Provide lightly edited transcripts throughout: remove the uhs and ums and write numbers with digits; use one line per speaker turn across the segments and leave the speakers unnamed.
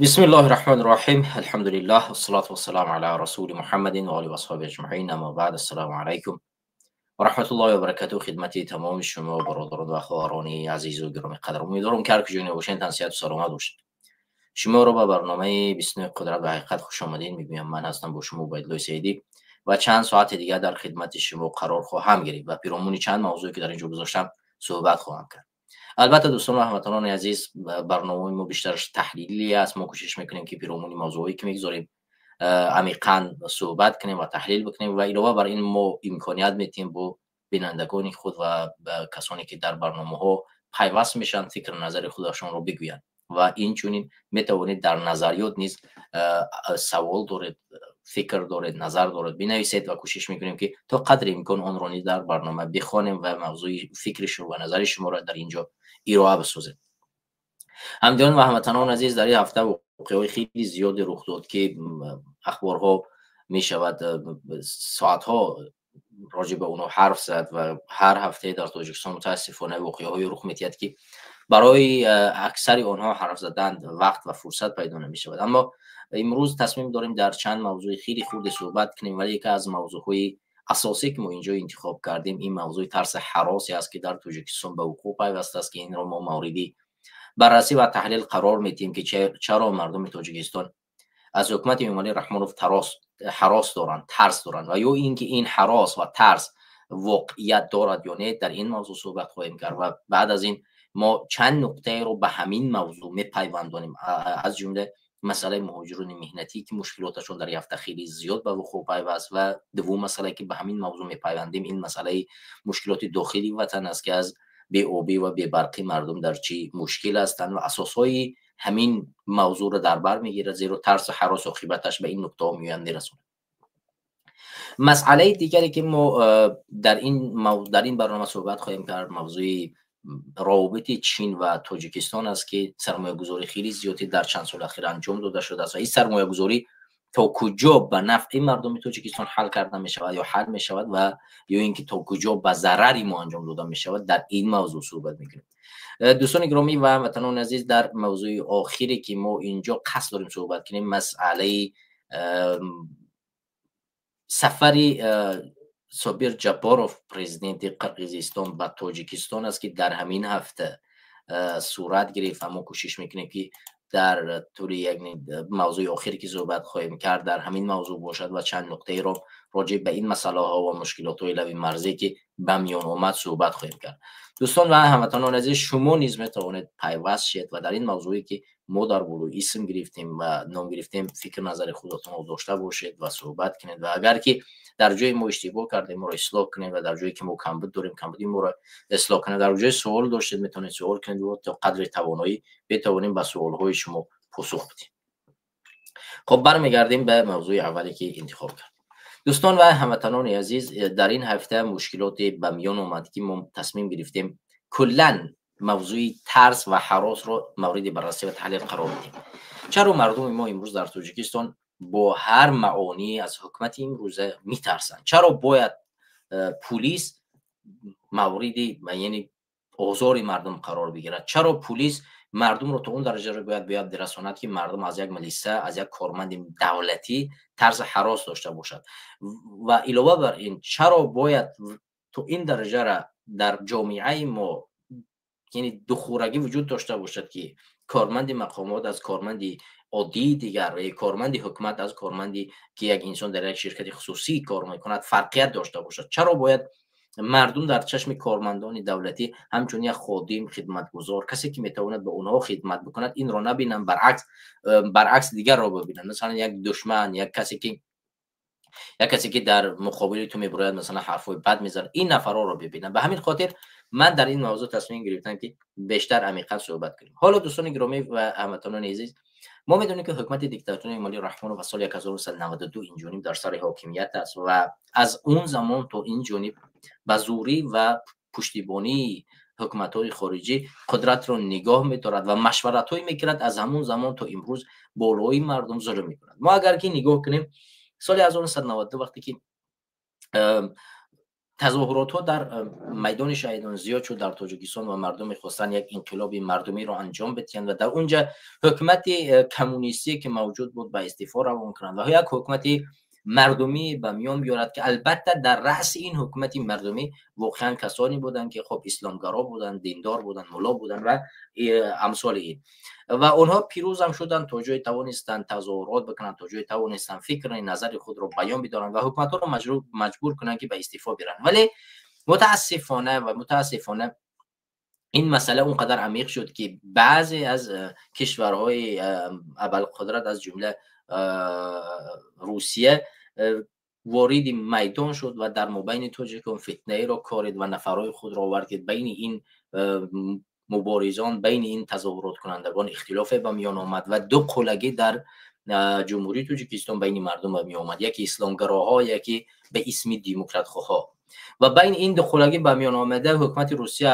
بسم الله الرحمن الرحیم. الحمد لله والصلاة والسلام علی رسول محمد و آله و اصحابه اجمعین. اما بعد، السلام علیکم و رحمت الله و برکاته. خدمت تمام شما برادران و خواهران عزیز و گرامی قدر، امیدوارم که هر کجا باشین تن صحت و سلامت باشید. شما رو به برنامه 29 قدرت و حقیقت خوش آمدین میگویم. من هستم با شما عبیدالله سعیدی و چند ساعت دیگر در خدمت شما قرار خواهم گرفت و پیرامون چند موضوعی که در اینجا گذاشتم صحبت خواهم کرد. البته دوستان و هموطنان عزیز، برنامه ما بیشتر تحلیلی است. ما کوشش میکنیم که پیرامون موضوعی که میگذاریم عمیقا صحبت کنیم و تحلیل بکنیم و علاوه بر این ما امکانیت میتیم با بینندگان خود و کسانی که در برنامه ها پیوست میشن فکر نظر خودشان رو بگویند و این چنین میتوانید در نظریات نیز سوال دارید، فکر دارید، نظر دارید بنویسید و کوشش میکنیم که تا قدر امکان آن را نیز در برنامه بخوانیم و موضوع فکر شما و نظر شما را در اینجا ارائه بسازیم. همدیان و هموطنان عزیز، در این هفته واقعه‌های خیلی زیادی رخ داد که اخبارها میشود ساعتها راجع به اونها حرف زد و هر هفته در تاجیکستان متاسفانه واقعه‌های رخ می‌دهد که برای اکثر آنها حرف زدن وقت و فرصت پیدا نمی‌شود. اما امروز تصمیم داریم در چند موضوع خیلی خورد صحبت کنیم، ولی یکی از موضوعهای اساسی که ما اینجا انتخاب کردیم این موضوع ترس هراسی است که در تاجیکستان به وقوع پیوسته است که این را ما موردی بررسی و تحلیل قرار میدیم که چرا مردم تاجیکستان از حکومت امامعلی رحمانوف هراس دارند، ترس دارند و یا اینکه این هراس و ترس واقعیت دارد یا نه، در این موضوع صحبت خواهیم کرد و بعد از این ما چند نقطه رو به همین موضوع میپیوندانیم، از جمله مسئله مهاجران مهنتی که مشکلاتشون در هفته خیلی زیاد به وقوع پیوست و دوم مسئله که به همین موضوع میپیوندیم این مسئله مشکلات داخلی وطن است که از بی آبی و بی برقی مردم در چی مشکل هستند و اساسهای همین موضوع را در بر میگیرد، زیرا ترس و هراس عاقبتش به این نقطه ها میان میرسونه. مسئله دیگری که ما در این برنامه صحبت خواهیم کرد موضوع روابط چین و تاجیکستان است که سرمایه گذاری خیلی زیادی در چند سال اخیر انجام داده شده است و این سرمایه گذاری تا کجا به نفع مردم تاجیکستان حل کرده می شود یا حل می شود و یا اینکه تا کجا به ضرر ما انجام داده می شود، در این موضوع صحبت میکنیم. دوستان گرامی و هموطنان عزیز، در موضوع آخری که ما اینجا قصد داریم صحبت کنیم مسئله سفر صابر جباروف پرزیدنت قرقیزستان به تاجیکستان است که در همین هفته صورت گرفت و ما کوشش میکنیم که در طول یک موضوع آخری که صحبت خواهیم کرد در همین موضوع باشد و چند نقطه را راجع به این مسئله ها و مشکلات های لبی مرزی که به میان آمد صحبت خواهیم کرد. دوستان و هموطنان عزیز، شما نیز میتوانید پیوست شید و در این موضوعی که ما در بالای اسم گرفتیم و نام گرفتیم فکر نظر خودتون رو داشته باشید و صحبت کنید و اگر که در جای ما اشتباه کردیم ما را اصلاح کنید و در جایی که ما کمبود داریم کمبودی ما را اصلاح کنید. در جای سوال داشتید میتونید سوال کنید و تا قدر توانایی بتوانیم به سوالهای شما پاسخ بدیم. خب برمیگردیم به موضوع اولی که انتخاب کردیم. دوستان و هموطنان عزیز، در این هفته مشکلات به میان آمد که ما تصمیم گرفتیم کلا موضوع ترس و هراس را مورد بررسی و تحلیل قرار بدیم. چرا مردم ما امروز در تاجیکستان با هر معانی از حکومت امروزه میترسند؟ چرا باید پلیس مورد یعنی آزار مردم قرار بگیرد؟ چرا پلیس مردم رو تا اون درجه رو باید برساند که مردم از یک ملیسه، از یک کارمند دولتی ترس هراس داشته باشد؟ و علاوه بر این چرا باید تو این درجه را در جامعه ما یعنی دخورگی وجود داشته باشد که کارمند مقامات از کارمند عادی دیگر و کارمند حکومت از کارمندی که یک انسان در یک شرکت خصوصی کار میکند فرقیت داشته باشد؟ چرا باید مردم در چشم کارمندان دولتی همچون یک خادم، خدمتگزار، کسی که میتواند به اونها خدمت بکند این را نبینن، برعکس دیگر را ببینن، مثلا یک دشمن، یک کسی که در مقابل تو میبراید مثلا حرفای بد میزنه، این نفرها رو ببینن. به همین خاطر من در این موضوع تصمیم گرفتم که بیشتر عمیقا صحبت کنیم. حالا دوستان گرامی و هموطنان عزیز، ما میدونیم که حکومت دیکتاتوری امامعلی رحمانوف از سال 1992 این جانب در سر حاکمیت است و از اون زمان تا این جانب به زوری و پشتیبانی حکومت‌های خارجی قدرت رو نگاه می‌دارد و مشورت‌هایی می‌کند. از همون زمان تا امروز بالای مردم ظلم می‌کند. ما اگر که نگاه کنیم سال 1992 وقتی که Тазоҳуротҳо дар майдони шаҳидон зиёд шуд дар Тоҷикистон ва мардум мехостанд як инқилоби мардумиро анҷом бидиҳанд ва дар унҷа ҳукумати коммунистие ки мавҷуд буд ба истеъфо равон кунанд ва як ҳукумати мардумӣ ба миён биёрад, ки албатта дар раъси ин ҳукумати мардумӣ воқеан касоне буданд ки хоб исломгаро буданд, диндор буданд, мулло буданд ва амсоли ин. Ва онҳо пирӯз ҳам шуданд, то ҷое тавонистанд тазоҳурот бикунанд, то ҷое тавонистанд фикри назари худро баён бидоранд ва ҳукуматҳоро маҷбур кунанд ки ба истеъфо биранд. Вале мутаассифона ин масъала он қадар амиқ шуд, ки баъзе аз кишварҳои абарқудрат, аз ҷумла Русия, вориди майдон шуд ва дар мобайни тоҷикон фитнаеро корид ва нафарҳои худро овард, ки байни ин муборизон, байни ин тазоҳуроткунандагон ихтилофе ба миён омад ва ду қулагӣ дар Ҷумҳурии Тоҷикистон байни мардум ба миён омад: яке исломгароҳо, яке ба исми демократхоҳҳо. Ва байни ин ду қулагӣ ба миён омада, ҳукумати Русия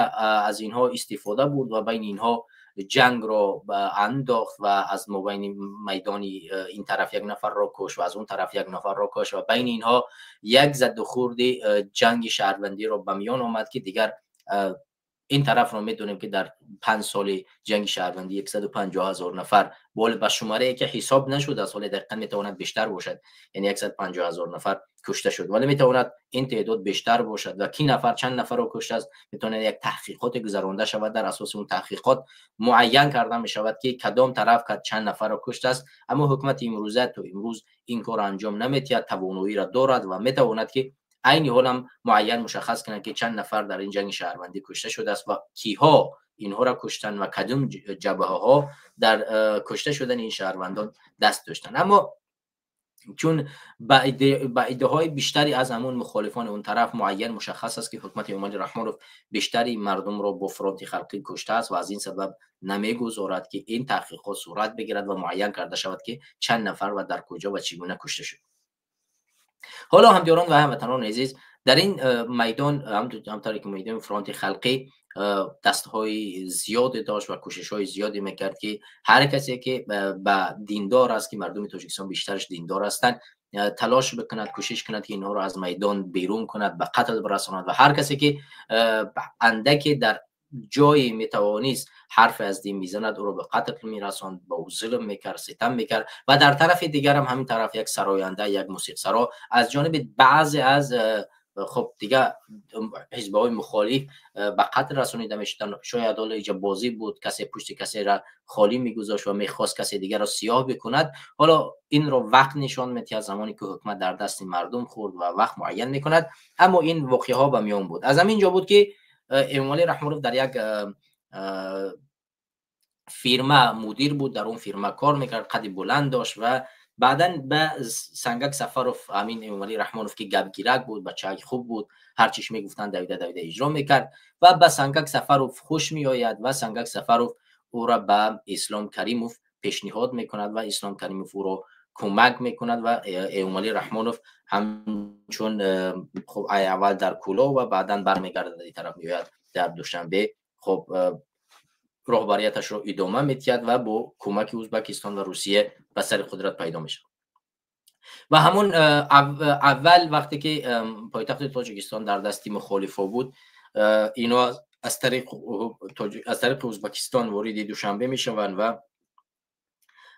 аз инҳо истифода бурд ва байни инҳо ҷангро андохт ва аз мобайни майдони ин тараф як нафарро кушт ва аз он тараф як нафарро кушт ва байни инҳо як задухӯрди ҷанги шаҳрвандиро ба миён омад, ки дигар ин тарафро медонем, ки дар 5 соли ҷанги шаҳрвандӣ 150 000 нафар бол ба шуморае ки ҳисоб нашудааст, вале дақиқан метавонад бештар бошад, яъне 150 000 нафар кушта шуд, вале метавонад ин теъдод бештар бошад ва ки нафар чанд нафарро куштааст, метавонад як таҳқиқоте гузаронда шавад. Дар асоси он таҳқиқот муайян карда мешавад, ки кадом тараф чанд нафарро куштааст. Аммо ҳукумати имрӯза то имрӯз ин корро анҷом наметиҳад. Тавоноиро дорад ва метавонад, ки айни ҳол ҳам муайян мушаххас кунад, ки чанд нафар дар ин ҷанги шаҳрвандӣ кушта шудааст ва киҳо инҳоро куштанд ва кадом ҷабҳаҳо дар кушта шудани ин шаҳрвандон даст доштанд. Аммо чун ба иддаоҳои бештари аз ҳамон мухолифони он тараф муайян мушаххас аст, ки ҳукумати Эмомалӣ Раҳмонов бештари мардумро бо фронти халқӣ куштааст ва аз ин сабаб намегузорад, ки ин таҳқиқот сурат бигирад ва муайян карда шавад, ки чанд нафар ва дар куҷо ва чӣ гуна кушта шуд. Ҳоло, ҳамдиёрон ва ҳамватанони азиз, дар ин майдон, ҳамтавре ки медонем, фронти халқӣ дастҳои зиёде дошт ва кӯшишҳои зиёде мекард, ки ҳар касе ки ба диндор аст, ки мардуми Тоҷикистон бештараш диндор ҳастанд, талош бикунад, кӯшиш кунад, ки инҳоро аз майдон берун кунад, ба қатл бирасонад ва ҳар касе ки андаке дар ҷое метавонист ҳарфе аз дин мезанад, ӯро ба қатл мерасонд, ба ӯ зулм мекард, ситам мекард. Ва дар тарафи дигарам ҳамин тараф як сароянда, як мусиқсаро аз ҷониби баъзе аз хоб дигар ҳизбҳои мухолиф ба қатл расонида мешуданд. Шояд ҳоло иҷа бозӣ буд, касе пушти касеро холӣ мегузошт ва мехост касе дигарро сиёҳ бикунад. Ҳоло инро вақт нишон медиҳад, замоне ки ҳукумат дар дасти мардум хӯрд ва вақт муайян мекунад. Аммо ин воқеаҳо ба миён буд. Аз ҳамин ҷо буд, ки Эмомалӣ Раҳмонов дар як фирма мудир буд, дар он фирма кор мекард, қади баланд дошт ва баъдан ба Сангак Сафаров, ҳамин Эмомалӣ Раҳмонов, ки гапгирак буд, бачаи хуб буд, ҳар чиш мегуфтанд, давида давида иҷро мекард ва ба Сангак Сафаров хуш меояд ва Сангак Сафаров ӯро ба Ислом Каримов пешниҳод мекунад ва Ислом Каримов ӯро кӯмак мекунад ва Эмомалӣ Раҳмонов ҳамчун хоб аввал дар Кӯлоб ва баъдан бармегардад, ин тараф меояд, дар Душанбе хоб роҳбарияташро идома медиҳад ва бо кӯмаки Ӯзбекистон ва Русия ба сари қудрат пайдо мешавад. Ва ҳамон аввал, вақте ки пойтахти Тоҷикистон дар дасти мухолифо буд, ино аз тариқи Ӯзбекистон вориди Душанбе мешаванд ва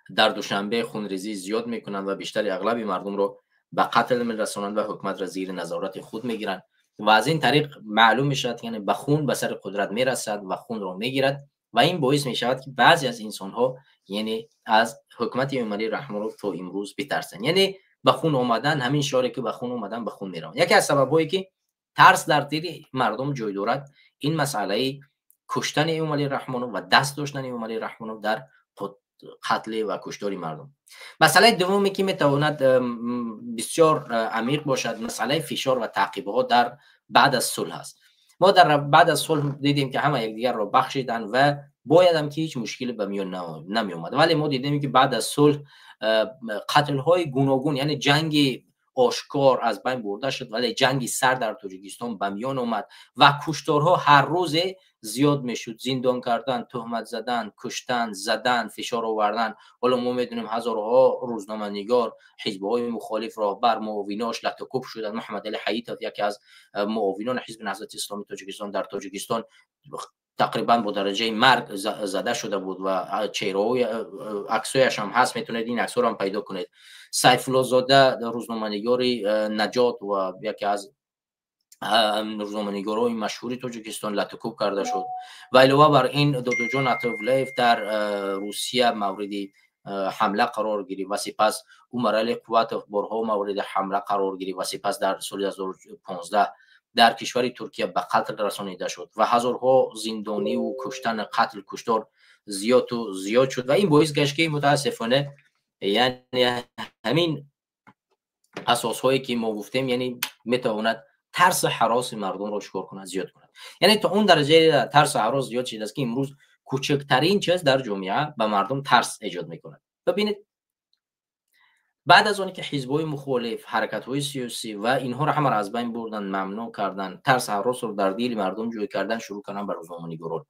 дар Душанбе хунрезии зиёд мекунанд ва бештари ағлаби мардумро ба қатл мерасонанд ва ҳукуматро зири назорати худ мегиранд. Ва аз ин тариқ маълум мешавад, яъне ба хун ба сари қудрат мерасад ва хунро мегирад. Ва ин боис мешавад, ки баъзе аз инсонҳо, яъне аз ҳукумати Эмомалӣ Раҳмонов то имрӯз битарсанд. Яъне ба хун омадан, ҳамин шиоре ки ба хун омадан, ба хун мераванд. Яке аз сабабҳое ки тарс дар дили мардум ҷой дорад, ин масъалаи куштани Эмомалӣ Раҳмонов ва даст доштани Эмомалӣ Раҳмонов дар қатли ва куштори мардум. Масъалаи дуввуме, ки метавонад бисёр амиқ бошад, масъалаи фишор ва таъқибҳо дар баъд аз сулҳ аст. Мо дар баъд аз сулҳ дидем, ки ҳама якдигарро бахшиданд ва боядам ки ҳеҷ мушкиле ба миён намеомад, вале мо дидем, ки баъд аз сулҳ қатлҳои гуногун, яъне ҷанги ошкор аз байн бурда шуд, вале ҷанги сар дар Тоҷикистон ба миён омад ва кушторҳо ҳар рӯзе зиёд мешуд. Зиндон кардан, туҳмат задан, куштан, задан, фишор овардан. Ҳоло мо медонем, ҳазорҳо рӯзноманигор, ҳизбҳои мухолиф, роҳбар, муовинош латукӯб шуданд. Муҳаммадали Ҳаитов, яке аз муовинони Ҳизби Наҳзати Исломии Тоҷикистон дар Тоҷикистон, тақрибан бо дараҷаи марг зада шуда буд ва чеҳраҳои, аксҳояш ҳам ҳаст, метавонед ин аксҳоро ҳам пайдо кунед. Сайфуллозода, рӯзноманигори Наҷот ва яке аз рӯзноманигорони машҳури Тоҷикистон, латукӯб карда шуд. Ва илова бар ин, Додуҷон Атовуллаев дар Русия мавриди ҳамла қарор гирифт ва сипас Умарали Қувватов борҳо мавриди ҳамла қарор гирифт ва сипас дар соли 2015 дар кишвари Туркия ба қатл расонида шуд ва ҳазорҳо зиндониву куштан, қатл, куштор зиёду зиёд шуд. Ва ин боис гашт, ки мутаассифона, яъне ҳамин асосҳое, ки мо гуфтем, яъне метавонад тарсу ҳароси мардумро чикор кунад? Зиёд кунад. Яъне то он дараҷаи тарсу ҳарос зиёд шудааст, ки имрӯз кӯчактарин чиз дар ҷомеа ба мардум тарс эҷод мекунад. Бибинед, баъд аз оне ки ҳизбҳои мухолиф, ҳаракатҳои сиёсӣ ва инҳоро ҳамаро аз байн бурдан, мамнӯъ кардан, тарс ҳаросро дар дили мардум ҷой кардан, шурӯъ кардан ба рӯзноманигорон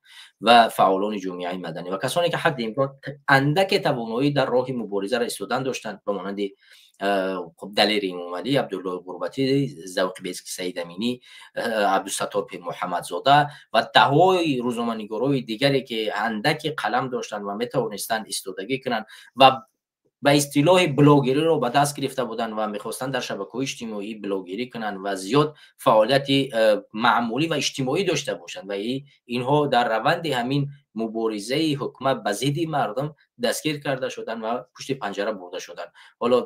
ва фаъолони ҷомеаи маданӣ ва касоне, ки ҳадди имкон андаке тавоноӣ дар роҳи муборизаро истодан доштанд, ба монанди Далери Эмомалӣ, Абдуллои Ғурбатӣ, Завқибески Саид Аминӣ, Абдусаттор Пирмуҳаммадзода ва даҳҳои рӯзноманигорои дигаре, ки андаке қалам доштанд ва метавонистанд истодагӣ кунанд ва ба истилоҳи блогериро ба даст гирифта буданд ва мехостанд дар шабакаҳои иҷтимоӣ блогерӣ кунанд ва зиёд фаъолияти маъмулӣ ва иҷтимоӣ дошта бошанд, ва инҳо дар раванди ҳамин муборизаи ҳукумат ба зидди мардум дастгир карда шуданд ва пушти панҷара бурда шуданд. Ҳоло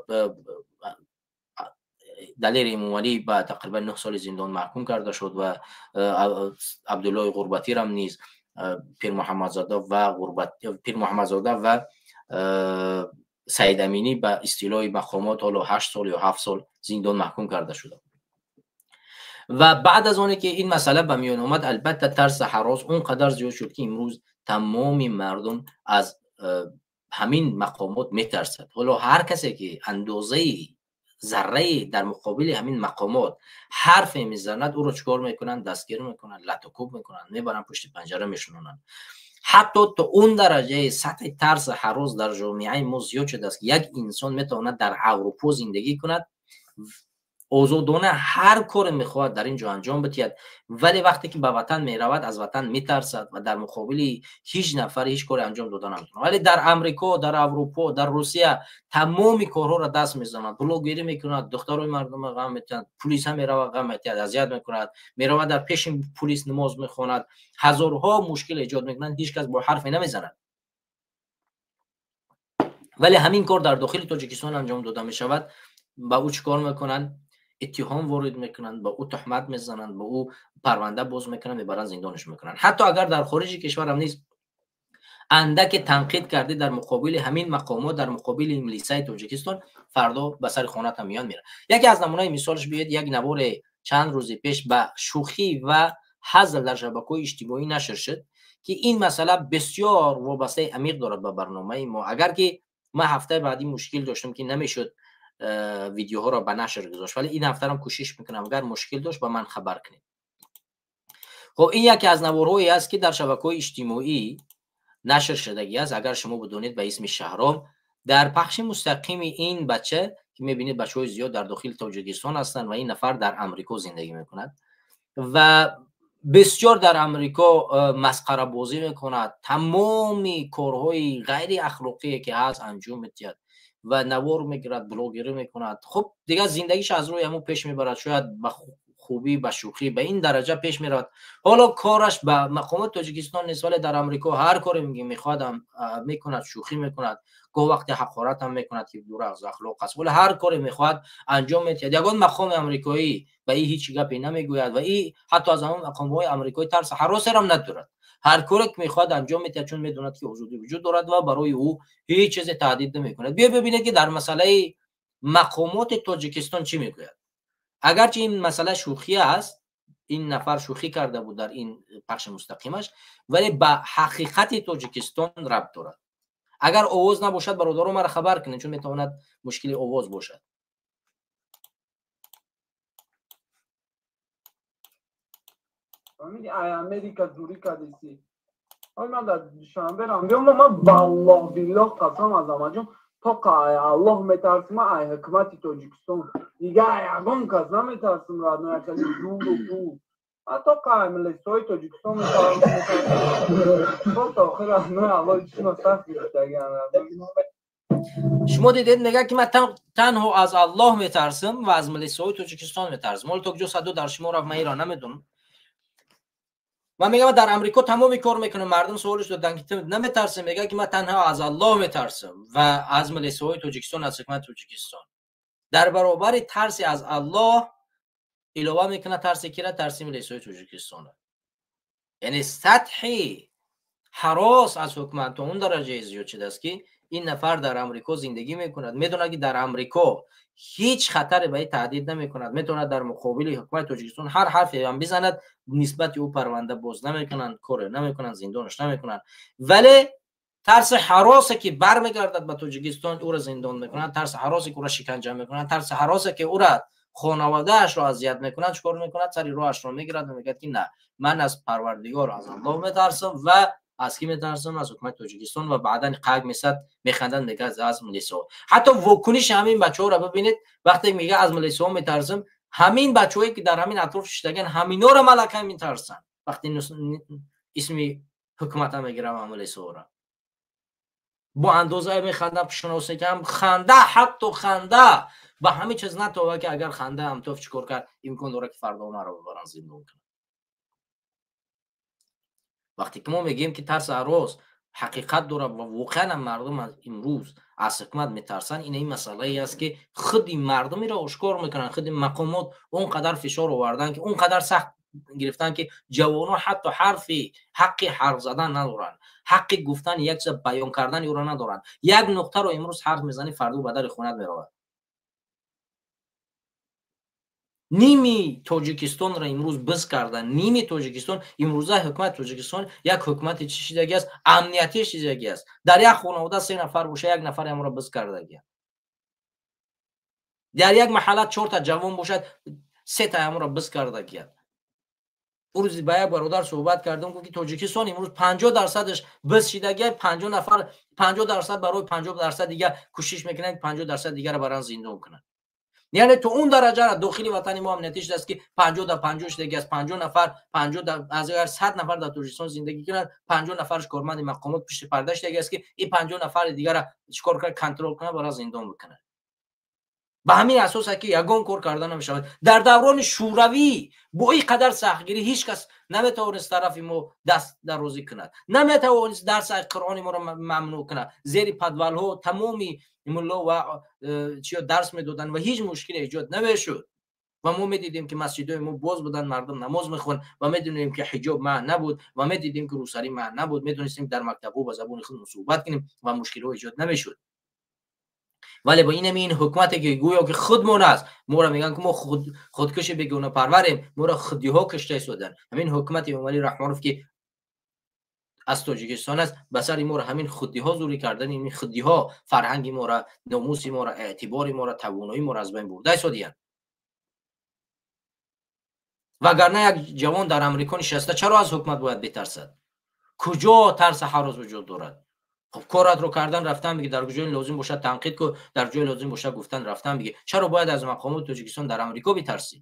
Далери Эмомалӣ ба тақрибан 9 соли зиндон маҳкум карда шуд ва Абдуллои Ғурбатирам низ, Пирмуҳаммадзода ва Пирмуҳаммадзода ва Саид Аминӣ ба истилоҳи мақомот ҳоло 8 сол ё 7 сол зиндон маҳкум карда шуда. Ва баъд аз оне ки ин масъала ба миён омад, албатта, тарса ҳарос он қадар зиёд шуд, ки имрӯз тамоми мардум аз ҳамин мақомот метарсад. Ҳоло ҳар касе ки андозаи заррае дар муқобили ҳамин мақомот ҳарфе мезанад, ӯро чикор мекунанд? Дастгир мекунанд, латукӯб мекунанд, мебаранд, пушти панҷара мешунонанд. Ҳатто то он дараҷаи сатҳи тарсу ҳарос дар ҷомеаи мо зиёд шудааст, ки як инсон метавонад дар Аврупо зиндагӣ кунад, озодона ҳар коре мехоҳад дар ин ҷо анҷом бидиҳад, вале вақте ки ба ватан меравад, аз ватан метарсад ва дар муқобили ҳеҷ нафар ҳеҷ коре анҷом дода наметавонад. Вале дар Амрико, дар Аврупо, дар Русия тамоми корҳоро даст мезанад, блогерӣ мекунад, духтарои мардума ғам метиҳад, пулиса меравад, ғам метиҳад, азият мекунад, меравад, дар пеши пулис намоз мехонад, ҳазорҳо мушкил эҷод мекунад, ҳеҷ кас бо ҳарфе намезанад. Вале ҳамин кор дар дохили Тоҷикистон анҷом дода мешавад, ба ӯ чӣ кор мекунанд? Иттиҳом ворид мекунанд, ба ӯ туҳмат мезананд, ба ӯ парванда боз мекунанд, мебаранд, зиндонаш мекунанд. Ҳатто агар дар хориҷи кишварам низ андаке танқид кардӣ дар муқобили ҳамин мақомот, дар муқобили милисаи Тоҷикистон, фардо ба сари хонатам миён мерад. Яке аз намунаи мисолаш, биёед, як наворе чанд рӯзи пеш ба шӯхӣ ва ҳазл дар шабакаҳои иҷтимоӣ нашр шуд, ки ин масъала бисёр вобастаи амиқ дорад ба барномаи мо. Агар ки ман ҳафтаи баъдӣ мушкил доштам, ки намешуд видеоҳоро ба нашр гузошт, вале ин ҳафтарам кӯшиш мекунам. Агар мушкил дошт, ба ман хабар кунед. Хоб, ин яке аз наворҳое аст, ки дар шабакаҳои иҷтимоӣ нашр шудагӣ аст. Агар шумо бидонед, ба исми Шаҳром дар пахши мустақими ин бача, ки мебинед, бачаҳои зиёд дар дохили Тоҷикистон ҳастанд ва ин нафар дар Амрико зиндагӣ мекунад ва бисёр дар Амрико масқарабозӣ мекунад, тамоми корҳои ғайриахлоқие ки ҳаст, анҷом медиҳад ва навор мегирад, блогерӣ мекунад. Хуб, дигар зиндагиш аз рӯи ҳамон пеш мебарад, шояд ба хубӣ, ба шӯхӣ ба ин дараҷа пеш меравад. Ҳоло кораш ба мақомоти Тоҷикистон нест, вале дар Амрико ҳар коре мехоҳад мекунад, шӯхӣ мекунад, гоҳ вақте ҳақорат ҳам мекунад, ки дур аз ахлоқ аст, вале ҳар коре мехоҳад, анҷом медиҳад. Ягон мақоми амрикоӣ ба ин ҳеҷ гапе намегӯяд ва и ҳатто аз ҳамон мақомҳои амрикоӣ тарс ҳаросерам надорад. Ҳар коре ки мехоҳад, анҷом медиҳад, чун медонад, ки озодӣ вуҷуд дорад ва барои ӯ ҳеҷ чизе таҳдид намекунад. Биё бибинед, ки дар масъалаи мақомоти Тоҷикистон чӣ мегӯяд. Агарчи ин масъала шӯхӣ аст, ин нафар шӯхӣ карда буд дар ин пахши мустақимаш, вале ба ҳақиқати Тоҷикистон рабт дорад. Агар овоз набошад, бародаро, маро хабар кунед, чун метавонад мушкили овоз бошад.
Фаҳмидӣ? Ай Америка зурӣ кардиси. Ой, ман дар Душанбе рам биём, ман валлоҳ биллоҳ қасам аз амаҷон, тоқа ай Аллоҳ метарсим, ай ҳукумати Тоҷикистон. Дига ай ягон кас наметарсим, родной, якали зуру пул. Тоқа ай милисҳои Тоҷикистон метарсим. То охир, родной, Аллоҳ чишма сахт гирифтагиам.
Шумо дидед, мегӯяд, ки ман танҳо аз Аллоҳ метарсам ва аз милисҳои Тоҷикистон метарсам. Ҳоло то куҷо садо дар шумо рафт, ман инро намедонам. Ман мегӯям, дар Амрико тамоми кор мекунам, мардум суолш доданд, ки ту наметарсӣ? Мегӯяд, ки ман танҳо аз Аллоҳ метарсам ва аз милисҳои Тоҷикистон, аз ҳукумати Тоҷикистон. Дар баробари тарси аз Аллоҳ илова мекунад тарси кира? Тарси милисҳои Тоҷикистон. Яъне сатҳи ҳарос аз ҳукумат то он дараҷае зиёд шудааст, ки ин нафар дар Амрико зиндагӣ мекунад, медонад, ки дар Амрико ҳеҷ хатаре ба ин таҳдид намекунад, метавонад дар муқобили ҳукумати Тоҷикистон ҳар ҳарфе ҳам бизанад, нисбати ӯ парванда боз намекунанд, коре намекунанд, зиндонаш намекунанд. Вале тарси ҳаросе, ки бармегардад ба Тоҷикистон, ӯро зиндон мекунанд, тарси ҳаросе, ки ӯро шиканҷа мекунанд, тарси ҳаросе, ки ӯро хонаводаашро азият мекунанд, чикор мекунад? Сари роҳашро мегирад ва мегӯяд, ки на, ман аз Парвардигор, аз Аллоҳ метарсам ва аз кӣ метарсам? Аз ҳукумати Тоҷикистон. Ва баъдан қаг месад, механдад, мегӯяд, аз милисҳо. Ҳатто вокуниши ҳамин бачаҳоро бибинед, вақте мегӯяд, аз милисҳо метарсам, ҳамин бачаҳое, ки дар ҳамин атроф шиштаган, ҳаминора малака метарсанд. Вақте исми ҳукумата мегирам, милисҳоро бо андозае механдам, шиносекам ханда, ҳатто ханда ба ҳамин чиз натова, ки агар ханда ҳамтоф чӣ кор кард, имкон дорад, ки фардо маро бибаранд, зиндон кунанд. Вақте ки мо мегӯем, ки тарс ҳарос ҳақиқат дорад ва воқеан ҳам мардум имрӯз аз ҳукумат метарсанд, ин ин масъалае аст, ки худи мардумиро ошкор мекунанд. Худи мақомот он қадар фишор оварданд, ки он қадар сахт гирифтанд, ки ҷавонон ҳатто ҳарфи ҳаққи ҳарф задан надоранд, ҳаққи гуфтани як чиз, баён кардани ӯро надоранд. Як нуқтаро имрӯз ҳарф мезанӣ, фардо ба дари хонат меравад. Ними Тоҷикистонро имрӯз биз кардан, ними Тоҷикистон. Имрӯза ҳукумати Тоҷикистон як ҳукумати чӣ шидаги аст? Амниятӣ шидаги аст. Дар як хонавода се нафар боша, як нафаре ҳамонро биз кардаги. Дар як маҳалла чорта ҷавон бошад, сета ҳамонро биз кардаги. Рӯзи ба як бародар суҳбат кардам, гуфт, ки Тоҷикистон имрӯз 50%-аш биз шидаги, 50 нафар, 50% барои 50% дига кӯшиш мекунанд, 50% дигарро баран зиндон кунанд. Яъне то он дараҷара дохили ватани мо амниятӣ шудааст, ки 50 да 50 шудаги аст. 50 нафар, 50, аз агар 100 нафар дар Тоҷикистон зиндагӣ кунанд, 50 нафараш корманди мақомот пушти парда шудаги аст, ки ин 50 нафари дигара чикор кунад? Контрол кунад, бара зиндон бикунад. Ба ҳамин асос, ки ягон кор карда намешавад. Дар даврони шӯравӣ бо ин қадар сахтгирӣ ҳеҷ кас наметавонист тарафи мо даст дарозӣ кунад, наметавонист дарси Қуръони моро мамнӯъ кунад. Зери подвалҳо тамоми мулло ва чиё дарс медоданд ва ҳеҷ мушкиле эҷод намешуд. Ва мо медидем, ки масҷидҳои мо боз буданд, мардум намоз мехонд ва медонем, ки ҳиҷоб манъ набуд ва медидем, ки рӯсарӣ манъ набуд. Медонистем, дар мактабҳо ба забони худ суҳбат кунем ва мушкилҳо эҷод намешуд. Вале бо инами ин ҳукумате, ки гӯё ки худмон аст, моро мегӯянд, ки мо худкуши бегонапарварем, моро худиҳо кушта истоданд. Ҳамин ҳукумати Эмомалӣ Раҳмонов, ки аз Тоҷикистон аст, ба сари моро ҳамин худиҳо зурӣ кардан, ин худиҳо фарҳанги моро, номуси моро, эътибори моро, тавоноии моро аз байн бурда истодиянд. Вагарна як ҷавон дар Амрико нишаста чаро аз ҳукумат бояд битарсад? Куҷо тарса ҳарос вуҷуд дорад? Хуб, коратро кардан рафтан биги, дар ҷои лозим бошад танқид ку, дар ҷои лозим бошад гуфтан рафтан биги. Чаро бояд аз мақомоти Тоҷикистон дар Амрико битарсӣ?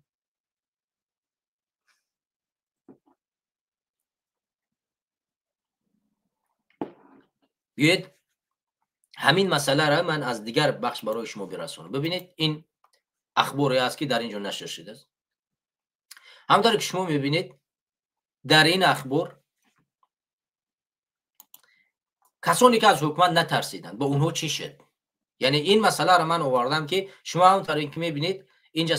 Биёед, ҳамин масъаларо ман аз дигар бахш барои шумо бирасонам. Бибинед, ин ахборе аст, ки дар ин ҷо нашр шудааст. Ҳамтавре ки шумо мебинед, дар ин ахбор касоне, ки аз ҳукумат натарсиданд, бо онҳо чӣ шуд? Яъне ин масъаларо ман овардам, ки шумо ҳамтавре ки мебинед, инҷа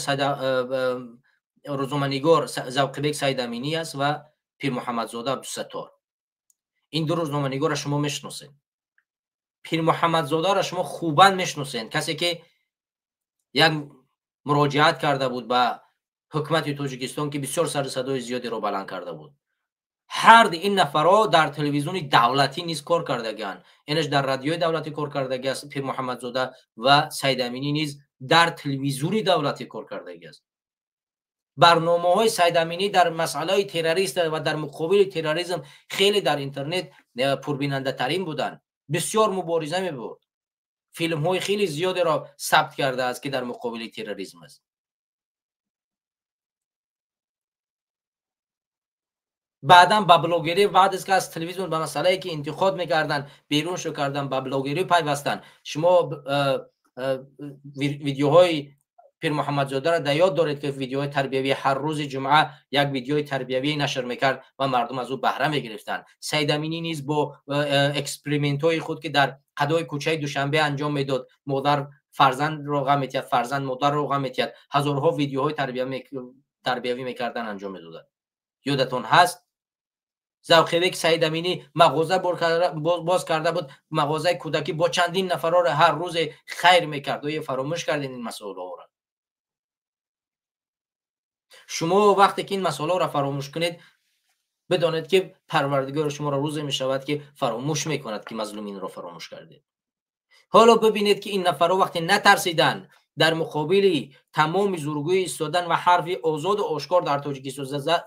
рӯзноманигор Завқибек Саидаминӣ аст ва Пирмуҳаммадзода Абдусаттор. Ин ду рӯзноманигорро шумо мешиносед. Пирмуҳаммадзодаро шумо хубан мешиносед, касе ки як муроҷиат карда буд ба ҳукумати Тоҷикистон, ки бисёр сари садои зиёдеро баланд карда буд. Ҳарди ин нафарҳо дар телевизиони давлатӣ низ кор кардагианд. Инаш дар радиои давлатӣ кор кардагиаст Пирмуҳаммадзода, ва Саидаминӣ низ дар телевизиони давлатӣ кор кардагиаст. Барномаҳои Сайдаминӣ дар масъалаи террорист ва дар муқобили терроризм хеле дар интернет пурбинандатарин буданд. Бисёр мубориза мебурд. Филмҳои хеле зиёдеро сабт кардааст, ки дар муқобили терроризм аст. Баъдан ба блогерӣ, баъд аз ки аз телевизион ба масъалае ки интиқод мекарданд берун шуд карданд, ба блогерӣ пайвастанд. Шумо видеоҳои Пирмуҳаммадзодаро дар ёд доред, ки видеоҳои тарбиявӣ ҳар рӯзи ҷумъа як видеои тарбиявӣ нашр мекард ва мардум аз ӯ баҳра мегирифтанд. Сайдаминӣ низ бо экспериментҳои худ, ки дар қадои кӯчаи Душанбе анҷом медод, модар фарзандро ғам метиҳад, фарзанд модарро ғам метиҳад, ҳазорҳо видеоҳои тарбиявӣ мекардан анҷом медоданд. Ёдатон ҳаст? Завқибек Сайдаминӣ мағоза боз карда буд, мағозаи кӯдакӣ бо чандин нафарро ҳар рӯзе хайр мекард. Оё фаромӯш кардед ин масъалаҳоро? Шумо вақте ки ин масъалаҳоро фаромӯш кунед, бидонед, ки Парвардигор шуморо рӯзе мешавад, ки фаромӯш мекунад, ки мазлуминро фаромӯш кардед. Ҳоло бибинед, ки ин нафарҳо вақте натарсиданд, дар муқобили тамоми зургӯӣ истодан ва ҳарфи озоду ошкор дар Тоҷикистон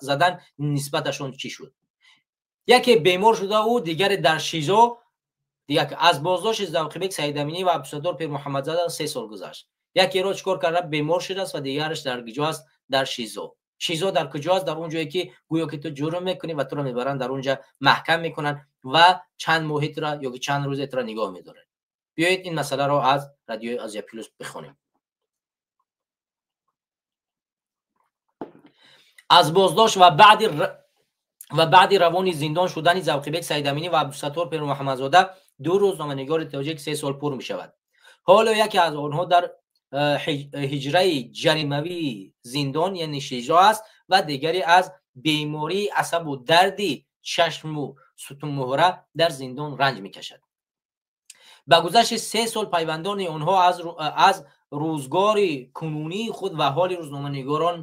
задан, нисбаташон чӣ шуд? Яке бемор шуда, ӯ дигаре дар ШИЗО. Аз боздошти Завқибек Саидаминӣ ва Абдусаттор Пирмуҳаммадзода 3 сол гузашт. Якеро чӣ кор карда, бемор шудааст ва дигараш дар куҷо аст? Дар ШИЗО. ШИЗО дар куҷо аст? Дар он ҷое ки гӯё ки ту ҷурм мекунӣ ва туро мебаранд, дар он ҷа маҳкам мекунанд ва чанд моҳи тура ё ки чанд рӯзе тура нигоҳ медоранд. Биёед, ин масъаларо аз Радиои Азия Плюс бихонем. Аз боздошт ва баъди равони зиндон шудани Завқибек Саидаминӣ ва Абдусаттор Пирмуҳаммадзода, ду рӯзноманигори тоҷик, 3 сол пур мешавад. Ҳоло яке аз онҳо дар ҳуҷраи ҷаримавии зиндон, яъне ШИЗО аст ва дигаре аз бемории асабу дарди чашму сутунмуҳра дар зиндон ранҷ мекашад. Ба гузашти 3 сол пайвандони онҳо аз рӯзгори кунунии худ ва ҳоли рӯзноманигорон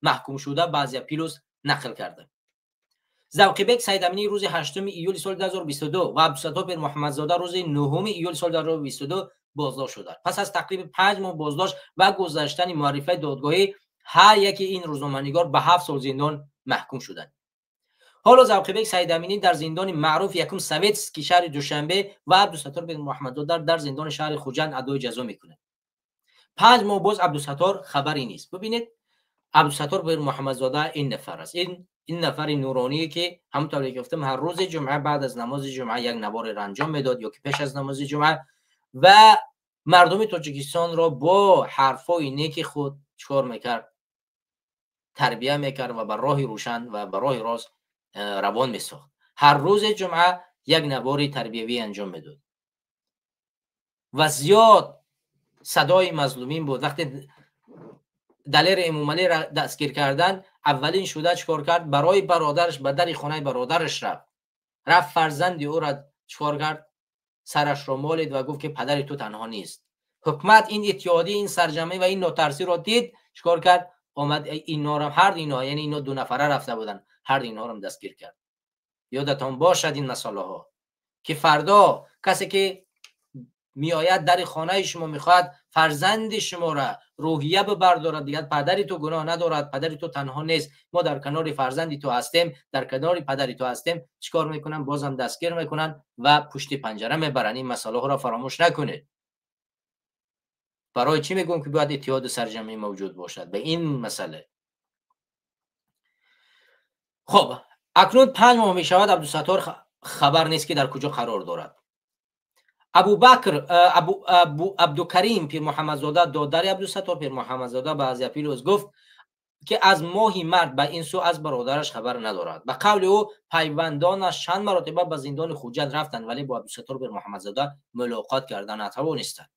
маҳкумшуда ба Азия Плюс нақл карда. Завқибек Сайдаминӣ рӯзи 8 июли соли 2022 ва Абдусаттор Пирмуҳаммадзода рӯзи 9 июли соли 2022 боздошт шуданд. Пас аз тақрибан 5 моҳ боздошт ва гузаштани муаррифаи додгоҳӣ, ҳар яке ин рӯзноманигор ба 7 сол зиндон маҳкум шуданд. Ҳоло Завқибек Сайдаминӣ дар зиндони маъруф якум Советский шаҳри Душанбе ва Абдусаттор Пирмуҳаммадзода дар зиндони шаҳри Хуҷанд адои ҷазо мекунад. 5 моҳ боз Абдусаттор хабаре нест. Бибинед, Абдусаттор Пирмуҳаммадзода ин нафар аст, ин нафари нуроние, ки ҳамонтавре ки гуфтам, ҳар рӯзи ҷумъа баъд аз намози ҷумъа як наворро анҷом медод ё ки пеш аз намози ҷумъа ва мардуми Тоҷикистонро бо ҳарфҳои неки худ чикор мекард? Тарбия мекард ва ба роҳи рӯшан ва ба роҳи рост равон месохт. Ҳар рӯзи ҷумъа як навори тарбиявӣ анҷом медод ва зиёд садои мазлумин буд. Вақте Далери Эмомалиро дастгир кардан, аввалин шуда чикор кард? Барои бародараш ба дари хонаи бародараш рафт, фарзанди ӯро чикор кард? Сарашро молид ва гуфт, ки падари ту танҳо нест. Ҳукумат ин иттиҳодӣ, ин сарҷамъӣ ва ин нотарсиро дид, чикор кард? Омад, инҳоро, ҳар ино, яъне ино ду нафара рафта буданд, ҳар инҳоро дастгир кард. Ёдатон бошад ин масъалаҳо, ки фардо касе ки меояд дари хонаи шумо, мехоҳад фарзанди шуморо рӯҳия бибардорад, дигар падари ту гуноҳ надорад, падари ту танҳо нест, мо дар канори фарзанди ту ҳастем, дар канори падари ту ҳастем, чикор мекунанд? Бозам дастгир мекунанд ва пушти панҷара мебаранд. Ин масъалаҳоро фаромӯш накунед. Барои чӣ мегӯем, ки бояд иттиҳоду сарҷамъӣ мавҷуд бошад ба ин масъала? Хуб, акнун 5 моҳ мешавад, Абдусаттор хабар нест, ки дар куҷо қарор дорад. Абубакр Абдукарим Пирмуҳаммадзода, додари Абдусаттор Пирмуҳаммадзода, ба Азия Плюс гуфт, ки аз моҳи март ба ин сӯ аз бародараш хабар надорад. Ба қавли ӯ, пайвандонаш чанд маротиба ба зиндони Хуҷанд рафтанд, вале бо Абдусаттор Пирмуҳаммадзода мулоқот карда натавонистанд.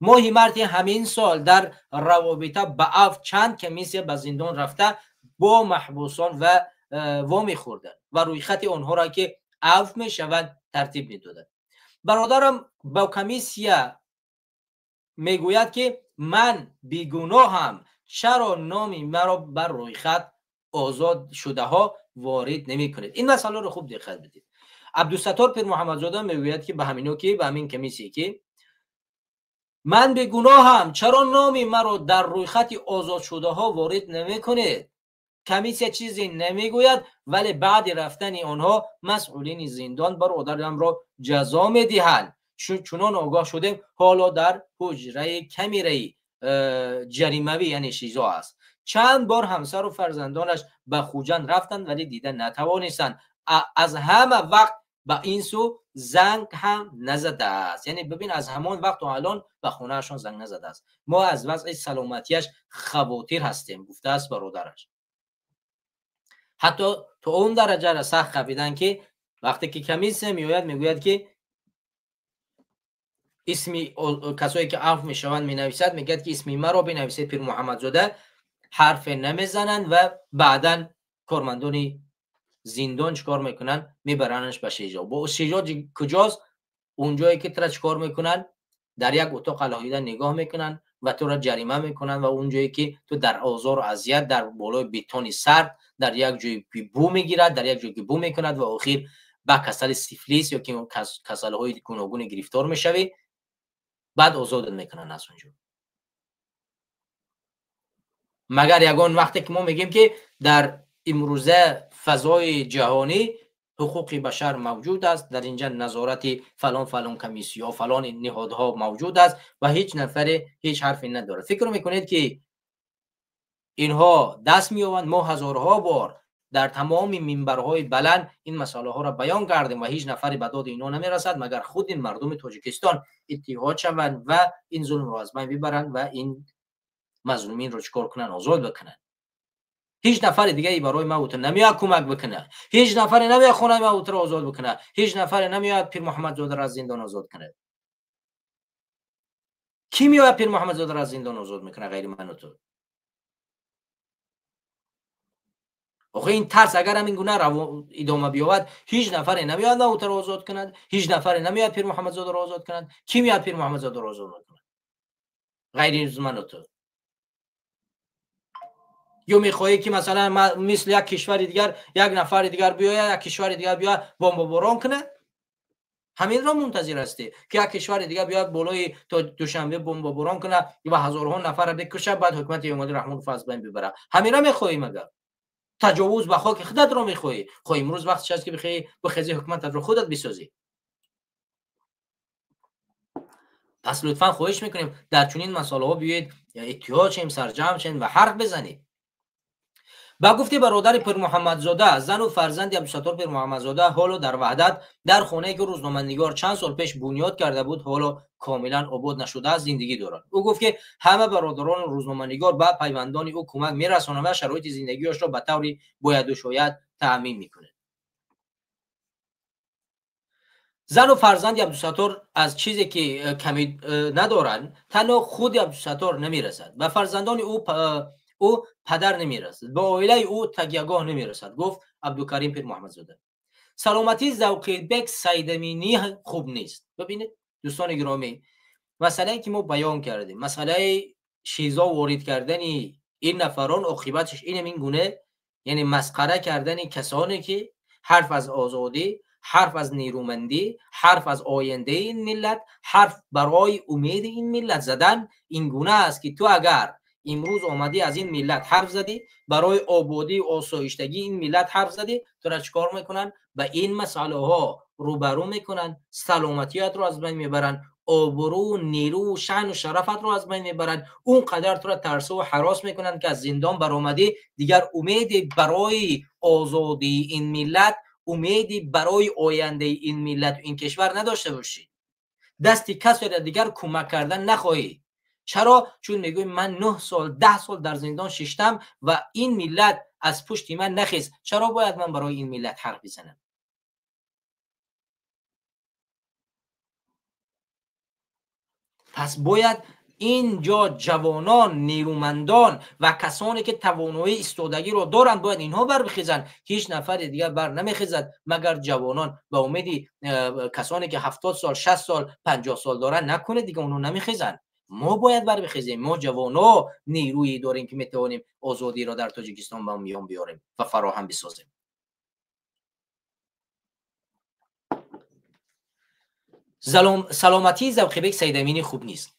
Моҳи марти ҳамин сол дар равобита ба афв чанд комиссия ба зиндон рафта, бо маҳбусон ва вомехӯрданд ва рӯйхати онҳоро, ки афв мешаванд, тартиб медоданд. Бародарам ба комиссия мегӯяд, ки ман бегуноҳам, чаро номи маро бар рӯйхат озод шудаҳо ворид намекунед? Ин масъаларо хуб диққат бидед. Абдусаттор Пирмуҳаммадзода мегӯяд, ки ба ҳамино, ки ба ҳамин комиссия, ки Ман бегуноҳам, чаро номи маро дар рӯйхати озодшудаҳо ворид намекунед? Комиссия чизе намегӯяд, вале баъди рафтани онҳо масъулини зиндон бародарамро ҷазо медиҳанд. Чунон огоҳ шудем, ҳоло дар ҳуҷраи камераи ҷаримавӣ, яъне ШИЗО аст. Чанд бор ҳамсару фарзандонаш ба Хуҷанд рафтанд, вале дида натавонистанд. Аз ҳама вақт ба ин сӯ занг ҳам назадааст. Яъне бибин, аз ҳамон вақт то алон ба хонаашон занг назадааст. Мо аз вазъи саломатиаш хавотир ҳастем, гуфтааст бародараш. Ҳатто то он дараҷаро сахт қапиданд, ки вақте ки комиссия меояд, мегӯяд, ки исми касое ки афв мешаванд менависад, мегӯяд, ки исми маро бинависед Пирмуҳаммадзода, ҳарфе намезананд ва баъдан кормандони зиндон чикор мекунанд? Мебаранаш ба ШИЗО. Бо ШИЗО куҷост? Унҷое ки тура чикор мекунанд? Дар як утоқ алоҳида нигоҳ мекунанд ва тура ҷарима мекунанд ва унҷое ки ту дар озору азият, дар болои бетони сард, дар як ҷое ки бӯ мегирад, дар як ҷое ки бӯ мекунад ва охир ба касали сифлис ё ки касалҳои гуногуне гирифтор мешавӣ, баъд озодат мекунанд аз унҷо. Магар ягон вақте ки мо мегӯем, ки дар имрӯза фазои ҷаҳонӣ ҳуқуқи башар мавҷуд аст, дар инҷа назорати фалон фалон комиссиё, фалон ниҳодҳо мавҷуд аст ва ҳеҷ нафаре ҳеҷ ҳарфе надорад. Фикр мекунед, ки инҳо даст меёбанд? Мо ҳазорҳо бор дар тамоми минбарҳои баланд ин масъалаҳоро баён кардем ва ҳеҷ нафаре ба доди инҳо намерасад, магар худи мардуми Тоҷикистон иттиҳод шаванд ва ин зулмро аз байн бибаранд ва ин мазлуминро чикор кунанд? Озод бикунанд. Ҳеҷ нафари дигаре барои ма ту намеояд кӯмак бикунад. Ҳеҷ нафаре намеояд хонаи ма туро озод бикунад. Ҳеҷ нафаре намеояд Пирмуҳаммадзодаро аз зиндон озод кунад. Кӣ меояд Пирмуҳаммадзодаро аз зиндон озод мекунад ғайри ман ту? Охе ин тарс агар ҳамин гуна идома биёбад, ҳеҷ нафаре намеояд ма туро озод кунад, ҳеҷ нафаре намеояд Пирмуҳаммадзодаро озод кунад. Кӣ меояд Пирмуҳаммадзодаро озод мекунад ғайри ман ту? Ё мехоҳӣ, ки масалан мисли як кишвари дигар як нафари дигар биёяд, як кишвари дигар биёяд, бомбаборон кунад? Ҳаминро мунтазир ҳастӣ, ки як кишвари дигар биёяд, болои то Душанбе бомбаборон кунад ва ҳазорҳо нафарро бикушад, баъд ҳукумати Эмомалӣ Раҳмонов аз байн бибарад? Ҳаминро мехоҳӣ? Магар таҷовуз ба хоки худатро мехоҳӣ? Хо имрӯз вақтш аст, ки бихоҳӣ бихези, ҳукумататро худат бисозӣ. Пас лутфан хоҳиш мекунем, дар чунин масъалаҳо биёед иттиҳод шем, сарҷамъ шем ва ҳарф бизанед. Ба гуфти бародари Пирмуҳаммадзода, зану фарзанди Абдусаттор Пирмуҳаммадзода ҳоло дар Ваҳдат, дар хонае ки рӯзноманигор чанд сол пеш бунёд карда буд, ҳоло комилан обод нашудааст, зиндагӣ дорад. Ӯ гуфт, ки ҳама бародарони рӯзноманигор ба пайвандони ӯ кӯмак мерасонанд ва шароити зиндагиашро ба таври бояду шояд таъмин мекунад. Зану фарзанди Абдусаттор аз чизе ки камӣ надоранд, танҳо худи Абдусаттор намерасад. Ба фарзандони ӯ падар намерасад, ба оилаи ӯ такягоҳ намерасад, гуфт Абдукарим Пирмуҳаммадзода. Саломатии Завқибек Сайдаминӣ хуб нест. Бибинед, дӯстони гиромӣ, масъалае ки мо баён кардем, масъалаи ШИЗО ворид кардани ин нафарон, оқибаташ инам ин гуна, яъне масхара кардани касоне ки ҳарф аз озодӣ, ҳарф аз нерӯмандӣ, ҳарф аз ояндаи ин миллат, ҳарф барои умеди ин миллат задан ин гуна аст, ки ту агар имрӯз омадӣ, аз ин миллат ҳарф задӣ, барои ободӣ, осоиштагии ин миллат ҳарф задӣ, тура чикор мекунанд? Ба ин масъалаҳо рӯбарӯ мекунанд, саломатиятро аз байн мебаранд, обрӯ, нерӯ, шаъну шарафатро аз байн мебаранд, он қадар тура тарсу ҳарос мекунанд, ки аз зиндон баромадӣ, дигар умеде барои озодии ин миллат, умеде барои ояндаи ин миллату ин кишвар надошта бошӣ, дасти касеро дигар кӯмак кардан нахоҳӣ. Чаро? Чун мегӯӣ, ман 9 сол, 10 сол дар зиндон шиштам ва ин миллат аз пушти ман нахест, чаро бояд ман барои ин миллат ҳарф бизанам? Пас бояд инҷо ҷавонон, нерӯмандон ва касоне ки тавоноии истодагиро доранд, бояд инҳо барбихезанд. Ҳеҷ нафари дигар бар намехезад, магар ҷавонон. Ба умеди касоне ки 70 сол, 60 сол, 50 сол доранд накунед, дига онҳо намехезанд. Мо бояд барбихезем. Мо ҷавонҳо нерӯе дорем, ки метавонем озодиро дар Тоҷикистон ба миён биёрем ва фароҳам бисозем. Саломатии Завқибек Сайдаминӣ хуб нест.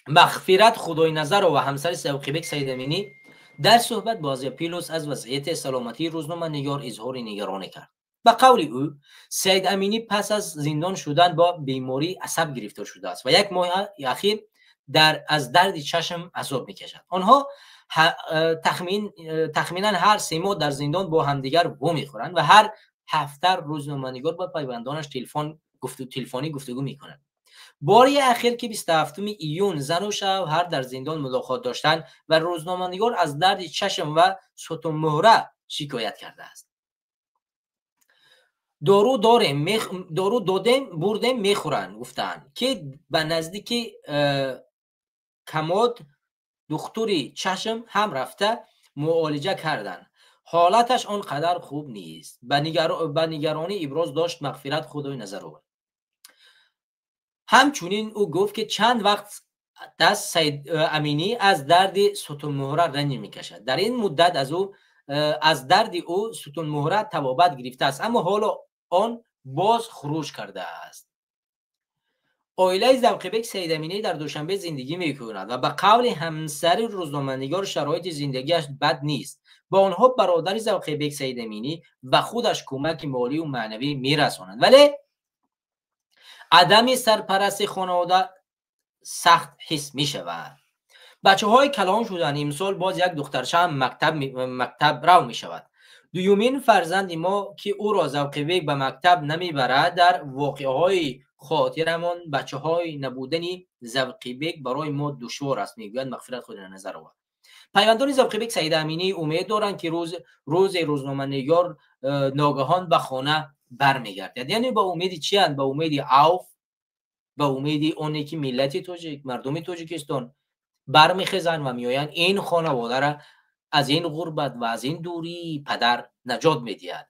Мағфират Худойназарова, ҳамсари Завқибек Саидаминӣ, дар суҳбат бо Азия Плюс аз вазъияти саломатии рӯзноманигор изҳори нигаронӣ кард. Ба қавли ӯ, Саид Аминӣ пас аз зиндон шудан бо бемории асаб гирифтор шудааст ва як моҳи ахир аз дарди чашм азоб мекашад. Онҳо тахминан ҳар 3 моҳ дар зиндон бо ҳамдигар вомехӯранд ва ҳар ҳафта рӯзноманигор бо пайвандонаш телефонӣ гуфтугӯ мекунад. Бори ахир, ки 27 июн зану шавҳар дар зиндон мулоқот доштанд ва рӯзноманигор аз дарди чашм ва сутунмуҳра шикоят кардааст. Дору дорем, дору додем, бурдем, мехӯранд, гуфтаанд, ки ба наздики камод духтури чашм ҳам рафта муолиҷа карданд, ҳолаташ он қадар хуб нест, ба нигаронӣ иброз дошт Мағфират Худойназарова. Ҳамчунин ӯ гуфт, ки чанд вақт аст Саид Аминӣ аз дарди сутунмуҳра ранҷ мекашад. Дар ин муддат аз дарди ӯ сутунмуҳра табобат гирифтааст, аммо ҳоло он боз хуруҷ кардааст. Оилаи Завқибек Саидаминӣ дар Душанбе зиндагӣ мекунад ва ба қавли ҳамсари рӯзноманигор, шароити зиндагиаш бад нест. Ба онҳо бародари Завқибек Саидаминӣ ва худаш кӯмаки молию маънавӣ мерасонанд, вале адами сарпарасти хонавода сахт ҳис мешавад. Бачаҳои калон шуданд, имсол боз як духтарчаам мактабрав мешавад. Дуюмин фарзанди мо, ки ӯро Завқибек ба мактаб намебарад. Дар воқеаҳои хотирамон бачаҳои набудани Завқибек барои мо душвор аст, мегӯяд Мағфират Худойназарова. Пайвандони Завқибек Саидаминӣ умед доранд, ки рӯзе рӯзноманигор ногаҳон ба хона бармегардад. Яъне ба умеди чиянд? Ба умеди авф, ба умеди оне ки миллати тоҷик, мардуми Тоҷикистон бармехезанд ва меоянд, ин хонаводаро аз ин ғурбат ва аз ин дурии падар наҷот медиҳад.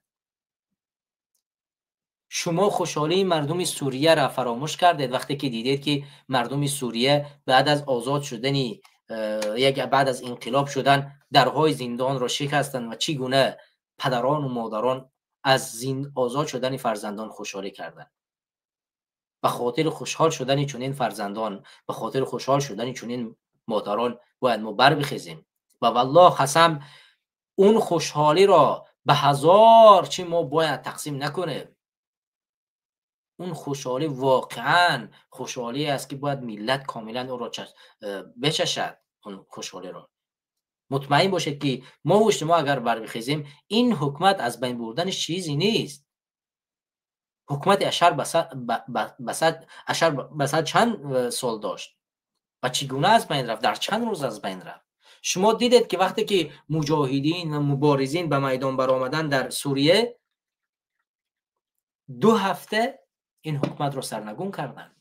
Шумо хушҳолии мардуми Сурияро фаромӯш кардед, вақте ки дидед, ки мардуми Сурия баъд аз озод шудани як, баъд аз инқилоб шудан, дарҳои зиндонро шикастанд ва чӣ гуна падарону модарон аз озод шудани фарзандон хушҳолӣ карданд. Ба хотири хушҳол шудани чунин фарзандон, ба хотири хушҳол шудани чунин модарон бояд мо барбихезем. Ва валлоҳ қасам, он хушҳолиро ба ҳазор чӣ мо бояд тақсим накунем. Он хушҳолӣ воқеан хушҳолие аст, ки бояд миллат комилан ӯро бичашад, он хушҳолиро. Мутмаин бошед, ки мову шумо агар барбихезем, ин ҳукумат аз байн бурданаш чизе нест. Ҳукумати Ашар Басад чанд сол дошт ва чӣ гуна аз байн рафт? Дар чанд рӯз аз байн рафт. Шумо дидед, ки вақте ки муҷоҳидин ва муборизин ба майдон баромаданд дар Сурия, 2 ҳафта ин ҳукуматро сарнагун карданд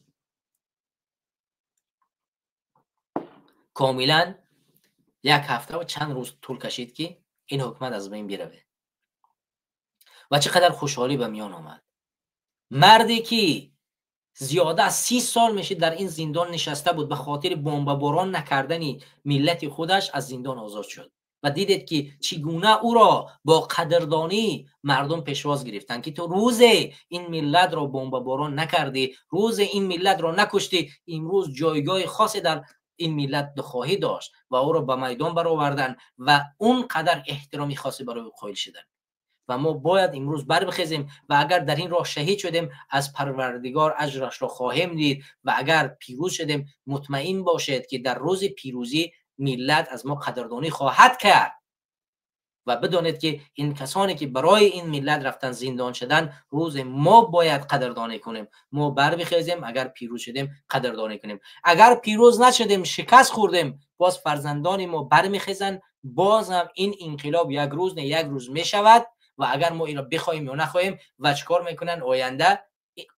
комилан. Як ҳафта ва чанд рӯз тӯл кашид, ки ин ҳукумат аз байн биравад. Ва чӣ қадар хушҳолӣ ба миён омад. Марде ки зиёда аз 30 сол мешид дар ин зиндон нишаста буд, ба хотири бомбаборон накардани миллати худаш аз зиндон озод шуд ва дидед, ки чӣ гуна ӯро бо қадрдонӣ мардум пешвоз гирифтанд, ки ту рӯзе ин миллатро бомбаборон накардӣ, рӯзе ин миллатро накуштӣ, имрӯз ҷойгоҳи хосе дар ин миллат хоҳӣ дошт. Ва ӯро ба майдон бароварданд ва он қадар эҳтироми хосе барои ӯ қоил шуданд. Ва мо бояд имрӯз барбихезем ва агар дар ин роҳ шаҳид шудем, аз Парвардигор аҷрашро хоҳем дид ва агар пирӯз шудем, мутмаин бошед, ки дар рӯзи пирӯзӣ миллат аз мо қадрдонӣ хоҳад кард. Ва бидонед, ки ин касоне ки барои ин миллат рафтан, зиндон шудан, рӯзе мо бояд қадрдонӣ кунем. Мо барбихезем, агар пирӯз шудем, қадрдонӣ кунем, агар пирӯз нашудем, шикаст хӯрдем, боз фарзандони мо бармехезанд, боз ҳам ин инқилоб як рӯз не, як рӯз мешавад. Ва агар мо инро бихоҳем ё нахоҳем, ва чикор мекунанд, оянда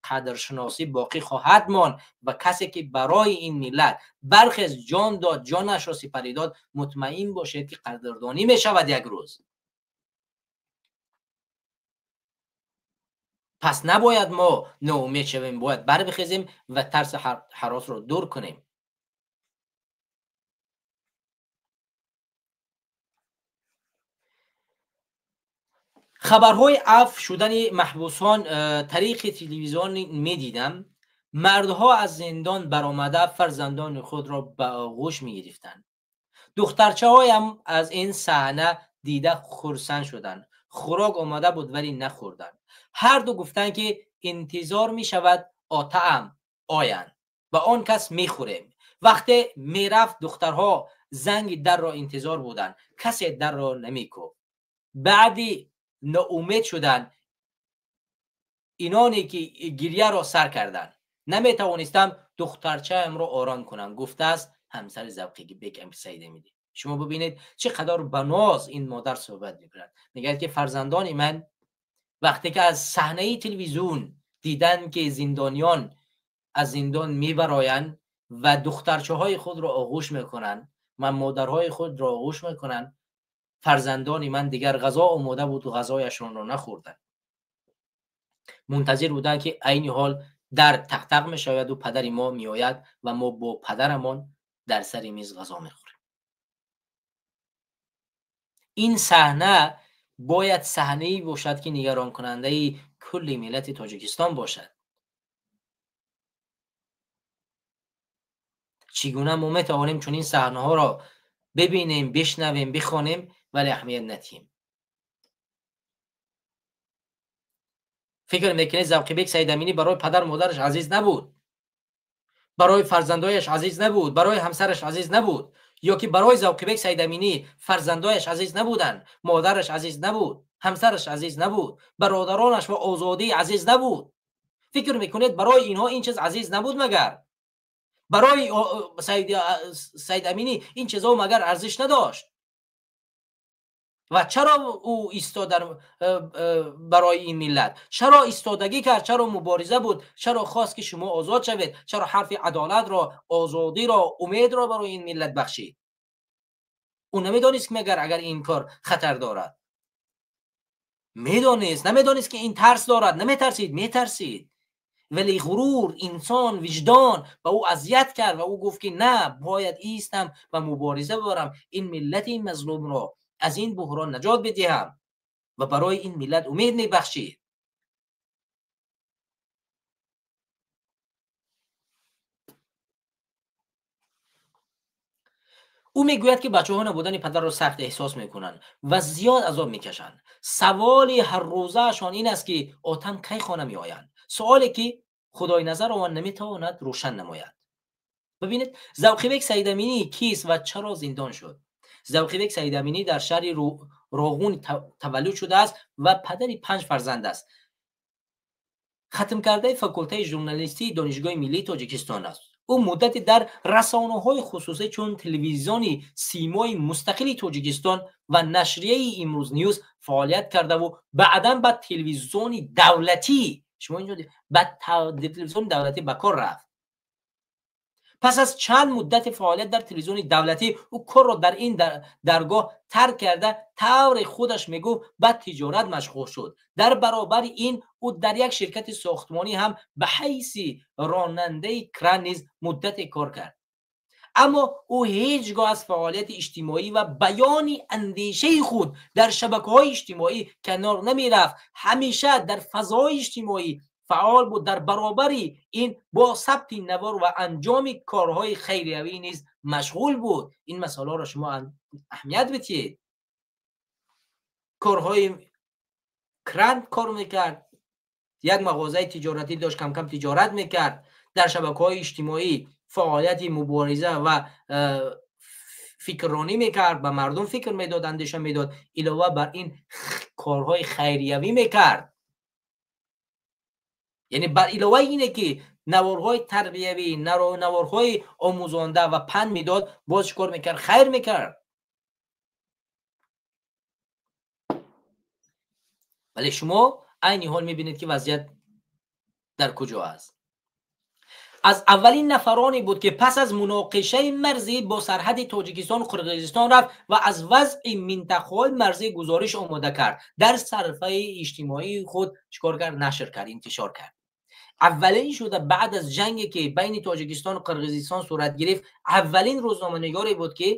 қадршиносӣ боқӣ хоҳад монд ва касе ки барои ин миллат бархез, ҷон дод, ҷонашро сипарӣ дод, мутмаин бошед, ки қадрдонӣ мешавад як рӯз. Пас набояд мо ноумед шавем, бояд барбихезем ва тарси ҳаросро дур кунем. Хабарҳои афв шудани маҳбусон тариқи телевизион медидам. Мардҳо аз зиндон баромада фарзандони худро ба оғӯш мегирифтанд. Духтарчаҳоям аз ин саҳна дида хурсанд шуданд. Хӯрок омода буд, вале нахӯрданд. Ҳарду гуфтанд, ки интизор мешавад отаам оянд ва он кас мехӯрем. Вақте мерафт, духтарҳо занги дарро интизор буданд. Касе дарро намекӯфт. Баъди ноумед шуданд, иноне ки гирьяро сар карданд. Наметавонистам духтарчаамро ором кунам, гуфтааст ҳамсари Завқибек Саидаминӣ. Шумо бибинед, чӣ қадар ба ноз ин модар суҳбат мекунад. Мегӯяд, ки фарзандони ман вақте ки аз саҳнаи телевизион диданд, ки зиндониён аз зиндон мебароянд ва духтарчаҳои худро оғӯш мекунанд ва модарҳои худро оғӯш мекунанд, фарзандони ман дигар ғазо омода буд ва ғазояшонро нахӯрданд. Мунтазир буданд, ки айни ҳол дар тақтақ мешавад ва падари мо меояд ва мо бо падарамон дар сари миз ғазо мехӯрем. Ин саҳна бояд саҳнае бошад, ки нигаронкунандаи кулли миллати Тоҷикистон бошад. Чӣ гуна мо метавонем чунин саҳнаҳоро бибинем, бишнавем, бихонем, вале аҳамият надиҳем? Фикр мекунед, Завқибек Саидаминӣ барои падар модараш азиз набуд, барои фарзандояш азиз набуд, барои ҳамсараш азиз набуд, ё ки барои Завқибек Саидаминӣ фарзандояш азиз набуданд, модараш азиз набуд, ҳамсараш азиз набуд, бародаронаш ва озодӣ азиз набуд? Фикр мекунед, барои инҳо ин чиз азиз набуд магар? Барои Саидаминӣ ин чизҳо магар арзиш надошт? Ва чаро ӯ истод барои ин миллат? Чаро истодагӣ кард? Чаро мубориза буд? Чаро хост, ки шумо озод шавед? Чаро ҳарфи адолатро, озодиро, умедро барои ин миллат бахшид? Ӯ намедонист, ки магар агар ин кор хатар дорад? Медонист. Намедонист, ки ин тарс дорад? Наметарсид? Метарсид, вале ғурур, инсон, виҷдон ба ӯ азият кард ва ӯ гуфт, ки на, бояд истам ва мубориза бибарам, ин миллати мазлумро аз ин буҳрон наҷот бидиҳам, ва барои ин миллат умед мебахшид. Ӯ мегӯяд, ки бачаҳо набудани падарро сахт эҳсос мекунанд ва зиёд азоб мекашанд. Саволи ҳаррӯзаашон ин аст, ки отам кай хона меоянд, суоле ки Худойназар он наметавонад рӯшан намояд. Бибинед, Завқибек Саидаминӣ кист ва чаро зиндон шуд? Завқибек Саидаминӣ дар шаҳри Роғун таваллуд шудааст ва падари панҷ фарзанд аст. Хатмкардаи факултаи журналистии Донишгоҳи миллии Тоҷикистон аст. Ӯ муддате дар расонаҳои хусусӣ, чун телевизиони Симои мустақили Тоҷикистон ва нашрияи Имрӯз Ньюз фаъолият кардаву баъдан ба телевизиони давлатӣ, шумо инҷо, ба телевизиони давлатӣ ба кор рафт. Пас аз чанд муддати фаъолият дар телевизиони давлатӣ, ӯ корро дар ин даргоҳ тарк карда, тавре худаш мегуфт, ба тиҷорат машғул шуд. Дар баробари ин ӯ дар як ширкати сохтмонӣ ҳам ба ҳайси ронандаи кран низ муддате кор кард. Аммо ӯ ҳеҷ гоҳ аз фаъолияти иҷтимоӣ ва баёни андешаи худ дар шабакаҳои иҷтимоӣ канор намерафт. Ҳамеша дар фазои иҷтимоӣ фаъол буд. Дар баробари ин бо сабти навор ва анҷоми корҳои хайриявӣ низ машғул буд. Ин масъаларо шумо аҳамият бидиҳед. Корҳои кран кор мекард, як мағозаи тиҷоратӣ дошт, камкам тиҷорат мекард, дар шабакаҳои иҷтимоӣ фаъолияти мубориза ва фикрронӣ мекард, ба мардум фикр медод, андеша медод. Илова бар ин корҳои хайриявӣ мекард. Яъне бар иловаи ине ки наворҳои тарбиявӣ, наворҳои омӯзонда ва панд медод, боз чӣ кор мекард? Хайр мекард. Вале шумо айни ҳол мебинед, ки вазъият дар куҷо аст. Аз аввалин нафароне буд, ки пас аз муноқишаи марзӣ бо сарҳади Тоҷикистону Қирғизистон рафт ва аз вазъи минтақаҳои марзӣ гузориш омода кард, дар саҳифаи иҷтимоии худ чикор кард? Нашр кард, интишор кард. Аввалин шуда баъд аз ҷанге, ки байни Тоҷикистону Қирғизистон сурат гирифт, аввалин рӯзноманигоре буд, ки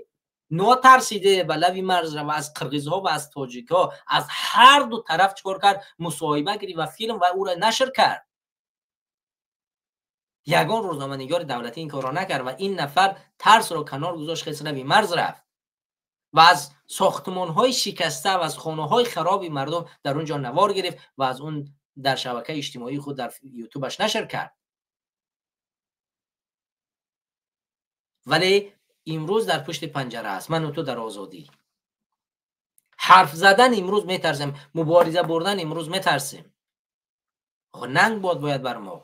нотарсиде ба лаби марз ва аз қирғизҳо ва аз тоҷикҳо, аз ҳар ду тараф чикор кард? Мусоҳиба гирифт ва филм ва ӯро нашр кард. Ягон рӯзноманигори давлатӣ ин корро накард ва ин нафар тарсро канор гузошт, хеле марз рафт ва аз сохтмонҳои шикаста ва аз хонаҳои хароби мардум дар он ҷо навор гирифт ва аз он дар шабакаи иҷтимоии худ дар ютубаш нашр кард. Вале имрӯз дар пушти панҷара аст. Ман ва ту дар озодӣ. Ҳарф задан имрӯз метарсем, мубориза бурдан имрӯз метарсем. Нанг бод бояд бар мо.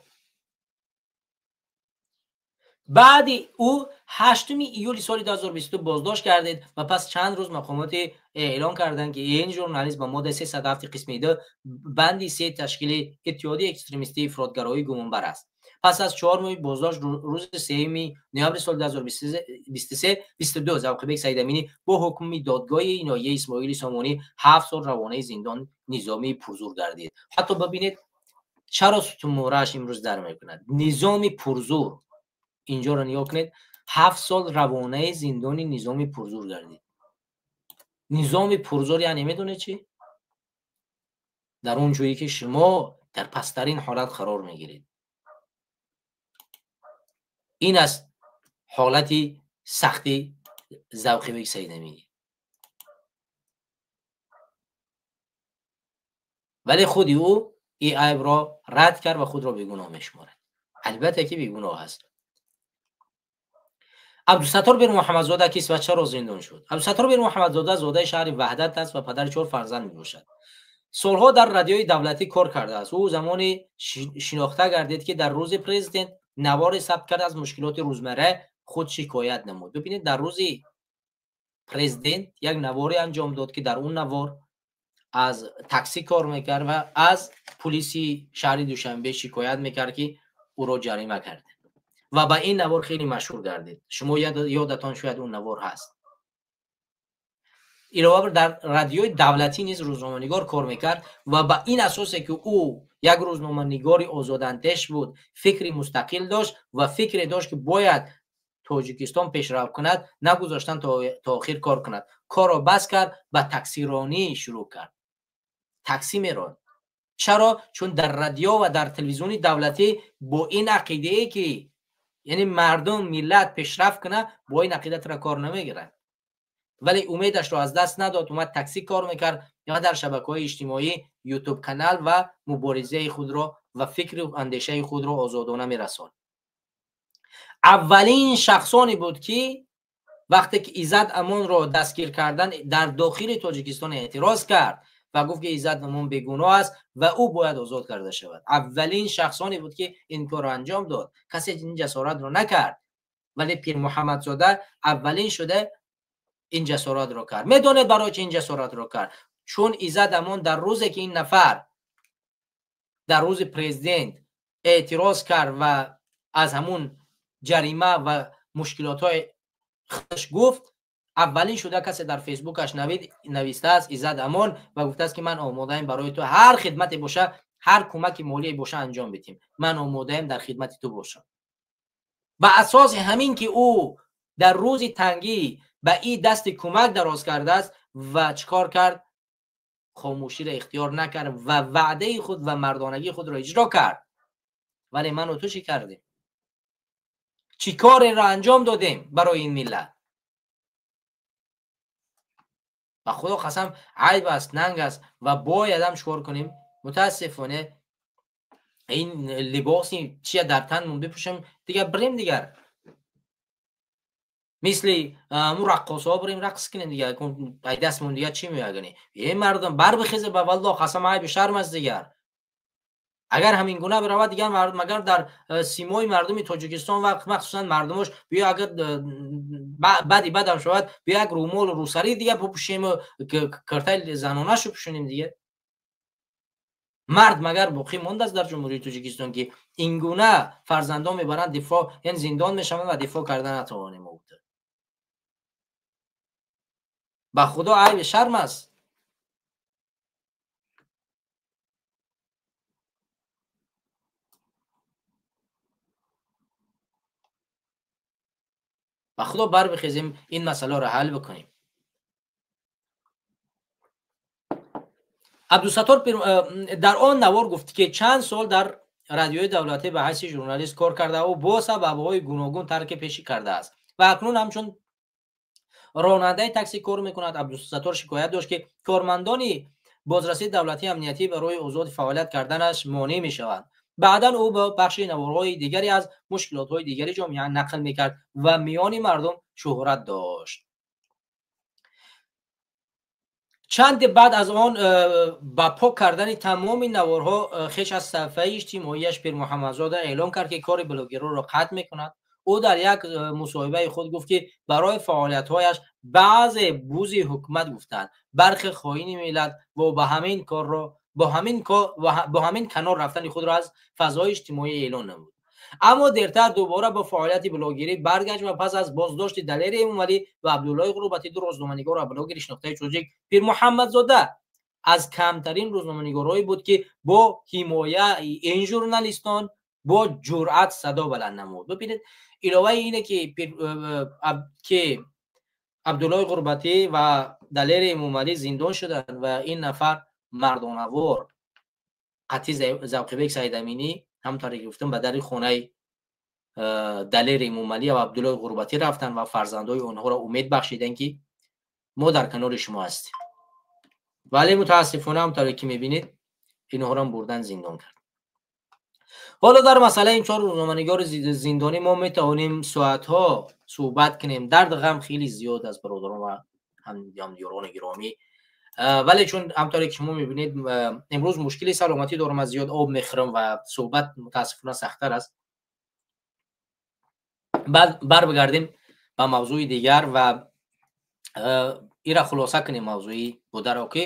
Баъди ӯ 8 июли соли 2022 боздошт кардед ва пас чанд рӯз мақомот эълон карданд, ки ин журналист ба моддаи 307 қисми 2 банди 3 ташкили иттиҳоди экстремистии ифротгароӣ гумонбар аст. Пас аз 4 моҳи боздошт рӯзи 3 ноябри соли 2023 Завқибек Саидаминӣ бо ҳукми додгоҳи ноҳияи Исмоили Сомонӣ 7 сол равонаи зиндон низомии пурзур гардид. Ҳатто бибинед чаро сутунмуҳрааш имрӯз дар мекунад. Низоми пурзур инҷоро нигоҳ кунед, 7 сол равонаи зиндони низоми пурзур гардид. Низоми пурзур яъне медонед чӣ? Дар он ҷое ки шумо дар пасттарин ҳолат қарор мегиред. Ин аст ҳолати сахти Завқибек Саидаминӣ. Вале худи ӯ ин айбро рад кард ва худро бегуноҳ мешуморад. Албатта ки бегуноҳ аст. Абдусаттор Бирмуҳаммадзода кист ва чаро зиндон шуд? Абдусаттор Бирмуҳаммадзода зодаи шаҳри Ваҳдат аст ва падари 4 фарзанд мебошад. Солҳо дар радиои давлатӣ кор кардааст. Ӯ замоне шинохта гардид, ки дар рӯзи президент наворе сабт кард аз мушкилоти рӯзмарра худ шикоят намуд. Бибинед, дар рӯзи президент як наворе анҷом дод, ки дар он навор аз таксӣ кор мекард ва аз пулиси шаҳри Душанбе шикоят мекард, ки ӯро ҷарима кард. Ва ба ин навор хеле машҳур гардид. Шумо ёдатон шояд он навор ҳаст. Илова бар дар радиои давлатӣ низ рӯзноманигор кор мекард ва ба ин асосе ки ӯ як рӯзноманигори озодандеш буд, фикри мустақил дошт ва фикре дошт, ки бояд Тоҷикистон пешрав кунад, нагузоштан то охир кор кунад. Корро бас кард, ба таксиронӣ шурӯъ кард. Таксӣ меронд. Чаро? Чун дар радио ва дар телевизиони давлатӣ бо ин ақидае ки яъне мардум, миллат пешрафт кунад, бо ин ақида тура кор намегирад. Вале умедашро аз даст надод, омад таксӣ кор мекард ва дар шабакаҳои иҷтимоӣ ютуб канал ва муборизаи худро ва фикру андешаи худро озодона мерасонд. Аввалин шахсоне буд, ки вақте ки Иззат Амонро дастгир кардан дар дохили Тоҷикистон эътироз кард ва гуфт, ки Иззат Амон бегуноҳ аст ва ӯ бояд озод карда шавад. Аввалин шахсоне буд, ки ин корро анҷом дод. Касе ин ҷасоратро накард, вале Пирмуҳаммадзода аввалин шуда ин ҷасоратро кард. Медонед барои чи ин ҷасоратро кард? Чун Иззат Амон дар рӯзе ки ин нафар дар рӯзи президент эътироз кард ва аз ҳамун ҷарима ва мушкилотҳои худаш гуфт, аввалин шуда касе дар фейсбукаш навистааст Иззат Амон ва гуфтааст, ки ман омодаем барои ту ҳар хидмате боша, ҳар кӯмаки молие боша анҷом бидиҳем. Ман омодаем дар хидмати ту бошам. Ба асоси ҳамин ки ӯ дар рӯзи тангӣ ба ин дасти кӯмак дароз кардааст ва чикор кард? Хомӯширо ихтиёр накард ва ваъдаи худ ва мардонагии худро иҷро кард. Вале ману ту чӣ кардем? Чӣ кореро анҷом додем барои ин миллат? Ба Худо қасам, айб аст, нанг аст ва бояд ҳам чикор кунем? Мутаассифона ин либоси чия дар танмон бипӯшем, дигар бирем, дигар мисли ҳамун раққосҳо бирем рақс кунем, дигар ай дастмон дигар чӣ меоягани? Э мардум, бар бихезе, ба валлоҳ қасам, айби шарм аст дигар. Агар ҳамин гуна биравад, дигар магар дар симои мардуми Тоҷикистон ва махсусан мардумош биё, агар баъди бадам шавад, биё як рӯмолу рӯсарӣ дигар бипӯшему киртаи занонашу пӯшонем дигар. Мард магар боқӣ мондааст дар Ҷумҳурии Тоҷикистон, ки ин гуна фарзандон мебаранд дифоъ, яъне зиндон мешаванд ва дифоъ карда натавонем. Ба Худо айби шарм аст. Ба Худо барбихезем, ин масъаларо ҳал бикунем. Абдусаттор дар он навор гуфт, ки чанд сол дар Радиои давлатӣ ба ҳайси журналист кор карда, ӯ бо сабабҳои гуногун тарки пешӣ кардааст ва акнун ҳамчун ронандаи таксӣ кор мекунад. Абдусаттор шикоят дошт, ки кормандони бозрасии давлатии амниятӣ барои озод фаъолият карданаш монеъ мешаванд. Баъдан ӯ ба бахши наворҳои дигаре аз мушкилотҳои дигари ҷомеа нақл мекард ва миёни мардум шӯҳрат дошт. Чанде баъд аз он ба пок кардани тамоми наворҳо хеш аз саҳифаи иҷтимоияш Пирмуҳаммадзода эълон кард, ки кори блогерро қатъ мекунад. Ӯ дар як мусоҳибаи худ гуфт, ки барои фаъолиятҳояш баъзе бузи ҳукумат гуфтанд, бархе хоини миллат ва ба ҳамин корро бо ҳамин канор рафтани худро аз фазои иҷтимоӣ эълон намуд. Аммо дертар дубора ба фаъолияти блогерӣ баргашт ва пас аз боздошти Далери Эмомалӣ ва Абдуллои Ғурбатӣ, ду рӯзноманигор ва блогери шинохтаи тоҷик, Пирмуҳаммадзода аз камтарин рӯзноманигорҳое буд, ки бо ҳимояи ин журналистон бо ҷуръат садо баланд намуд. Бибинед, иловаи ине ки Абдуллои Ғурбатӣ ва Далери Эмомалӣ зиндон шуданд ва ин нафар мардонавор қатъи Завқибек Саидаминӣ, ҳамонтавре ки гуфтам, ба дари хонаи Далери Эмомалӣ ва Абдуллои Ғурбатӣ рафтанд ва фарзандои онҳоро умед бахшиданд, ки мо дар канори шумо ҳастем. Вале мутаассифона, ҳамонтавре ки мебинед, инҳоро бурдан зиндон кард. Ҳоло дар масъалаи ин чор рӯзноманигори зиндонӣ мо метавонем соатҳо суҳбат кунем. Дард ғам хеле зиёд аст, бародарон ва ҳамдиёрони гиромӣ. Вале чун ҳамтавре ки шумо мебинед, имрӯз мушкили саломатӣ дорам, аз зиёд об мехӯрам ва суҳбат мутаассифона сахттар аст. Баъд барбигардем ба мавзӯи дигар ва ира хулоса кунем мавзӯи бударо, ки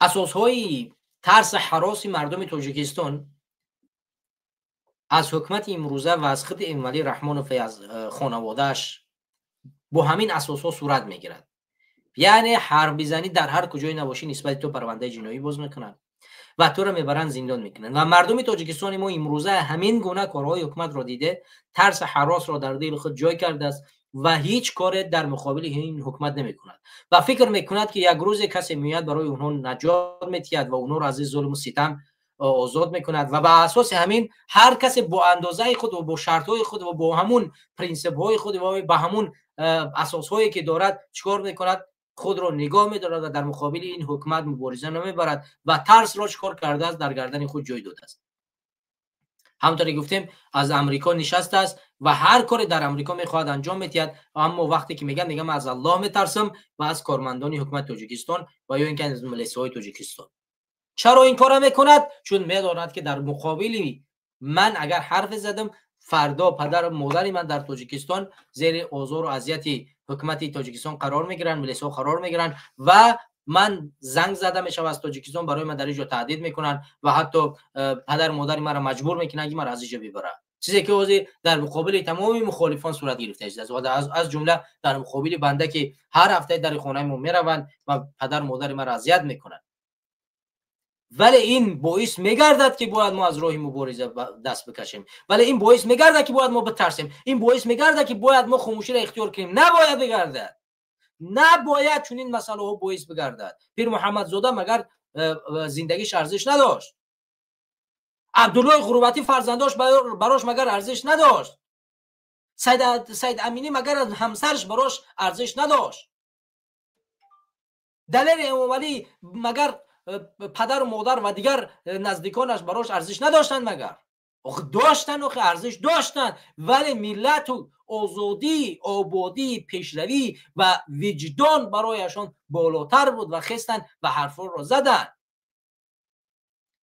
асосҳои тарси ҳароси мардуми Тоҷикистон аз ҳукумати имрӯза ва аз худи Эмомалӣ Раҳмонов ва аз хонаводааш бо ҳамин асосҳо сурат мегирад. Яъне ҳарф бизанӣ, дар ҳар куҷое набошӣ, нисбати ту парвандаи ҷиноӣ боз мекунанд ва туро мебаранд, зиндон мекунанд. Ва мардуми тоҷикистони мо имрӯза ҳамин гуна корҳои ҳукуматро диде, тарси ҳаросро дар дили худ ҷой кардааст ва ҳеҷ коре дар муқобили ин ҳукумат намекунад ва фикр мекунад, ки як рӯзе касе меояд, барои онҳо наҷот метиҳад ва онҳоро аз ин зулму ситам озод мекунад. Ва ба асоси ҳамин ҳар касе бо андозаи худ ва бо шартҳои худ ва бо ҳамун принсипҳои худ ва ба ҳамун асосҳое ки дорад, чикор мекунад? Худро нигоҳ медорад ва дар муқобили ин ҳукумат мубориза намебарад ва тарсро чикор кардааст? Дар гардани худ ҷой додааст. Ҳамонтавре гуфтем, аз Амрико нишастааст ва ҳар коре дар Амрико мехоҳад анҷом медиҳад. Аммо вақте ки мегӯяд, мегӯям, аз Аллоҳ метарсам ва аз кормандони ҳукумати Тоҷикистон ва ё ин ки аз милисияҳои Тоҷикистон. Чаро ин корро мекунад? Чун медонад, ки дар муқобили ман агар ҳарфе задам, фардо падару модари ман дар Тоҷикистон зери озору азияти ҳукумати Тоҷикистон қарор мегиранд, милисияҳо қарор мегиранд ва ман занг зада мешавад аз Тоҷикистон, барои ман дар ин ҷо таҳдид мекунанд ва ҳатто падару модари маро маҷбур мекунанд, ки маро аз ин ҷо бибаранд. Чизе ки ҳозир дар муқобили тамоми мухолифон сурат гирифта шудааст ва аз ҷумла дар муқобили банда, ки ҳар ҳафтаи дари хонаи мо мераванд ва падару модари маро азият мекунанд. Вале ин боис мегардад, ки бояд мо аз роҳи мубориза даст бикашем? Вале ин боис мегардад, ки бояд мо битарсем? Ин боис мегардад, ки бояд мо хомӯширо ихтиёр кунем? Набояд бигардад, набояд чунин масъалаҳо боис бигардад. Пирмуҳаммадзода магар зиндагиш арзиш надошт? Абдуллои Ғурбатӣ фарзандош барош магар арзиш надошт? Саид Аминӣ магар ҳамсараш барош арзиш надошт? Далери Эмомалӣ магар падару модар ва дигар наздиконаш барош арзиш надоштанд? Магар доштанд, охе арзиш доштанд. Вале миллату озодӣ, ободӣ, пешравӣ ва виҷдон барояшон болотар буд ва хестанд ва ҳарфҳоро заданд.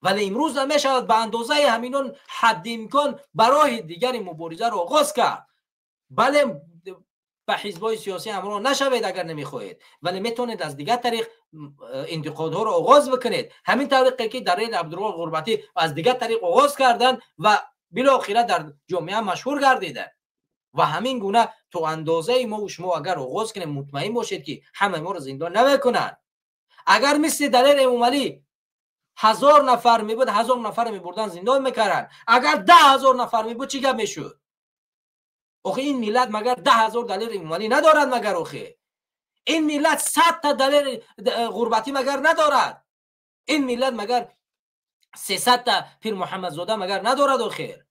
Вале имрӯз намешавад ба андозаи ҳаминон ҳадди имкон ба роҳи дигари муборизаро оғоз кард. Бале, ба ҳизбҳои сиёсӣ ҳамроҳ нашавед, агар намехоҳед, вале метавонед аз дигар тариқ интиқодҳоро оғоз бикунед. Ҳамин тариқе ки Далери Абдуллоҳ Ғурбатӣ аз дигар тариқ оғоз карданд ва билохира дар ҷомеа машҳур гардиданд. Ва ҳамин гуна то андозаи мо шумо агар оғоз кунем, мутмаин бошед, ки ҳамаи моро зиндон намекунанд. Агар мисли Далери Эмомалӣ 1000 нафар мебуд, 1000 нафар мебурдан, зиндон мекарданд. Агар 10,000 нафар мебуд, чӣ гап мешуд? Охе, ин миллат магар 10,000 Далери Эмомалӣ надорад? Магар охе ин миллат 100 та Далери Ғурбатӣ магар надорад? Ин миллат магар 300 та Пирмуҳаммадзода магар надорад охир?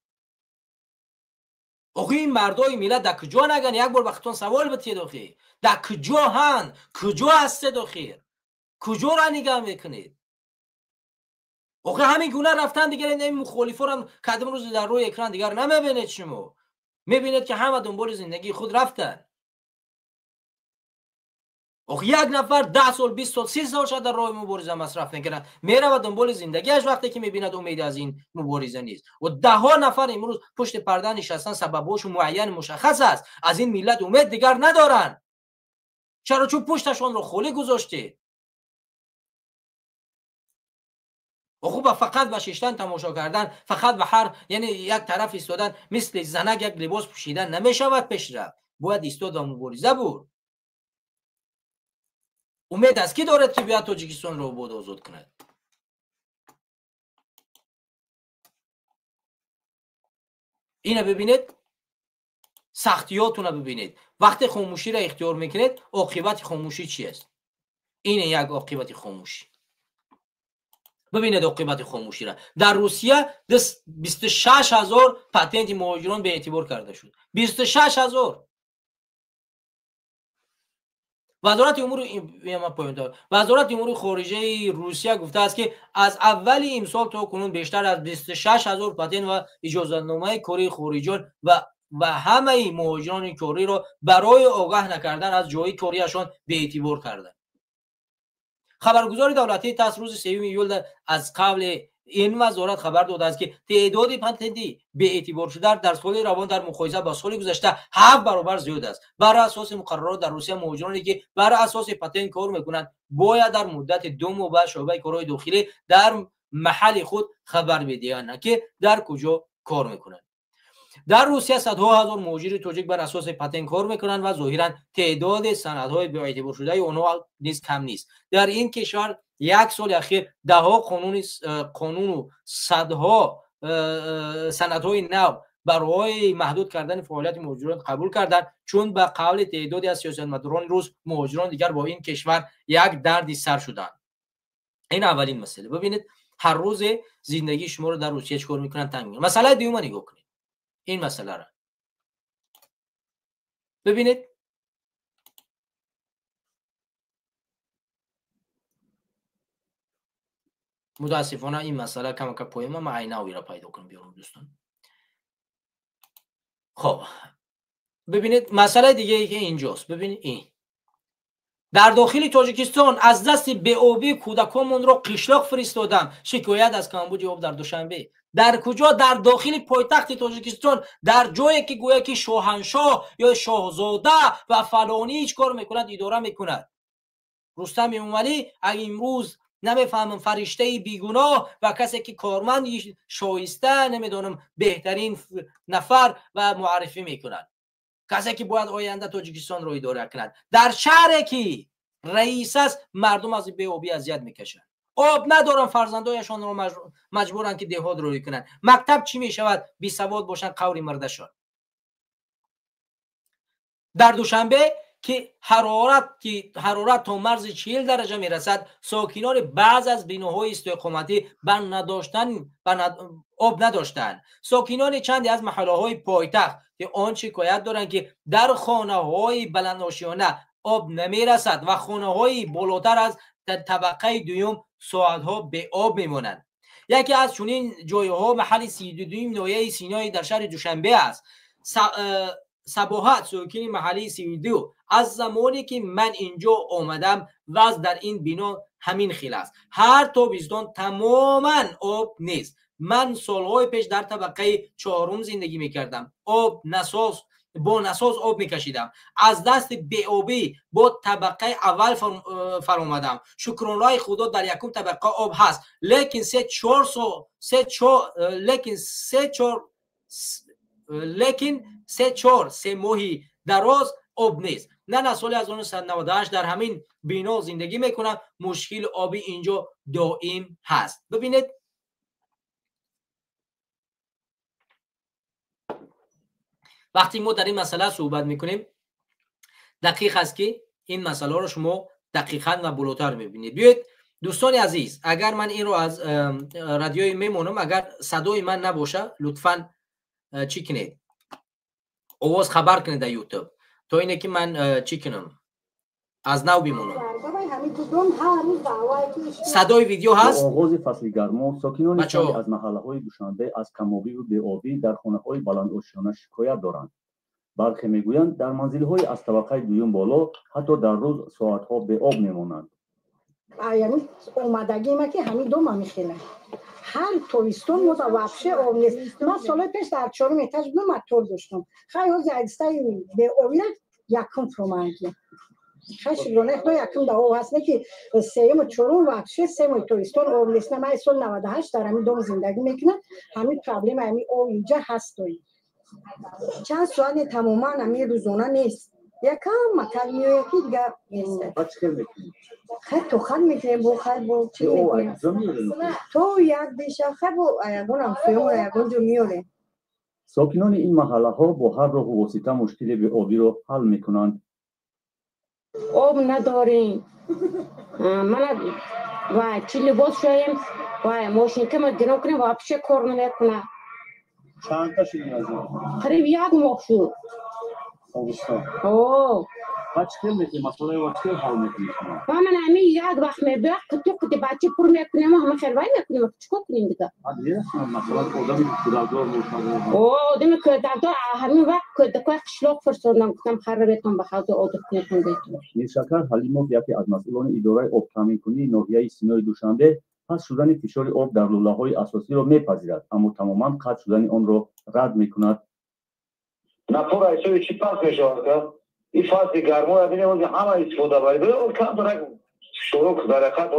Охи ин мардои миллат дар куҷо наган? Як бор ба худтон савол битиҳед охир. Дар куҷо ҳанд? Куҷо ҳастед охир? Куҷоро нигаҳ мекунед? Охи ҳамин гуна рафтан дигар ин мухолифорам кадом рӯз дар рӯи экран дигар намебинед шумо. Мебинед ки ҳама дунболи зиндагии худ рафтанд. Охи як нафар 10 сол, 20 сол, 30 сол шояд дар роҳи мубориза масраф мекунад, меравад дунболи зиндагиаш вақте ки мебинад умед аз ин мубориза нест. Ва даҳҳо нафар имрӯз пушти парда нишастан, сабабҳошон муайян мушаххас аст. Аз ин миллат умед дигар надоранд. Чаро? Чун пушташонро холӣ гузоштед. Оху ба фақат ба шиштан тамошо кардан, фақат ба ҳар яъне як тараф истодан, мисли занак як либос пӯшидан намешавад пешрафт. Бояд истод ва мубориза бурд. Умед аз ки дорад ки биёяд Тоҷикистонро обод озод кунад? Ина бибинед, сахтиётуна бибинед. Вақте хомӯширо ихтиёр мекунед, оқибати хомӯшӣ чи аст? Ин як оқибати хомӯшӣ. Бибинед оқибати хомӯширо. Дар Русия 26 ҳазор патенти муҳоҷирон беэътибор карда шуд. 26 ҳазор. Вазорати умури хориҷаи Русия гуфтааст ки аз аввали имсол то кунун бештар аз 26 ҳазор патент ва иҷозатномаи кории хориҷиён ва ҳамаи муҳоҷирони кориро барои огаҳ накардан аз ҷои кориашон беэътибор карданд. Хабаргузори давлатии ТАСС рӯзи 3 июл аз қавли ин вазорат хабар додааст ки теъдоди патенти беэътиборшуда дар соли равон дар муқоиса ба соли гузашта 7 баробар зиёд аст. Бар асоси муқаррарот дар Русия муҳоҷироне ки бар асоси патент кор мекунанд бояд дар муддати 2 моҳ ба шӯъбаи корҳои дохилӣ дар маҳалли худ хабар бидиҳанд ки дар куҷо кор мекунанд. Дар Русия садҳо ҳазор муҳоҷири тоҷик бар асоси патент кор мекунанд ва зоҳиран теъдоди санадҳои беэътиборшудаи онҳо низ кам нест. Дар ин кишвар як соли ахир даҳҳо қонуну садҳо санадҳои нав барои маҳдуд кардани фаъолияти муҳоҷирон қабул карданд, чун ба қавли теъдоде аз сиёсатмадорони рус муҳоҷирон дигар бо ин кишвар як дарди сар шуданд. Ин аввалин масъала. Бибинед, ҳар рӯзе зиндагии шуморо дар Русия чӣ кор мекунанд танг мекунанд. Масъалаи дуюма нигоҳ кунед. Ин масъаларо бибинед. Мутаассифона ин масъала камака поема, ман айнавиро пайдо кунам биёрам дӯстон. Хоб, бибинед масъалаи дигае ки инҷост. Бибинед, ин дар дохили Тоҷикистон аз дасти беобӣ кӯдаконмонро қишлоқ фиристодам. Шикоят аз камбуди об дар Душанбе. Дар куҷо? Дар дохили пойтахти Тоҷикистон, дар ҷое ки гӯя ки шоҳаншоҳ ё шоҳзода ва фалонӣ ҳеҷ кор мекунад, идора мекунад. Рустам Эмомалӣ имрӯз намефаҳмам фариштаи бигуноҳ ва касе ки корманди шоиста, намедонам беҳтарин нафар ва муаррифӣ мекунад, касе ки бояд оянда Тоҷикистонро идора кунад. Дар шаҳре ки раис аст, мардум аз беобӣ азият мекашанд. Об надоранд, фарзандояшонро маҷбуранд ки деҳот рӯй кунанд. Мактаб чӣ мешавад? Бисавод бошанд қаври мардашон. Дар Душанбе ки ҳарорат то марзи 40 дараҷа мерасад, сокинони баъзе аз биноҳои истиқоматӣ об надоштанд. Сокинони чанде аз маҳаллаҳои пойтахт ки он шикоят доранд ки дар хонаҳои баландошиёна об намерасад ва хонаҳои болотар аз табақаи дуюм соатҳо беоб мемонанд. Яке аз чунин ҷойҳо маҳалли 32 ноҳияи Синои дар шаҳри Душанбе аст. Сабоҳат, сокини маҳаллии 32, аз замоне ки ман инҷо омадам вазъ дар ин бино ҳамин хел аст. Ҳар тобистон тамоман об нест. Ман солҳои пеш дар табақаи 4 зиндагӣ мекардам. Об насос бо насос об мекашидам. Аз дасти беобӣ бо табақаи аввал фаромадам. Шукронаи Худо дар якум табақа об ҳаст, лекин се моҳи дароз об нест. На аз соли 1998 дар ҳамин бино зиндагӣ мекунам. Мушкили обӣ инҷо доим ҳаст. Бибинед, вақте мо дар ин масъала суҳбат мекунем, дақиқ аст ки ин масъаларо шумо дақиқан ва болотар мебинед. Биёед Дӯстони азиз, агар ман инро аз радиои мемонам, агар садои ман набоша, лутфан чӣ кунед, овоз хабар кунед дар ютуб, то ине ки ман чӣ кунам, аз нав бимонам. Садои видео ҳаст?
Оғози фасли гармо сокинони чанде аз маҳаллаҳои Душанбе аз камобиву беобӣ дар хонаҳои баландошёна шикоят доранд. Бархе мегӯянд, дар манзилҳои аз табақаи дуюм боло ҳатто дар рӯз соатҳо беоб мемонанд.
Яъне омадагима ки ҳамин дом ҳамихела. Ҳар тобистон мо вообще об нест. Ман солҳои пеш дар чорум этаж будам, мотор доштам. Хай ҳозир ҳадисаи беобира якум фуромадагиям. Хай шукрона Худо якум да об ҳаст, не ки сеюму чорум вообще се моҳи тобистон об нест. Ман соли 98 дар ҳамин дом зиндагӣ мекунам, ҳамин проблема ҳамин об инҷа ҳаст.
Чанд соат не, тамоман ҳамин рӯзона нест. Якам макал меояд ки дигар нест. Хай тоқат мекунем, бо хай бо чӣ мекунем? То як беша хай бо ягон ҳамсоямон ягон ҷо меорем.
Сокинони ин маҳаллаҳо бо ҳар роҳу восита мушкили беобиро ҳал мекунанд.
Об надорем. Мана ва чӣ либос шоем, ва мошинкама гирон кунем, вообще кор намекунад.
Чанд та шуд аз ин?
Қариб як моҳ шуд.
Тобистон.
О.
Ва чӣ хел мекунед? Масъалаи ва чӣ хел ҳал мекунед шумо?
Ва ман ҳамин як вақт мебиёд, қиту қити бача пур мекунем, ҳама хел вай мекунем, чӣ кор кунем дигар?
Масалан, одами кӯдакдор бошад.
О, одами кӯдакдор ҳамин вақт кӯдакои қишлоқ фирсондам, гуфтам харабетон ба ҳавзи одат кунетон бетон.
Миршакар Ҳалимов яке аз масъулони идораи обтаъминкунии ноҳияи Синои Душанбе паст шудани фишори об дар лӯлаҳои асосиро мепазирад, аммо тамоман қатъ шудани онро рад мекунад.
Напор ҳисоби чӣ паст мешавад? Ин фасли гармоя бинем, ҳама истифода баред. Камтарак фишоро дар ҳақиқат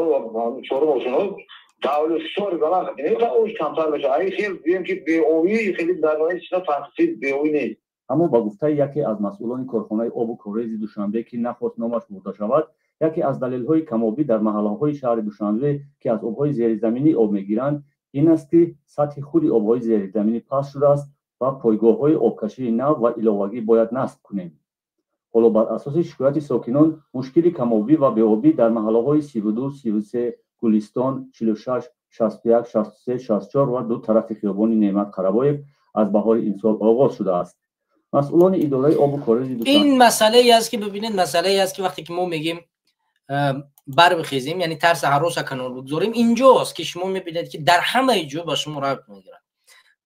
чорум ошино давлу фишори баланд ош камтар мешавад. Ин хел гӯем ки беобӣ хеле дар ноҳияи Сино танқисӣ беобӣ нест.
Аммо ба гуфтаи яке аз масъулони корхонаи обу корези Душанбе, ки нахост номаш бурда шавад, яке аз далелҳои камобӣ дар маҳаллаҳои шаҳри Душанбе, ки аз обҳои зеризаминӣ об мегиранд, ин аст ки сатҳи худи обҳои зеризаминӣ паст шудааст ва пойгоҳҳои обкашии нав ва иловагӣ бояд насб кунем. Ҳоло бар асоси шикояти сокинон мушкили камобӣ ва беобӣ дар маҳаллаҳои 32, 33, Гулистон, 46, 61, 63, 64 ва ду тарафи хиёбони Неъмат Қарабоев аз баҳори имсол оғоз шудааст. Масъулони идораи обу корези Душанбе
ин масъалае аст ки бибинед, масъалае аст ки вақте ки мо мегем барбихезем, яъне тарса ҳароса канор бигзорем, инҷост ки шумо мебинед ки дар ҳамаи ҷо ба шумо рабт мегирад.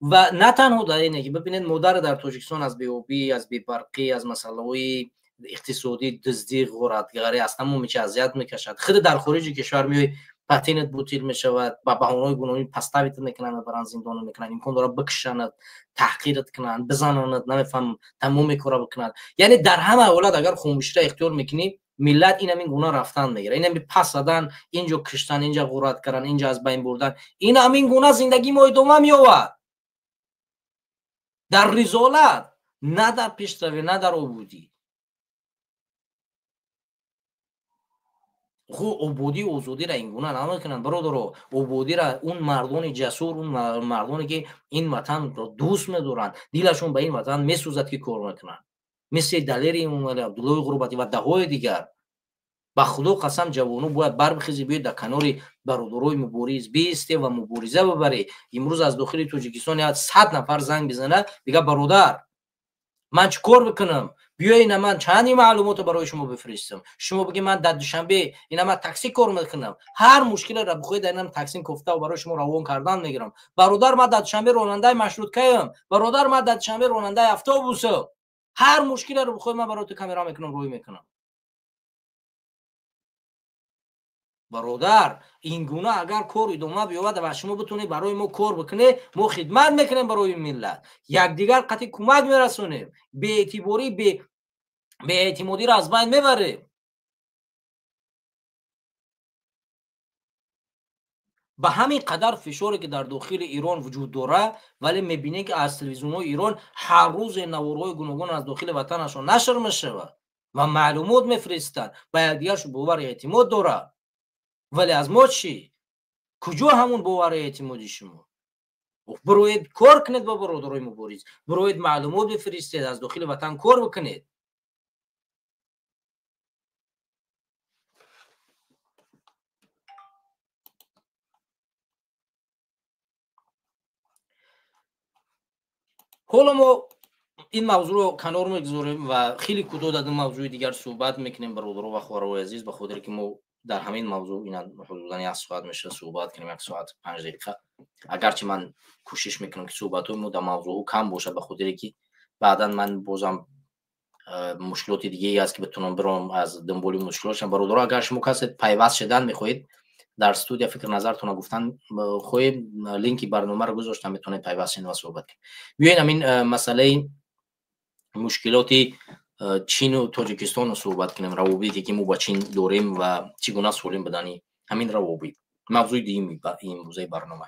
Ва на танҳо дар ине ки бибинед, модар дар Тоҷикистон аз беобӣ, аз бебарқӣ, аз масъалаҳои иқтисодӣ, дуздӣ, ғоратгарӣ аз тамоми чи азият мекашад. Худ дар хориҷи кишвар меои, патентат ботил мешавад, ба баҳонаҳои гуногун поставит мекунанд, мебаранд зиндон мекунанд, имкон дорад бикушанд, таҳқират кунанд, бизананд, намефаҳмам, тамоми кора бикунанд. Яъне дар ҳама ҳолат агар хомӯширо ихтиёр мекунӣ, миллат ин ҳамин гуна рафтан мегирад. Ин ҳамин пас задан, инҷо киштан, инҷа ғорат кардан, инҷа аз байн бурдан, ин ҳамин гуна зиндагии мо идома меёбад. Дар ризолат, на дар пешравӣ, на дар обудӣ. Ху ободию озодиро ин гуна намекунанд, бародаро. Ободиро он мардони ҷасур, он мардоне ки ин ватанро дӯст медоранд, дилашон ба ин ватан месӯзад ки кор мекунанд, мисли Далери Эмомалӣ, Абдуллои Ғурбатӣ ва даҳҳои дигар. Ба Худо қасам, ҷавоно бояд барбихезӣ, биёед дар канори бародарои мубориз биисте ва мубориза бибарӣ. Имрӯз аз дохили Тоҷикистон як 100 нафар занг бизана, бига бародар, ман чӣ кор бикунам? Биё ина ман чанди маълумотро барои шумо бифиристам. Шумо биги ман дар Душанбе ина ман такси кор мекунам. Ҳар мушкилеро бихоҳед дар инам таксин кофта барои шумо равон кардан мегирам. Бародар, ман дар Душанбе ронандаи маршруткаям. Бародар, ман дар Душанбе ронандаи автобусам. Ҳар мушкилеро бихоҳед ман барои ту камера мекунам, рӯй мекунам. Бародар, ин гуна агар кор идома биёбад ва шумо битонед барои мо кор бикунед, мо хидмат мекунем барои миллат, якдигар қатъи кӯмак мерасонем, беэътиборӣ, беэътимодиро аз байн мебарем. Ба ҳамин қадар фишоре ки дар дохили Ирон вуҷуд дорад, вале мебинем ки аз телевизионҳои Ирон ҳар рӯзе наворҳои гуногун аз дохили ватанашон нашр мешавад ва маълумот мефиристанд, ба якдигарш бовари эътимод дорад. Вале аз мо чӣ? Куҷо ҳамун бовари эътимоди шумо? Бироед кор кунед бо бародарои мубориз, бироед маълумот бифиристед, аз дохили ватан кор бикунед. Ҳоло мо ин мавзӯъро канор мегузорем ва хеле кӯтоҳ дар ин мавзӯи дигар суҳбат мекунем, бародаро ва хоҳарои азиз, ба хотире ки мо дар ҳамин мавзӯъ ина ҳудудан як соат мешавад суҳбат кунем, 1 соат 5 дақиқа. Агарчи ман кӯшиш мекунам, ки суҳбатҳои мо дар мавзӯъҳо кам бошад, ба хотире ки баъдан ман бозам мушкилоти дигае аст, ки битонам биром аз дунболи мушкилотшам. Бародаро, агар шумо касе пайваст шудан мехоҳед дар студия, фикр назартона гуфтан хоҳед, линки барномаро гузоштам, метавонед пайваст шед ва суҳбат кунед. Биёед, ҳамин масъалаи мушкилоти Чину Тоҷикистонро суҳбат кунем, равобите ки мо ба Чин дорем ва чӣ гуна солим будани ҳамин равобит. Мавзӯи дуюми имрӯзаи барнома.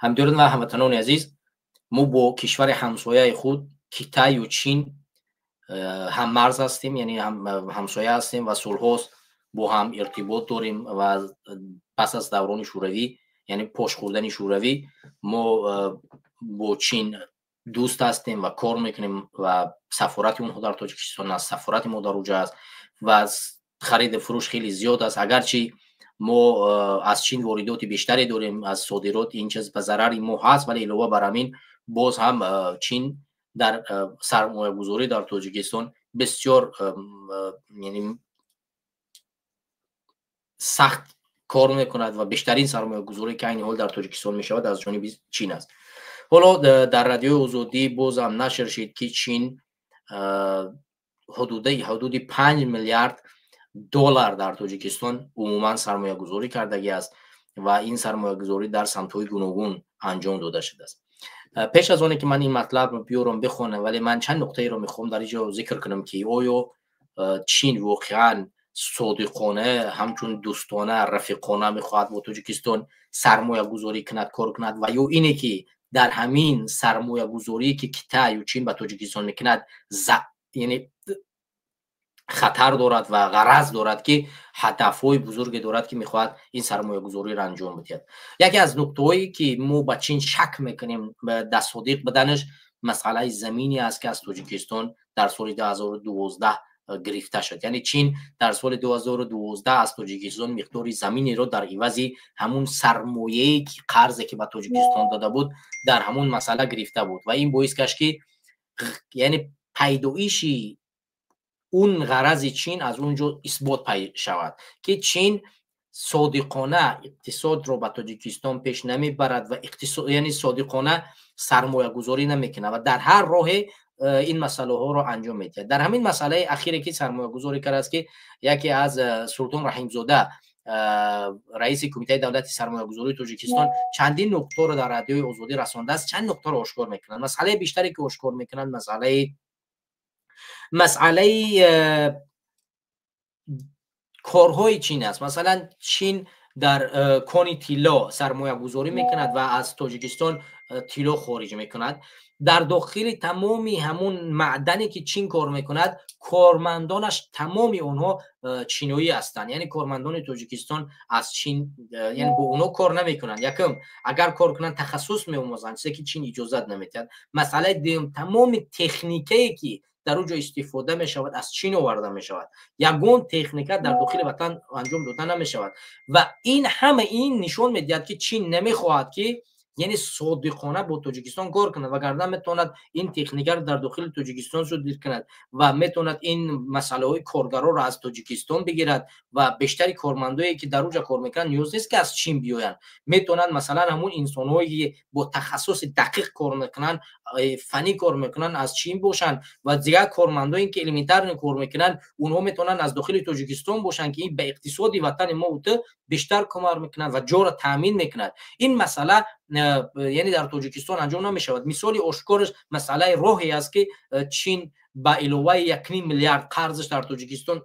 Ҳамдиёрон ва ҳамватанони азиз, мо бо кишвари ҳамсояи худ, Китаю Чин, ҳаммарз ҳастем, яъне ҳамсоя ҳастем ва солҳост бо ҳам иртибот дорем. Ва пас аз даврони Шӯравӣ, яъне пош хӯрдани Шӯравӣ, мо бо Чин дӯст ҳастем ва кор мекунем ва сафорати онҳо дар Тоҷикистон аст, сафорати мо дар уҷа аст ва хариду фурӯш хеле зиёд аст. Агарчи мо аз Чин воридоти бештаре дорем аз содирот, ин чиз ба зарари мо ҳаст, вале илова бар ҳамин боз ҳам Чин дар сармоягузорӣ дар Тоҷикистон бисёр сахт кор мекунад ва бештарин сармоягузорӣ, ки айни ҳол дар Тоҷикистон мешавад, аз ҷониби Чин аст. Ҳоло дар Радиои Озодӣ бозам нашр шид, ки Чин ҳудуди 5 миллиард доллар дар Тоҷикистон умуман сармоягузорӣ кардагӣ аст ва ин сармоягузорӣ дар самтҳои гуногун анҷом дода шудааст. Пеш аз оне ки ман ин матлабро биёрам бихонам, вале ман чанд нуқтаеро мехоҳам дар инҷо зикр кунам, ки оё Чин воқеан содиқона, ҳамчун дӯстона, рафиқона мехоҳад бо Тоҷикистон сармоягузорӣ кунад, кор кунад ва ё ине ки дар ҳамин сармоягузорие, ки Китаю Чин ба Тоҷикистон мекунад, яъне хатар дорад ва ғараз дорад, ки ҳадафҳои бузурге дорад, ки мехоҳад ин сармоягузориро анҷом бидиҳад? Яке аз нуқтаҳое, ки мо ба Чин шак мекунем дар содиқ буданаш, масъалаи замине аст, ки аз Тоҷикистон дар соли 2012 гирифта шуд. Яъне Чин дар соли 2012 аз Тоҷикистон миқдори заминеро дар ивази ҳамун сармояе, ки қарзе ки ба Тоҷикистон дода буд, дар ҳамун масъала гирифта буд. Ва ин боис гашт, ки яъне пайдоиши он ғарази Чин аз он ҷо исбот шавад, ки Чин содиқона иқтисодро ба Тоҷикистон пеш намебарад ва яъне содиқона сармоягузорӣ намекунад ва дар ҳар роҳе ин масъалаҳоро анҷом медиҳад. Дар ҳамин масъалаи ахире, ки сармоягузорӣ кардааст, ки яке аз Султон Раҳимзода, раиси Кумитаи давлати сармоягузории Тоҷикистон, чандин нуқтаро дар Радиои Озодӣ расондааст, чанд нуқтаро ошкор мекунад. Масъалаи бештаре, ки ошкор мекунад, масъалаи корҳои Чин аст. Масалан, Чин дар кони тилло сармоягузорӣ мекунад ва аз Тоҷикистон тилло хориҷ мекунад. Дар дохили тамоми ҳамун маъдане, ки Чин кор мекунад, кормандонаш тамоми онҳо чиноӣ ҳастанд, яъне кормандони Тоҷикистон аз Чин, яъне бо онҳо кор намекунанд. Якум, агар кор кунанд, тахассус меомӯзанд, чизе ки Чин иҷозат наметиҳад. Масъалаи дуюм, тамоми техникае, ки дар он ҷо истифода мешавад, аз Чин оварда мешавад. Ягон техника дар дохили ватан анҷом дода намешавад. Ва ин ҳама ин нишон медиҳад, ки Чин намехоҳад, ки яъне содиқона бо Тоҷикистон кор кунад, вагарна метавонад ин техникаро дар дохили Тоҷикистон содир кунад ва метавонад ин масъалаҳои коргароро аз Тоҷикистон бигирад. Ва бештари кормандое, ки дар уҷа кор мекунанд, ниёз нест, ки аз Чин биёянд. Метавонанд, масалан, ҳамун инсонҳое, ки бо тахассуси дақиқ кор мекунанд, фаннӣ кор мекунанд, аз Чин бошанд ва дигар кормандое, ки элементарно кор мекунанд, онҳо метавонанд аз дохили Тоҷикистон бошанд, ки ин ба иқтисоди ватани мо бештар кӯмак мекунад ва ҷоро таъмин мекунад. Ин масъала яъне дар Тоҷикистон анҷом намешавад. Мисоли ошкораш масъалаи роҳе аст, ки Чин ба иловаи 1,5 миллиард қарзаш дар Тоҷикистон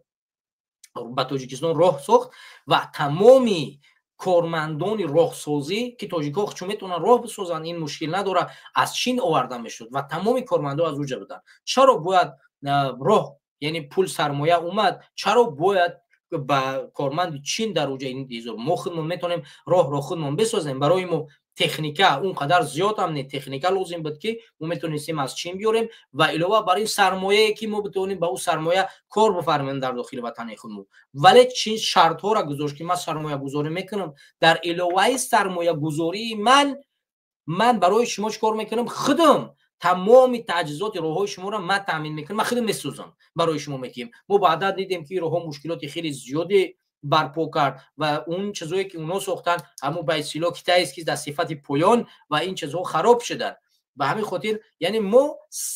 ба Тоҷикистон роҳ сохт ва тамоми кормандони роҳсозӣ, ки тоҷикҳо чун метавонанд роҳ бисозанд, ин мушкил надорад, аз Чин оварда мешуд ва тамоми кормандо аз уҷа буданд. Чаро бояд роҳ, яъне пул, сармоя омад, чаро бояд ба корманди Чин дар уҷа интизор? Мо худмон метавонем роҳро худмон бисозем. Барои мо техника он қадар зиёд ҳам не, техника лозим буд, ки мо метавонистем аз Чин биёрем ва илова бар ин сармояе, ки мо битавонем ба ӯ сармоя кор бифармоем дар дохили ватани худмон. Вале Чин шартҳоро гузошт, ки ман сармоягузорӣ мекунам, дар иловаи сармоягузории ман барои шумо чӣ кор мекунам худам. Тамоми таҷҳизоти роҳҳои шуморо ман таъмин мекунам, ман худам месӯзам, барои шумо мекунем. Мо баъдан дидем, ки роҳҳо мушкилоти хеле зиёде барпо кард ва он чизое ки онҳо сохтанд, ҳамун ба истилоҳ китайский дар сифати поён, ва ин чизҳо хароб шуданд. Ба ҳамин хотир, яъне мо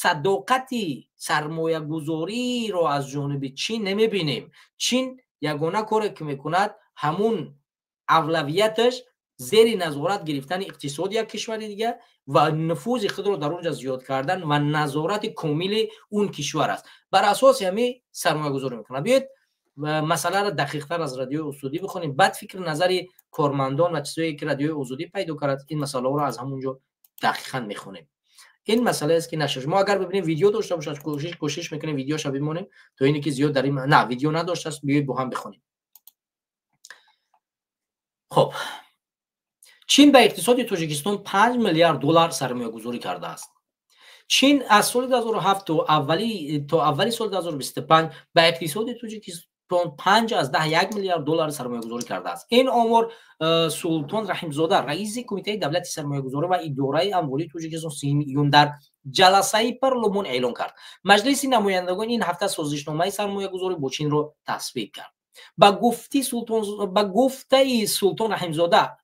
садоқати сармоягузориро аз ҷониби Чин намебинем. Чин ягона коре ки мекунад, ҳамун авлавияташ зери назорат гирифтани иқтисоди як кишвари дига ва нуфузи худро дар он ҷа зиёд кардан ва назорати комили он кишвар аст. Бар асоси ҳамин сармоягузорӣ мекунад. Биёед, масъаларо дақиқтар аз Радиои Озодӣ бихонем, баъд фикри назари кормандон ва чизое ки Радиои Озодӣ пайдо кард, ин масъалаҳоро аз ҳамон ҷо дақиқан мехонем. Ин масъалаест ки нашр. Мо агар бибинем, видео дошта бошад, кӯшиш мекунем видеоша бимонем, то ине ки зиёд дар ин на видео надоштааст. Биёед, бо ҳам бихонем. Хоб, Чин ба иқтисоди Тоҷикистон 5 миллиард доллар сармоягузорӣ кардааст. Чин аз соли 2007 то аввали соли 2025 ба иқтисоди Тоҷикистон 5,1 миллиард доллар сармоягузорӣ кардааст. Ин омор Султон Раҳимзода, раиси Кумитаи давлати сармоягузорӣ ва идораи амволии Тоҷикистон, 3 июн дар ҷаласаи парлумон эълон кард. Маҷлиси намояндагон ин ҳафта созишномаи сармоягузорӣ бо Чинро тасвиб кард. Ба гуфтаи Султон Раҳимзода,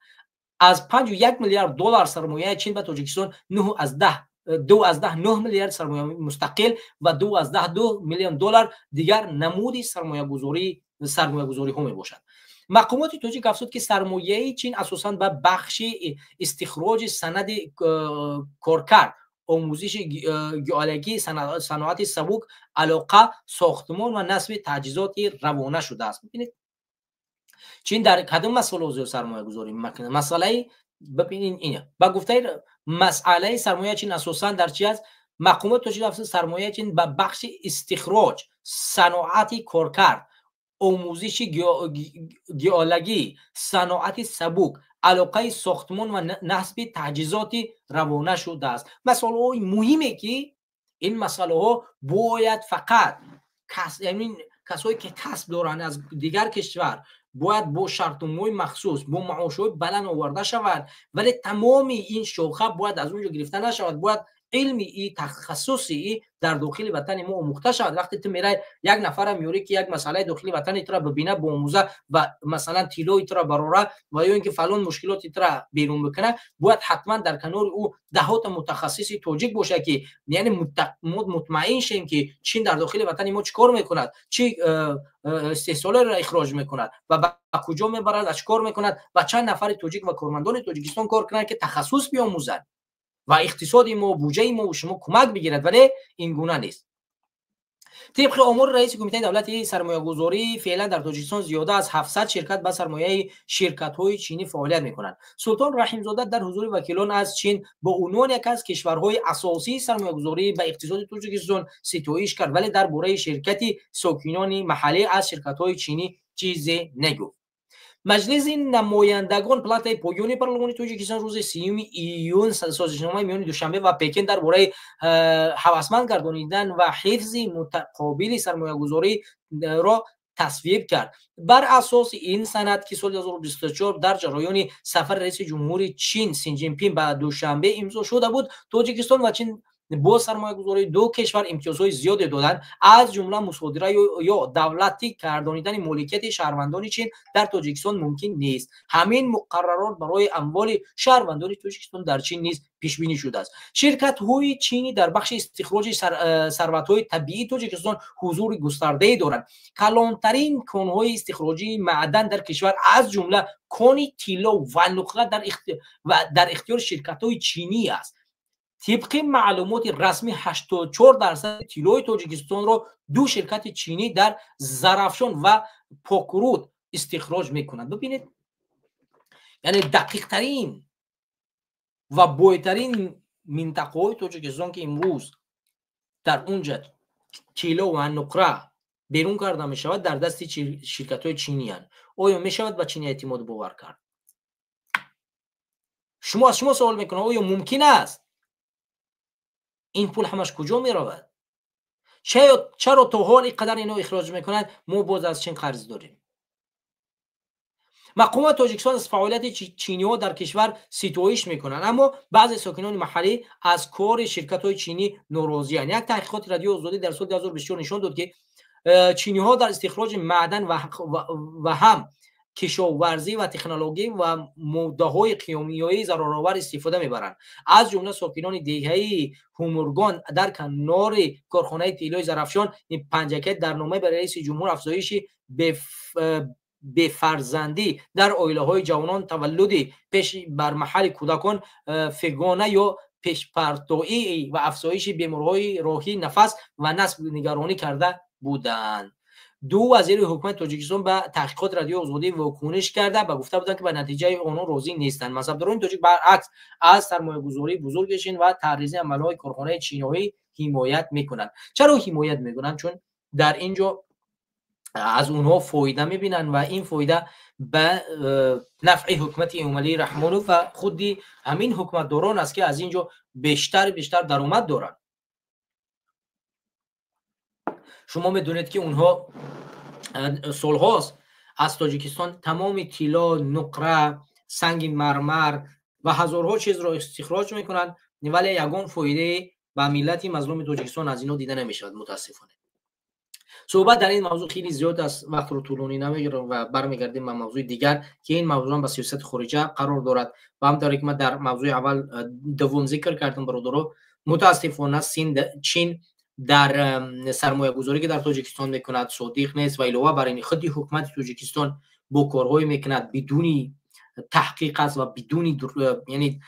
аз 5,1 миллиард доллар сармояи Чин ба Тоҷикистон 2,9 миллиард сармояи мустақил ва 2,2 миллион доллар дигар намуди сармоягузориҳо мебошад. Мақомоти тоҷик афзуд, ки сармояи Чин асосан ба бахши истихроҷи санади коркард, омӯзиши геологӣ, саноати сабук, алоқа, сохтмон ва насби таҷҳизоти равона шудааст. Бибинед, Чин дар кадом масъалао зиёд сармоягузорӣ мекунад? Масъалаи, бибинед, ин ба гуфтаи масъалаи сармояи Чин асосан дар чи аст? Мақомот тоҷик афзуд, сармояи Чин ба бахши истихроҷ, саноати коркард, омӯзиши геологӣ, саноати сабук, алоқаи, сохтмон ва насби таҷҳизоти равона шудааст. Масъалаҳои муҳиме, ки ин масъалаҳо бояд фақат касое ки касб доранд, аз дигар кишвар бояд бо шартномаҳои махсус, бо маошҳои баланд оварда шавад, вале тамоми ин шоха бояд аз он ҷо гирифта нашавад. Бояд илми и тахассуси и дар дохили ватани мо омӯхта шавад. Вақте ту мерай, як нафара меёрӣ, ки як масъалаи дохили ватани тура бибина, боомӯза ва масалан тиллои тура барора ва ё ин ки фалон мушкилоти тура берун бикуна, бояд ҳатман дар канори ӯ даҳота мутахассиси тоҷик бошад, ки яъне мо мутмаин шем, ки Чин дар дохили ватани мо чӣ кор мекунад, чӣ истеҳсолеро ихроҷ мекунад ва ба куҷо мебарад ва чӣ кор мекунад, ва чанд нафари тоҷик ва кормандони Тоҷикистон кор кунанд, ки тахассус биомӯзанд ва иқтисоди мо, буҷаи мо шумо кӯмак бигирад, вале ин гуна нест. Тибқи омори раиси Кумитаи давлати сармоягузорӣ, феълан дар Тоҷикистон зиёда аз 700 ширкат ба сармояи ширкатҳои чинӣ фаъолият мекунанд. Султон Раҳимзода дар ҳузури вакилон аз Чин бо унвони яке аз кишварҳои асосии сармоягузорӣ ба иқтисоди Тоҷикистон ситоиш кард, вале дар бораи ширкати сокинони маҳаллӣ аз ширкатҳои чинӣ чизе негуфт. Маҷлиси намояндагон, палатаи поёни парлумони Тоҷикистон, рӯзи 30 июн созишномаи миёни Душанбе ва Пекин дар бораи ҳавасманд гардонидан ва ҳифзи мутақобили сармоягузориро тасвиб кард. Бар асоси ин санад, ки соли 2024 дар ҷараёни сафари раиси ҷумҳури Чин Си Ҷинпин ба Душанбе имзо шуда буд, Тоҷикистон ва Чин бо сармоягузории ду кишвар имтиёзҳои зиёде доданд, аз ҷумла мусодира ё давлатӣ гардонидани моликияти шаҳрвандони Чин дар Тоҷикистон мумкин нест. Ҳамин муқаррарот барои амволи шаҳрвандони Тоҷикистон дар Чин низ пешбинӣ шудааст. Ширкатҳои чинӣ дар бахши истихроҷи сарватҳои табиии Тоҷикистон ҳузури густардае доранд. Калонтарин конҳои истихроҷии маъдан дар кишвар, аз ҷумла кони тилло ва нуқра, дар ихтиёри ширкатҳои чинӣ аст. Тибқи маълумоти расмӣ, 84% тиллои Тоҷикистонро ду ширкати чинӣ дар Зарафшон ва Покруд истихроҷ мекунанд. Бибинед, яъне дақиқтарин ва бойтарин минтақаҳои Тоҷикистон, ки имрӯз дар унҷа тилло ва нуқра берун карда мешавад, дар дасти ширкатҳои чиниянд. Оё мешавад ба Чин эътимоду бовар кард? Шумо, аз шумо савол мекунам: оё мумкин аст? Ин пул ҳамаш куҷо меравад? Чаро то ҳол ин қадар ино ихроҷ мекунанд, мо боз аз Чин қарз дорем?
Мақомоти Тоҷикистон аз фаъолияти чиниҳо дар кишвар ситоиш мекунанд, аммо баъзе сокинони маҳаллӣ аз кори ширкатҳои чинӣ норозиянд. Як таҳқиқоти Радиои Озодӣ дар соли 2024 нишон дод, ки чиниҳо дар истихроҷи маъдан ва ҳам кишоварзӣ ва технологӣ ва моддаҳои кимиёии зараровар истифода мебаранд. Аз ҷумла сокинони деҳаи Ҳумургон дар канори корхонаи тиллои Зарафшон Панҷакент дар номаи ба раиси ҷумҳур афзоиши бефарзандӣ дар оилаҳои ҷавонон, таваллуди пеш бар маҳалли кӯдакон, фиғона ё пешпартоӣ ва афзоиши бемориҳои роҳи нафас ва насб нигаронӣ карда буданд. Ду вазири ҳукумати Тоҷикистон ба таҳқиқоти Радиои Озодӣ вокуниш карда ба гуфта буданд, ки ба натиҷаи онҳо розӣ нестанд. Мансабдорони тоҷик баръакс аз сармоягузории бузурги Чин ва тарзи амалҳои корхонаи чиниҳоӣ ҳимоят мекунанд. Чаро ҳимоят мекунанд? Чун дар ин ҷо аз онҳо фоида мебинанд ва ин фоида ба нафъи ҳукумати Эмомалӣ Раҳмонов ва худи ҳамин ҳукуматдорон аст, ки аз ин ҷо бештар даромад доранд. Шумо медонед, ки онҳо солҳост аз Тоҷикистон тамоми тилло, нуқра, санги мармар ва ҳазорҳо чизро истихроҷ мекунанд, вале ягон фоидае ба миллати мазлуми Тоҷикистон аз инҳо дида намешавад, мутаассифона. Суҳбат дар ин мавзӯъ хеле зиёд аст, вақтро тӯлонӣ намегирам ва бармегардем ба мавзӯи дигар, ки ин мавзӯъ ба сиёсати хориҷа қарор дорад. Ва ҳамтавре ки ман дар мавзӯи аввал дуввум зикр кардам, бародаро, мутаассифона Чин дар сармоягузорӣ, ки дар Тоҷикистон мекунад, содиқ нест ва илова бар ин худи ҳукумати Тоҷикистон бо корҳое мекунад бидуни таҳқиқ аст ва бидуни, яъне,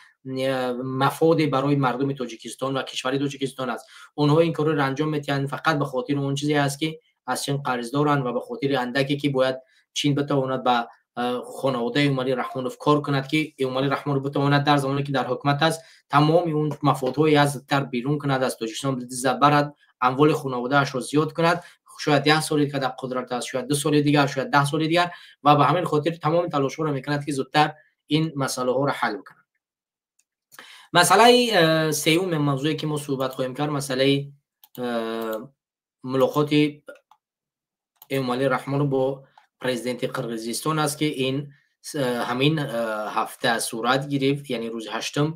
мафоде барои мардуми Тоҷикистон ва кишвари Тоҷикистон аст. Онҳо ин корро анҷом медиҳанд фақат ба хотири он чизе аст, ки аз Чин қарз доранд ва ба хотири андаке, ки бояд Чин битавонад ба хонаводаи Эмомалӣ Раҳмонов кор кунад, ки Эмомалӣ Раҳмонов битавонад дар замоне, ки дар ҳукумат аст, тамоми он мафодҳои аз зудтар берун кунад, аз Тоҷикистон барад, амволи хонаводаашро зиёд кунад. Шояд як соли дигар дар қудрат аст, шояд 2 соли дигар, шояд 10 соли дигар, ва ба ҳамин хотир тамоми талошҳоро мекунад, ки зудтар ин масъалаҳоро ҳал бикунад. Масъалаи сеюм, мавзӯе ки мо суҳбат хоҳем кард, масъалаи мулоқоти Эмомалӣ Раҳмонов бо президенти Қирғизистон аст, ки ин ҳамин ҳафта сурат гирифт, яъне рӯзи 8-ум,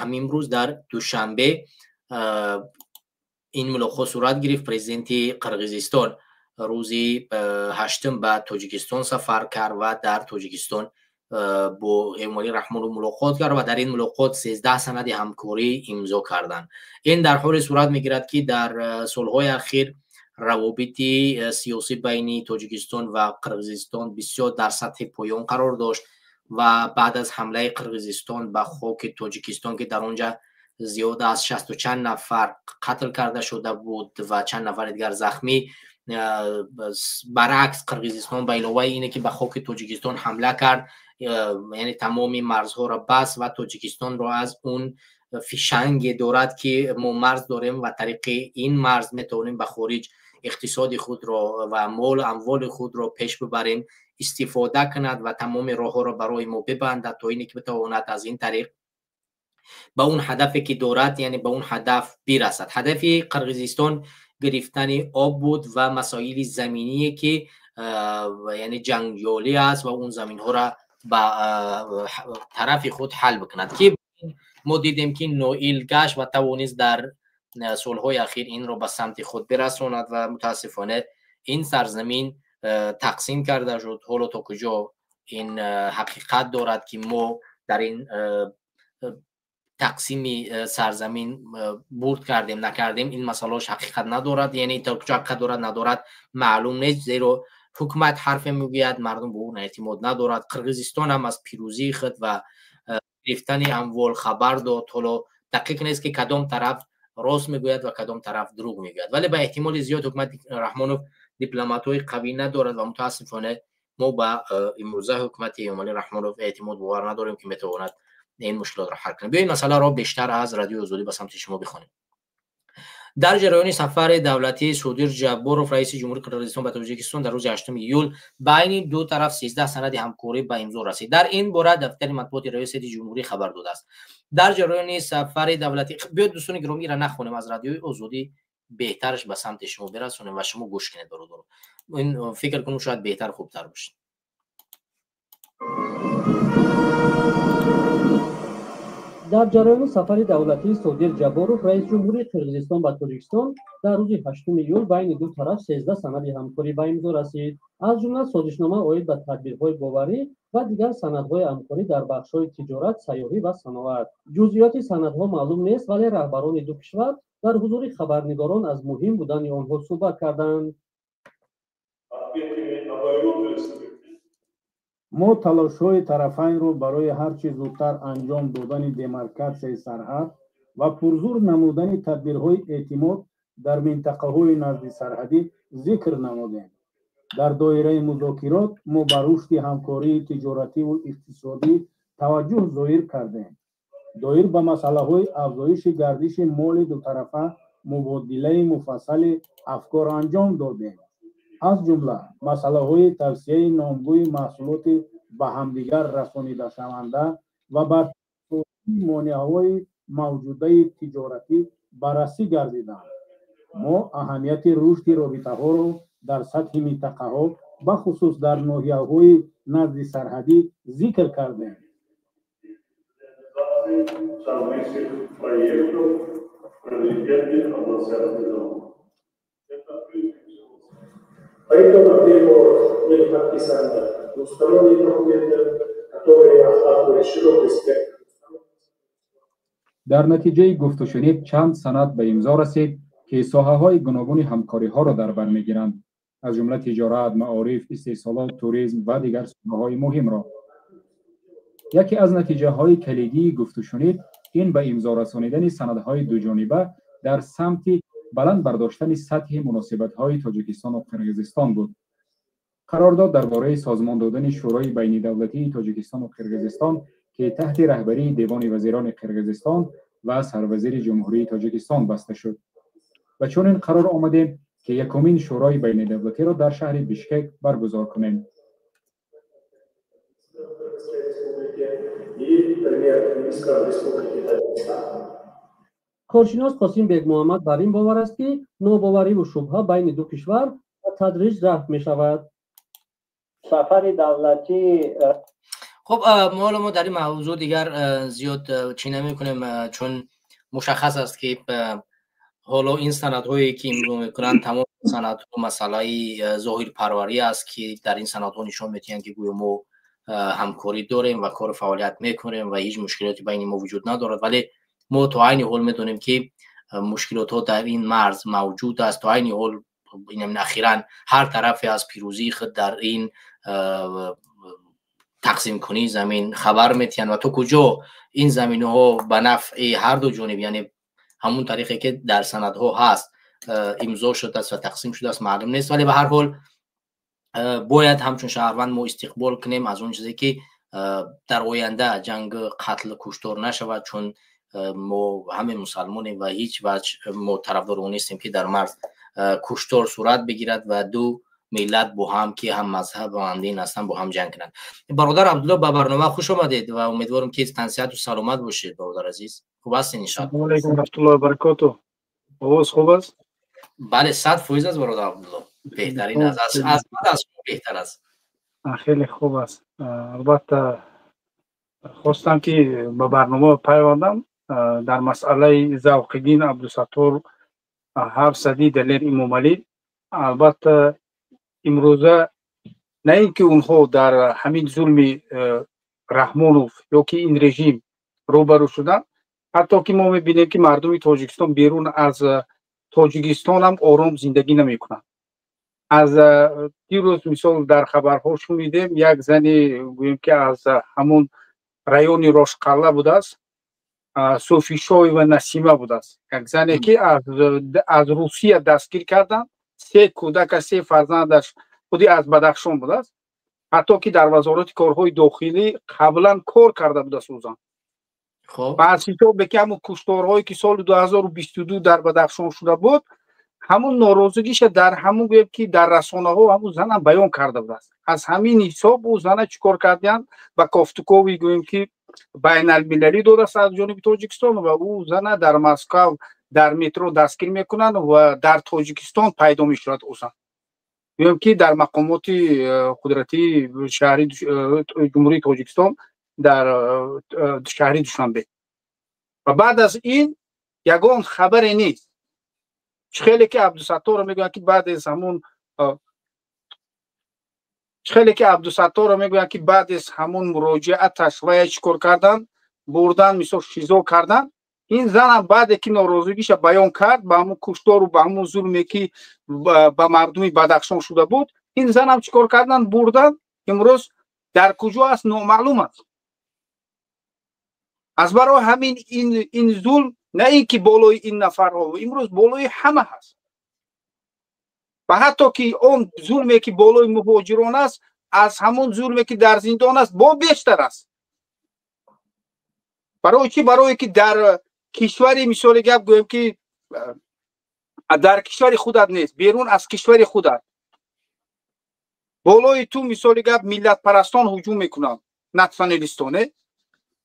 ҳамин рӯз дар Душанбе ин мулоқот сурат гирифт. Президенти Қирғизистон рӯзи 8-ум ба Тоҷикистон сафар кард ва дар Тоҷикистон бо Эмомалӣ Раҳмонов мулоқот кард ва дар ин мулоқот 13 санади ҳамкорӣ имзо карданд. Ин дар ҳоле сурат мегирад, ки дар солҳои ахир равобити сиёсӣ байни Тоҷикистон ва Қирғизистон бисёр дар сатҳи поён қарор дошт ва баъд аз ҳамлаи Қирғизистон ба хоки Тоҷикистон, ки дар онҷа зиёда аз 60 чанд нафар қатл карда шуда буд ва чанд нафари дигар захмӣ, баръакс Қирғизистон ба иловаи ине ки ба хоки Тоҷикистон ҳамла кард, яъне тамоми марзҳоро баст ва Тоҷикистонро аз он фишанге дорад, ки мо марз дорем ва тариқи ин марз метавонем ба хориҷ иқтисоди худро ва молу амволи худро пеш бибарем, истифода кунад ва тамоми роҳҳоро барои мо бибандад, то ине ки битавонад аз ин тариқ ба он ҳадафе ки дорад, яъне ба он ҳадаф бирасад. Ҳадафи Қирғизистон гирифтани об буд ва масоили заминие, ки яъне ҷангҷолӣ аст, ва он заминҳоро ба тарафи худ ҳал бикунад, ки мо дидем, ки ноил гашт ва тавонист дар солҳои ахир инро ба самти худ бирасонад ва мутаассифона ин сарзамин тақсим карда шуд. Ҳоло то куҷо ин ҳақиқат дорад, ки мо дар ин тақсими сарзамин бурд кардем, накардем, ин масъалаош ҳақиқат надорад, яъне то куҷо ҳақиқат дорад, надорад, маълум нест, зеро ҳукумат ҳарфе мегӯяд, мардум ба он эътимод надорад. Қирғизистон ҳам аз пирӯзии худ ва гирифтани амвол хабар дод. Ҳоло дақиқ нест, ки кадом тараф рост мегӯяд ва кадом тараф дурӯғ мегӯяд, вале ба эҳтимоли зиёд ҳукумати Раҳмонов дипломатҳои қавӣ надорад ва мутаассифона мо ба имрӯза ҳукумати Эмомалӣ Раҳмонов эътимод бовар надорем, ки метавонад ин мушкилотро ҳал кунад. Биёед, масъаларо бештар аз Радиои Озодӣ ба самти шумо бихонем. Дар ҷараёни сафари давлатии Содир Ҷабборов, раиси ҷумҳурии Қирғизистон, ба Тоҷикистон дар рӯзи 8 июл байни ду тараф 13 санади ҳамкорӣ ба имзо расид. Дар ин бора дафтари матбуоти Раёсати ҷумҳурӣ хабар додааст. Дар ҷараёни сафари давлатӣ, биёед, дӯстони гиромӣ, ира нахонем, аз Радиои Озодӣ беҳтараш ба самти шумо бирасонем ва шумо гӯш кунед, бародаро. Ин фикр кунем, шояд беҳтар, хубтар бошад.
Дар ҷараёни сафари давлатии Содир Ҷабборов, раиси ҷумҳурии Қирғизистон, ба Тоҷикистон дар рӯзи 8 июл байни ду тараф 13 санади ҳамкорӣ ба имзо расид, аз ҷумла созишнома оид ба тадбирҳои боварӣ ва дигар санадҳои ҳамкорӣ дар бахшҳои тиҷорат, сайёҳӣ ва саноат. Ҷузъиёти санадҳо маълум нест, вале раҳбарони ду кишвар дар ҳузури хабарнигорон аз муҳим будани онҳо суҳбат карданд.
Мо талошҳои тарафайнро барои ҳарчи зудтар анҷом додани демаркатсияи сарҳад ва пурзур намудани тадбирҳои эътимод дар минтақаҳои наздисарҳадӣ зикр намудем. Дар доираи музокирот мо ба рушди ҳамкории тиҷоративу иқтисодӣ таваҷҷӯҳ зоҳир кардем. Доир ба масъалаҳои афзоиши гардиши моли дутарафа мубодилаи муфассали афкор анҷом додем, аз ҷумла масъалаҳои тавсияи номгӯи маҳсулоти ба ҳамдигар расонидашаванда ва бартарафсозии монеаҳои мавҷудаи тиҷоратӣ баррасӣ гардиданд. Мо аҳамияти рушди робитаҳоро дар сатҳи минтақаҳо, бахусус дар ноҳияҳои назди сарҳадӣ зикр кардем.
По итогам переговоров были подписаны двусторонние документы, которые охватывали широкий спектр.
Дар натиҷаи гуфтушунид чанд санад ба имзо расид, ки соҳаҳои гуногуни ҳамкориҳоро дар бар мегиранд, аз ҷумла тиҷорат, маориф, истеҳсолот, туризм ва дигар соҳаҳои муҳимро. Яке аз натиҷаҳои калидии гуфтушунид ин ба имзо расонидани санадҳои дуҷониба дар самти баланд бардоштани сатҳи муносибатҳои Тоҷикистону Қирғизистон буд. Қарордод дар бораи созмон додани Шӯрои байнидавлатии Тоҷикистону Қирғизистон, ки таҳти раҳбарии Девони вазирони Қирғизистон ва сарвазири Ҷумҳурии Тоҷикистон баста шуд. Ба чунин қарор омадем, ки якумин шӯрои байнидавлатиро дар шаҳри Бишкек баргузор кунем.
Коршинос Қосим Бекмуҳаммад бар ин бовар аст, ки нобовариву шубҳа байни ду кишвар ба тадриҷ рафъ мешавад.
Сафари давлатӣ.
Хуб, ҳоло мо дар ин мавзӯъ дигар зиёд чӣ намекунем, чун мушаххас аст, ки ҳоло ин санадҳое ки имзо мекунанд, тамоми санадҳо масъалаи зоҳирпарварӣ аст, ки дар ин санадҳо нишон медиҳанд, ки гӯё мо ҳамкорӣ дорем ва кору фаъолият мекунем ва ҳеҷ мушкилоте байни мо вуҷуд надорад. Вале мо то айни ҳол медонем, ки мушкилотҳо дар ин марз мавҷуд аст. То айни ҳол, ахиран, ҳар тарафе аз пирӯзии худ дар ин тақсимкунии замин хабар метиҳанд ва то куҷо ин заминҳо ба нафъи ҳарду ҷониб, яъне ҳамун тариқе ки дар санадҳо ҳаст, имзо шудааст ва тақсим шудааст, маълум нест. Вале ба ҳар ҳол бояд ҳамчун шаҳрванд мо истиқбол кунем аз он чизе, ки дар оянда ҷанг, қатл, куштор нашавад, чун мо ҳаме мусалмонем ва ҳеҷ ваҷ мо тарафдори он нестем, ки дар марз куштор сурат бигирад ва ду миллат бо ҳам, ки ҳам мазҳаб ва ҳам дин ҳастанд, бо ҳам ҷанг кунанд. Бародар Абдулло, ба барнома хуш омадед ва умедворам, ки тансиҳату саломат бошед. Бародар азиз, хуб ҳастед, иншоалло?
Ассалому алайкум раҳматуллоҳи ва баракотуҳ. Овоз хуб аст?
Бале, 100% аст, бародар Абдулло, беҳтарин аст, аз шумо беҳтар аст.
Хеле хуб аст. Албатта, хостам, ки ба барнома пайвандам дар масъалаи Завқиддин Абдусаттор ҳарф зади, Далер Имомалӣ. Албатта, имрӯза на ин ки онҳо дар ҳамин зулми Раҳмонов ё ки ин режим рӯбарӯ шуданд, ҳатто ки мо мебинем, ки мардуми Тоҷикистон берун аз Тоҷикистон ҳам ором зиндагӣ намекунанд. Аз дирӯз, мисол, дар хабарҳо шунидем, як зане, гӯем ки аз ҳамон райони Рошқалла будааст, Суфишоева Насима будааст, як зане, ки аз Русия дастгир карданд, се кӯдака, се фарзандаш худи аз Бадахшон будааст, ҳатто ки дар Вазорати корҳои дохилӣ қаблан кор карда будааст ӯ зан. Ва аз ҳисобе ки ҳамун кушторҳое, ки соли 2022 дар Бадахшон шуда буд, ҳамун норозигиша дар ҳамун, гӯем ки, дар расонаҳо ҳамун занам баён карда будааст. Аз ҳамин ҳисоб ӯ зана чӣ кор кардиянд? Ба кофтукови, гӯем ки, байналмилалӣ додааст аз ҷониби Тоҷикистон ва ӯ зана дар Москав дар метро дастгир мекунанд ва дар Тоҷикистон пайдо мешавад ӯ зан. Гӯем ки дар мақомоти қудратии шаҳри Ҷумҳурии Тоҷикистон дар шаҳри Душанбе. Ва баъд аз ин ягон хабаре нест. Хеле ки Абдусатторро мегӯянд, ки баъд аз ҳамун хеле ки Абдусатторро мегӯянд, ки баъд аз ҳамун муроҷиаташ вая чӣ кор кардан, бурдан, мисол, ШИЗО кардан. Ин занам баъде ки норозигиша баён кард ба ҳамун куштору ба ҳамун зулме, ки ба мардуми Бадахшон шуда буд, ин занам чӣ кор кардан, бурдан. Имрӯз дар куҷо аст, номаълум аст. Аз барои ҳамин ин зулм на ин ки болои ин нафарҳо, имрӯз болои ҳама ҳаст. Ва ҳатто ки он зулме, ки болои муҳоҷирон аст, аз ҳамон зулме, ки дар зиндон аст, бо бештар аст. Барои чӣ? Барое ки дар кишвари, мисоли гап гӯем, ки дар кишвари худат нест, берун аз кишвари худат болои ту, мисоли гап, миллатпарастон ҳуҷум мекунанд, националистоне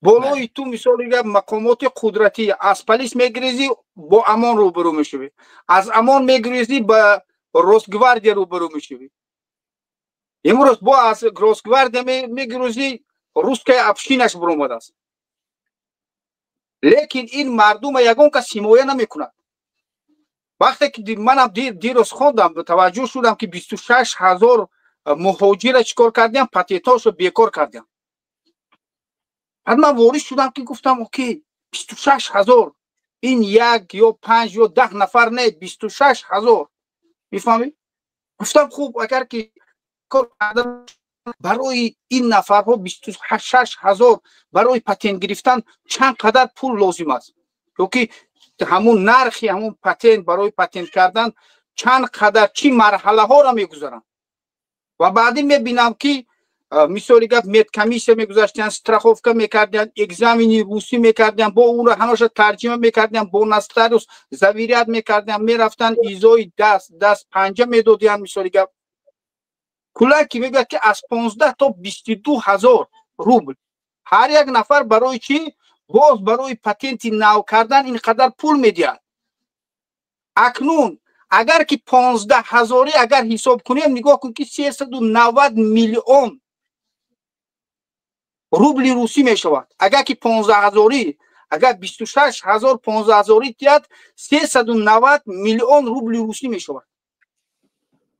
болои ту, мисоли гап, мақомоти қудратӣ. Аз полис мегирезӣ, бо ОМОН рӯбарӯ мешавӣ, аз ОМОН мегирезӣ, ба Росгвардия рӯбарӯ мешавӣ. Имрӯз бо аз Росгвардия мегирезӣ, русская общинаш буромадааст. Лекин ин мардума ягон кас ҳимоя намекунад. Вақте ки манам дирӯз хондам, таваҷҷӯҳ шудам, ки 26 000 муҳоҷира чӣ кор кардиям, патентҳошо бекор кардиям. Баъд ман ворид шудам, ки гуфтам: окей, 26 000, ин як ё панҷ ё 10 нафар не, 26 000, мефаҳмӣ? Гуфтам: хуб, агар ки кор барои ин нафарҳо 26 000 барои патент гирифтан чанд қадар пул лозим аст, ё ки ҳамун нархи ҳамун патент, барои патент кардан чанд қадар, чӣ марҳалаҳоро мегузаранд. Ва баъдӣ мебинам, ки, мисоли гап, медкомиссия мегузаштиянд, страховка мекардиянд, экзамени русӣ мекардиянд, бо уро ҳамаша тарҷима мекардиянд, бо нотариус заверять мекардиянд, мерафтанд, изои даст панҷа медодиянд. Мисоли гап, куллан ки мегӯяд, ки аз 15 то 22 ҳазор рубл ҳар як нафар. Барои чӣ боз барои патенти нав кардан ин қадар пул медиҳад? Акнун агар ки 15 ҳазорӣ агар ҳисоб кунем, нигоҳ кун, ки 390 миллион рубли русӣ мешавад. Агар ки 15 ҳазорӣ, агар 26 000 15 ҳазорӣ диҳад, 390 миллион рубли русӣ мешавад.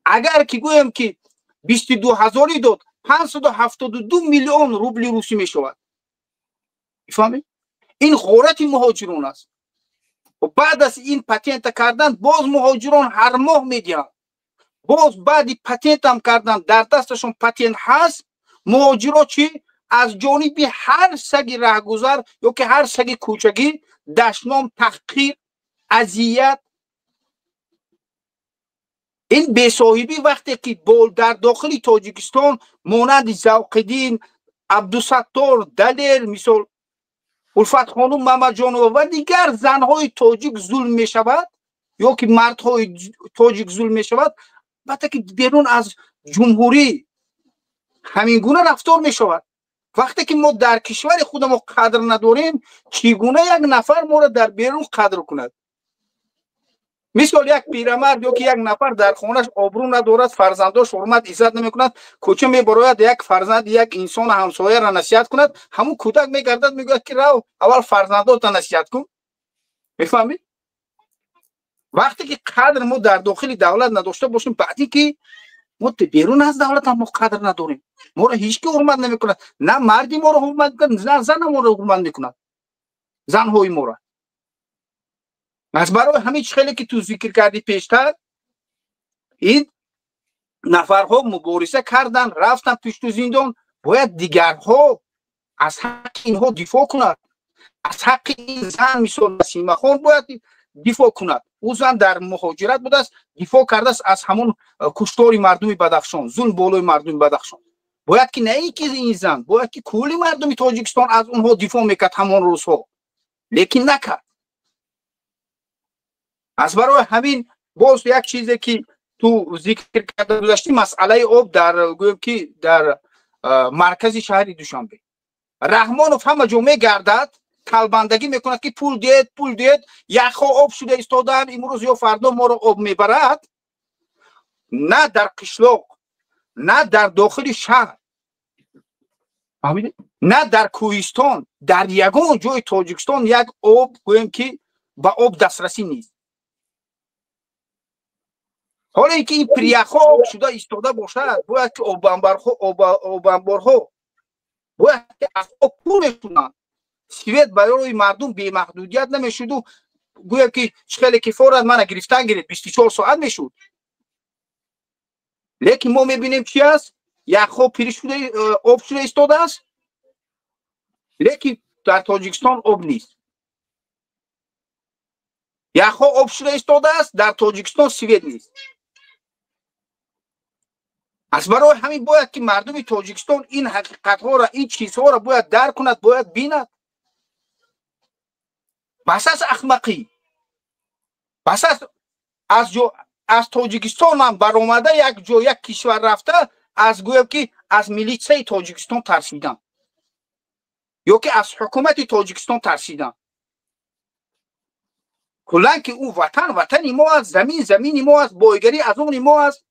Агар ки гӯем, ки 22 ҳазорӣ дод, 572 миллион рубли русӣ мешавад. Мефаҳмед, ин ғорати муҳоҷирон аст. Баъд аз ин патента кардан боз муҳоҷирон ҳар моҳ медиҳанд. Боз баъди патентам кардан, дар дасташон патент ҳаст, муҳоҷиро чӣ аз ҷониби ҳар саги раҳгузар ё ки ҳар саги кӯчагӣ дашном, таҳқир, азият. Ин бесоҳибӣ вақте ки дар дохили Тоҷикистон монанди Завқиддин, Абдусаттор, Далер, мисол, Улфатхонум Мамаҷонова ва дигар занҳои тоҷик зулм мешавад ё ки мардҳои тоҷик зулм мешавад, албатта ки берун аз ҷумҳурӣ ҳамин гуна рафтор мешавад. Вақте ки мо дар кишвари худамо қадр надорем, чӣ гуна як нафар моро дар берун қадр кунад? Мисол, як пирамард ё ки як нафар дар хонаш обрӯ надорад, фарзандош ҳурмат, иззат намекунад, кӯча мебарояд, як фарзанди як инсону ҳамсояро насиҳат кунад, ҳамун кӯдак мегардад, мегӯяд, ки рав, аввал фарзандота насиҳат кун. Мефаҳмед, вақте ки қадр мо дар дохили давлат надошта бошем, баъде ки мо берун аз давлатам мо қадр надорем, моро ҳеҷ ки ҳурмат намекунад. На марди моро ҳурмат мекунад, на зана моро ҳурмат мекунад, занҳои моро. Аз барои ҳамин хеле ки ту зикр кардӣ пештар, ин нафарҳо мубориза кардан, рафтан пушту зиндон, бояд дигарҳо аз ҳаққи инҳо дифоъ кунад. Аз ҳаққи ин зан, мисол, Насимахон бояд дифоъ кунад. Ӯ зан дар муҳоҷират будааст, дифоъ кардааст аз ҳамон куштори мардуми Бадахшон, зулм болои мардуми Бадахшон. Бояд ки на ин ки ин зан, бояд ки кулли мардуми Тоҷикистон аз онҳо дифоъ мекард ҳамон рӯзҳо, лекин накард. Аз барои ҳамин боз як чизе ки ту зикр карда гузаштӣ, масъалаи об дар, гӯем ки, дар маркази шаҳри Душанбе. Раҳмонов ҳама ҷо мегардад, талбандагӣ мекунад, ки пул диҳед, пул диҳед, яхҳо об шуда истодаанд, имрӯз ё фардо моро об мебарад. На дар қишлоқ, на дар дохили шаҳр, на дар кӯҳистон, дар ягон ҷои Тоҷикистон як об, гӯем ки ба об дастрасӣ нест. Ҳоло ин ки ин пиряхҳо об шуда истода бошад, бояд ки обанборҳо бояд ки аз об пур мешуданд. Свет барои мардум бемаҳдудият намешуду, гӯям ки чӣ хеле ки форад мана гирифтан гирифт, 24 соат мешуд. Лекин мо мебинем чи аст? Яхҳо пир шуда, об шуда истодааст, лекин дар Тоҷикистон об нест. Яхҳо об шуда истодааст, дар Тоҷикистон свет нест. Аз барои ҳамин бояд ки мардуми Тоҷикистон ин ҳақиқатҳоро, ин чизҳоро бояд дарк кунад, бояд бинад. Бас аст ахмақӣ, бас аст аз Тоҷикистон ҳам баромада як ҷо, як кишвар рафта, аз гӯям ки аз милитсияи Тоҷикистон тарсидан ё ки аз ҳукумати Тоҷикистон тарсидан. Куллан ки ӯ ватан ватани мо аст, замин замини мо аст, бойгарӣ аз они мо аст,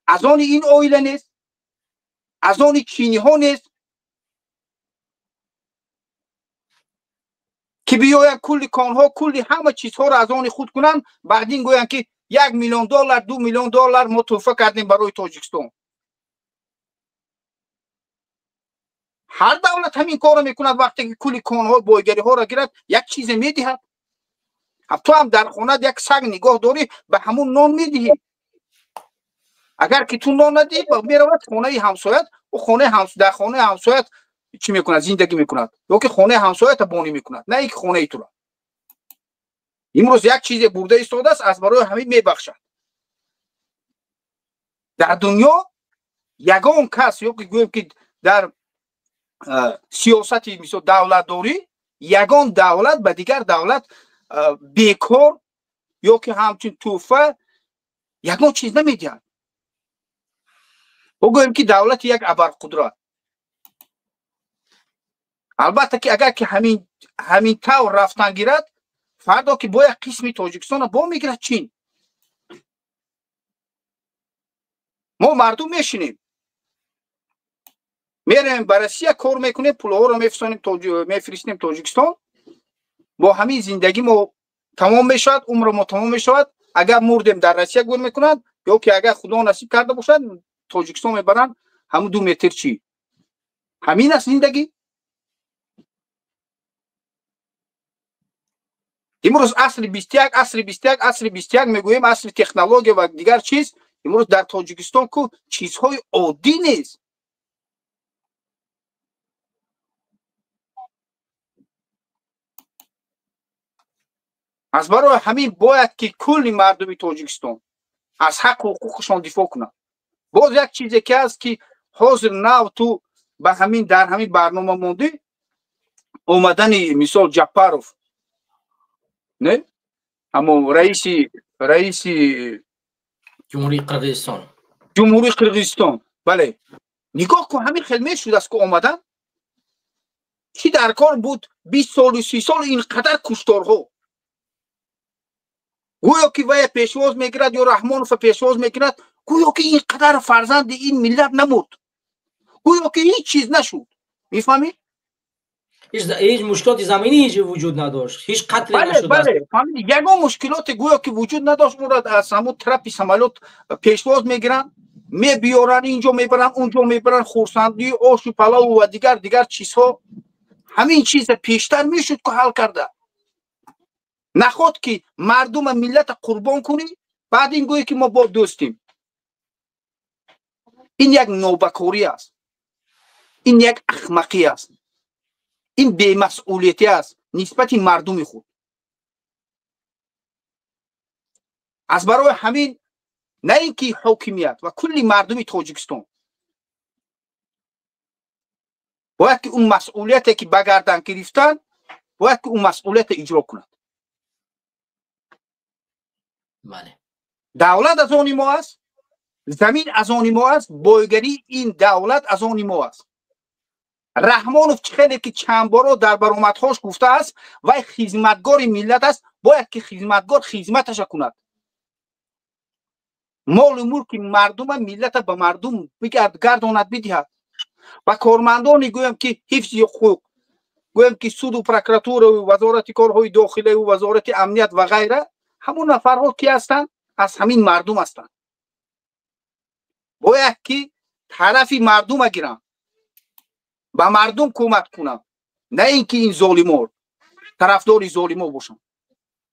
аз они ин оила нест, аз они чиниҳо нест ки биёянд кулли конҳо, кулли ҳама чизҳоро аз они худ кунанд, баъдин гӯянд ки 1 миллион доллар, 2 миллион доллар мо тӯҳфа кардем барои Тоҷикистон. Ҳар давлат ҳамин корро мекунад. Вақте ки кулли конҳо, бойгариҳоро гирад, як чизе медиҳад. Ту ҳам дар хонат як саг нигоҳ дорӣ, ба ҳамун нон медиҳӣ. Агар ки ту нон надиҳӣ, меравад хонаи ҳамсоят, ӯ дар хонаи ҳамсоят чӣ мекунад? Зиндагӣ мекунад, ё ки хонаи ҳамсоята бонӣ мекунад, на ин ки хонаи туро. Имрӯз як чизе бурда истодааст, аз барои ҳамин мебахшад. Дар дунё ягон кас, ё ки гӯем ки дар сиёсати мисол давлатдорӣ, ягон давлат ба дигар давлат бекор ё ки ҳамчун тӯҳфа ягон чиз намедиҳад. Гӯем ки давлати як абарқудрат. Албатта ки агар ки ҳамин тавр рафтан гирад, фардо ки бо як қисми Тоҷикистонро бо мегирад Чин. Мо мардум мешинем, меравем ба Россия, кор мекунем, пулҳоро мефиристем Тоҷикистон. Бо ҳамин зиндагӣ мо тамом мешавад, умри мо тамом мешавад. Агар мурдем дар Россия гӯр мекунанд, ё ки агар Худо насиб карда бошад, Тоҷикистон мебаранд ҳамун 2 метр чӣ. Ҳамин аст зиндагӣ. Имрӯз асри 21, асри 21, асри 21 мегӯем, асри технология ва дигар чиз. Имрӯз дар Тоҷикистон ку чизҳои оддӣ нест. Аз барои ҳамин бояд ки кулли мардуми Тоҷикистон аз ҳаққу ҳуқуқашон дифоъ кунанд. Боз як чизе ки аст ки ҳозир нав ту ба ҳамин дар ҳамин барнома мондӣ, омадани мисол Ҷапаров, не? Ҳамон раиси
Ҷумҳурии Қирғизистон.
Ҷумҳурии Қирғизистон, бале. Нигоҳ кун, ҳамин хел мешуд аст ки омадан. Чӣ дар кор буд 20 солу 30 сол ин қадар кушторҳо? Гӯё ки вая пешвоз мегирад ё Раҳмонова пешвоз мекунад, гӯё ки ин қадар фарзанди ин миллат намурд, гӯё ки ҳеҷ чиз нашуд. Мефаҳмӣ?
Ҳеҷ мушкилоти заминӣ ҳеҷ вуҷуд надошт, ҳеҷ қатле нашуд.
Бале, фаҳмидӣ, ягон мушкилоте гӯё ки вуҷуд надошт. Ӯро аз ҳамун трапи самолёт пешвоз мегиранд, мебиёранд, инҷо мебаранд, унҷо мебаранд, хурсандӣ, ошу палаву ва дигар чизҳо. Ҳамин чиза пештар мешуд ки ҳал карда. Наход ки мардума, миллата қурбон кунӣ, баъд ин гӯе ки мо бо дӯстем. Ин як нобакорӣ аст, ин як ахмақӣ аст, ин бемасъулиятӣ аст нисбати мардуми худ. Аз барои ҳамин на ин ки ҳокимият ва кулли мардуми Тоҷикистон бояд ки он масъулияте ки ба гардан гирифтан, бояд ки он масъулиятро иҷро кунад. Давлат аз они мо аст, замин аз они мо аст, бойгарии ин давлат аз они мо аст. Раҳмонов чӣ хеле ки чанд боро дар баромадҳош гуфтааст, вай хизматгори миллат аст, бояд ки хизматгор хизматаша кунад. Молу мулки мардума, миллата ба мардум гардонад, бидиҳад. Ва кормандони, гӯям ки, ҳифзи ҳуқуқ, гӯям ки суду прокуратураю вазорати корҳои дохилаю вазорати амният ва ғайра, ҳамон нафарҳо ки ҳастанд, аз ҳамин мардум ҳастанд. Бояд ки тарафи мардума гиранд, ба мардум кӯмак кунанд, на ин ки ин золимо, тарафдори золимо бошанд.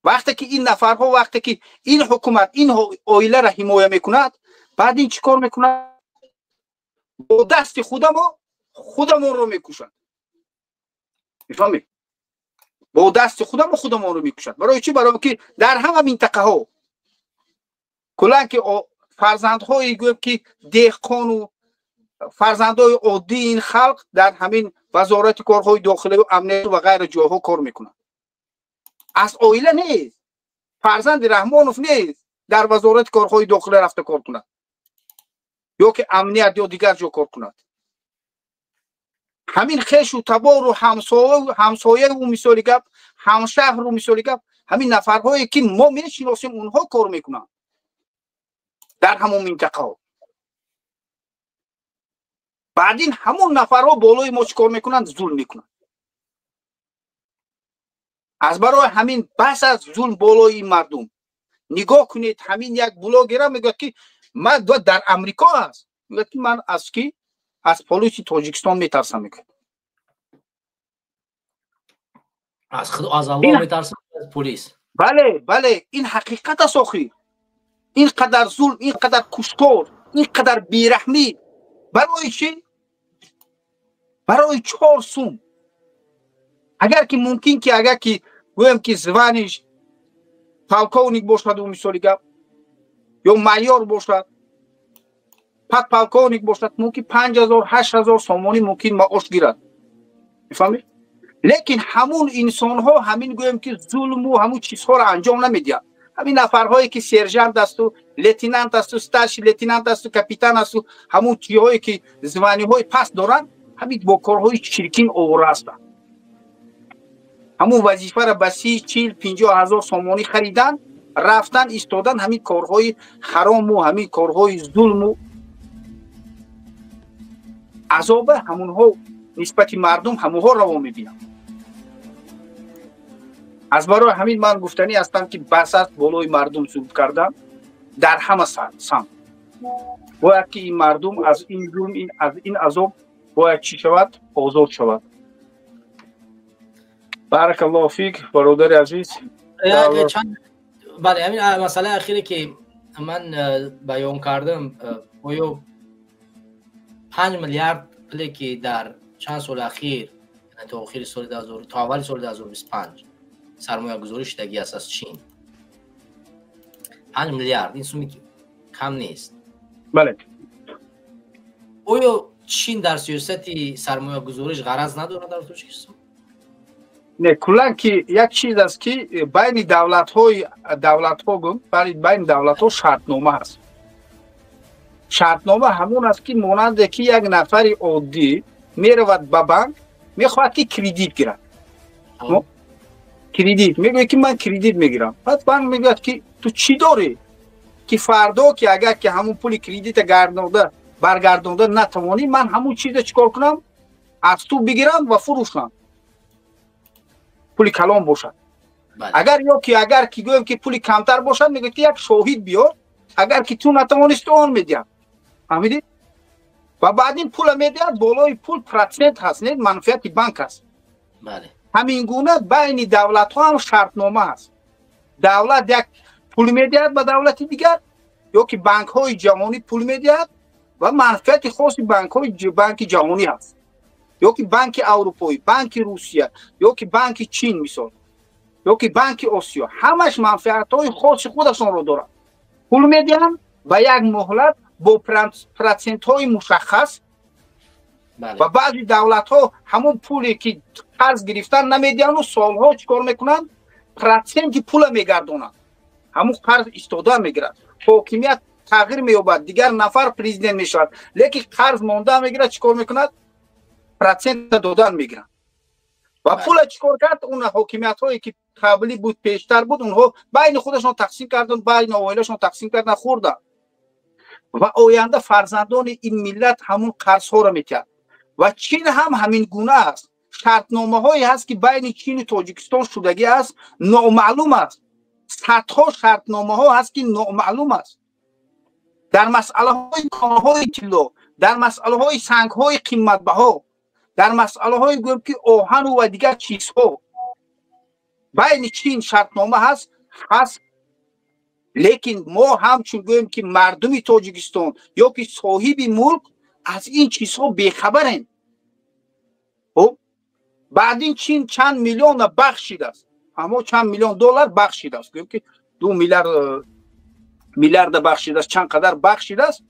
Вақте ки ин нафарҳо, вақте ки ин ҳукумат ин оиларо ҳимоя мекунад, баъд ин чӣ кор мекунад? Бо дасти худамо худамонро мекушад. Мефаҳмед? Бо дасти худамо худамонро мекушад. Барои чӣ? Барои ки дар ҳама минтақаҳо куллан ки фарзандҳои, гӯем ки, деҳқону фарзандҳои оддии ин халқ дар ҳамин вазорати корҳои дохилию амнияту ва ғайра ҷойҳо кор мекунанд. Аз оила нест, фарзанди Раҳмонов нест дар вазорати корҳои дохила рафта кор кунад ё ки амният ё дигар ҷо кор кунад. Ҳамин хешу табору ҳамсояу, мисоли гап, ҳамшаҳру, мисоли гап, ҳамин нафарҳое ки мо мешиносем, онҳо кор мекунанд дар ҳамон минтақаҳо. Баъдин ҳамон нафарҳо болои мо чӣ кор мекунанд? Зулм мекунанд. Аз барои ҳамин бас аз зулм болои ин мардум. Нигоҳ кунед, ҳамин як блогера мегӯяд ки ман дар Амрико аст, мегӯяд ки ман аз ки аз полиси Тоҷикистон метарсам, мегӯяд.
Аз худ, аз Аллоҳ метарсам, аз полис.
Бале, бале, ин ҳақиқат аст. Охир ин қадар зулм, ин қадар куштор, ин қадар бераҳмӣ барои чӣ? Барои 4 сум. Агар ки мумкин ки, агар ки, гӯем ки, звание ш полковник бошаду, мисоли гап, ё майор бошад, подполковник бошад, мумкин 5000, 8000 сомонӣ мумкин маош гирад, мефаҳмед? Лекин ҳамун инсонҳо ҳамин, гӯем ки, зулму ҳамун чизҳоро анҷом намедиҳанд. Ҳамин нафарҳое ки сержант асту, лейтенант асту, старший лейтенант асту, капитан асту, ҳамун чиҳое ки звание ҳои паст доранд, ҳамин бо корҳои чиркин овора ҳастанд. Ҳамун вазифаро ба 30, 40, 50 ҳазор сомонӣ харидан, рафтан истодан, ҳамин корҳои ҳарому, ҳамин корҳои зулму азоба ҳамунҳо нисбати мардум ҳамунҳо раво мебинанд. Аз барои ҳамин ман гуфтанӣ ҳастам ки бас аст болои мардум зулм кардан. Дар ҳама самт бояд ки ин мардум аз ин зулм, аз ин азоб бояд чӣ шавад? Озод шавад. Баракаллоҳу фик, бародари азиз.
Бале, ҳамин масъалаи ахире ки ман баён кардам, оё 5 миллиард пуле ки дар чанд соли ахир, то охири соли, то аввали соли 2025 сармоягузорӣ шудагӣ аст аз Чин, 5 миллиард, ин суми кам нест.
Бале.
Оё Чин дар сиёсати сармоягузориш ғараз надорад дар Тоҷикистон?
Не, куллан ки як чиз аст ки байни давлатҳои, давлатҳо, гум, байни давлатҳо шартнома аст. Шартнома ҳамон аст ки монанде ки як нафари оддӣ меравад ба банк, мехоҳад ки кредит гирад. Кредит мегӯяд ки ман кредит мегирам. Баъд банк мегӯяд ки ту чӣ дорӣ ки фардо ки агар ки ҳамон пули кредита гардонда, баргардонда натавонӣ, ман ҳамон чиза чӣ кор кунам? Аз ту бигирам ва фурӯшам, пули калон бошад агар, ё ки агар ки, гӯем ки, пули камтар бошад, мегӯяд ки як шоҳид биёр, агар ки ту натавонисти, он медиҳам. Фаҳмидӣ? Ва баъд ин пула медиҳад, болои пул процент ҳаст, не, манфиати банк аст. Ҳамин гуна байни давлатҳо ҳам шартнома ҳаст. Давлат як пул медиҳад ба давлати дигар ё ки банкҳои ҷаҳонӣ пул медиҳад ва манфиати хоси банкҳои, банки ҷаҳонӣ ҳаст ё ки банки аврупоӣ, банки Русия ё ки банки Чин, мисол, ё ки банки Осиё, ҳамаш манфиатҳои хоси худашонро дорад. Пул медиҳанд ба як муҳлат бо процентҳои мушаххас. Ва баъзе давлатҳо ҳамон пуле ки қарз гирифтан намедиҳанду солҳо чӣ кор мекунанд? Проценти пула мегардонанд. Ҳамон қарз истода мегирад, ҳокимият тағйир меёбад, дигар нафар президент мешавад, лекин қарз монда мегирад. Чӣ кор мекунад? Процента додан мегиранд. Ва пула чӣ кор кард? Он ҳокимиятҳое ки қаблӣ буд, пештар буд, онҳо байни худашон тақсим карданд, байни оилашон тақсим карданд, хӯрданд. Ва оянда фарзандони ин миллат ҳамун қарзҳоро метиҳад. Ва Чин ҳам ҳамин гуна аст. Шартномаҳое ҳаст, ки байни Чину Тоҷикистон шудагӣ аст, номаълум аст. Садҳо шартномаҳо ҳаст, ки номаълум аст. Дар масъалаҳои конҳои тилло, дар масъалаҳои сангҳои қиматбаҳо, дар масъалаҳои гӯем ки оҳану ва дигар чизҳо байни Чин шартнома ҳаст, лекин мо ҳамчун гӯем ки мардуми Тоҷикистон ё ки соҳиби мулк аз ин чизҳо бехабарем. Хуб, баъдин Чин чанд миллиона бахшидааст, аммо чанд миллион доллар бахшидааст, гӯем ки 2 миллиарда бахшидааст, чанд қадар бахшидааст.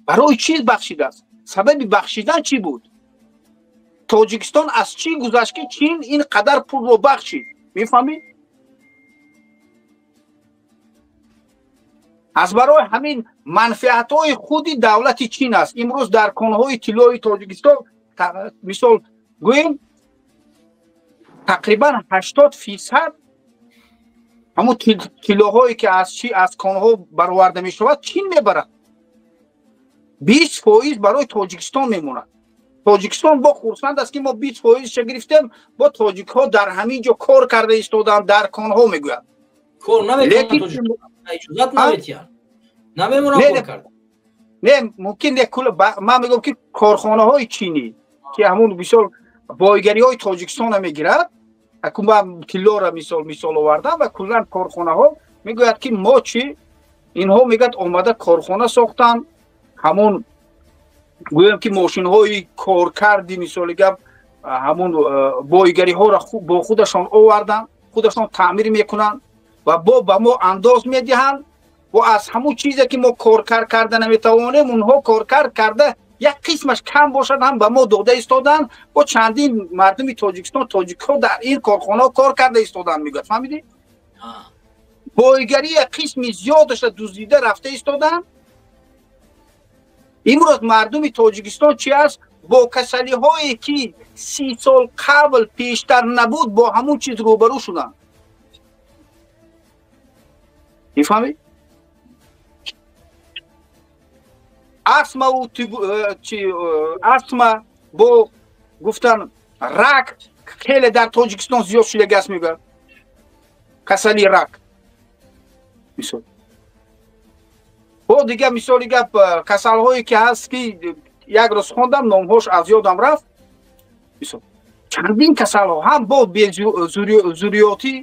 Барои чӣ бахшидааст? Сабаби бахшидан чӣ буд? Тоҷикистон аз чӣ гузашт, ки Чин ин қадар пулро бахшид? Мефаҳмӣ? Аз барои ҳамин манфиатҳои худи давлати Чин аст. Имрӯз дар конҳои тиллои Тоҷикистон мисол гӯем тақрибан 80% ҳамун тиллоҳое ки аз конҳо бароварда мешавад, Чин мебарад. 20% барои Тоҷикистон мемонад. Тоҷикистон бо хурсанд аст, ки мо 20%-ша гирифтем, бо тоҷикҳо дар ҳамин ҷо кор карда истоданд, дар конҳо мегӯянд.
Кор намекунанд, иҷозат наметиҳанд, намемонанд кор кардан.
Не, мумкин не, ман мегӯям ки корхонаҳои чинӣ ки ҳамун мисол бойгариҳои Тоҷикистонро мегирад, акун ман тиллоро мисол овардам, ва куллан корхонаҳо мегӯяд ки мо чӣ, инҳо мегӯяд омада корхона сохтанд, ҳамун гӯям ки мошинҳои коркарди мисоли гап ҳамун бойгариҳоро бо худашон оварданд, худашон таъмир мекунанд ва бо ба мо андоз медиҳанд. Бо аз ҳамун чизе ки мо коркар карда наметавонем, онҳо коркар карда як қисмаш кам бошад ҳам ба мо дода истоданд. Бо чандин мардуми Тоҷикистон, тоҷикҳо дар ин корхонаҳо кор карда истоданд, мегӯяд. Фаҳмидӣ? Бойгария қисми зиёдаша дуздида рафта истоданд. Имрӯз мардуми Тоҷикистон чи аст? Бо касалиҳое ки 30 сол қабл пештар набуд, бо ҳамун чиз рӯбарӯ шуданд. Мефаҳмед? Астма бо гуфтан рак хеле дар Тоҷикистон зиёд шудагӣ аст, мегӯяд. Касали рак. Мисол. Бо дигар мисоли гап касалҳое ки ҳаст, ки як рӯз хондам, номҳош аз ёдам рафт. Мисол. Чандин касалҳо ҳам бо безуриётӣ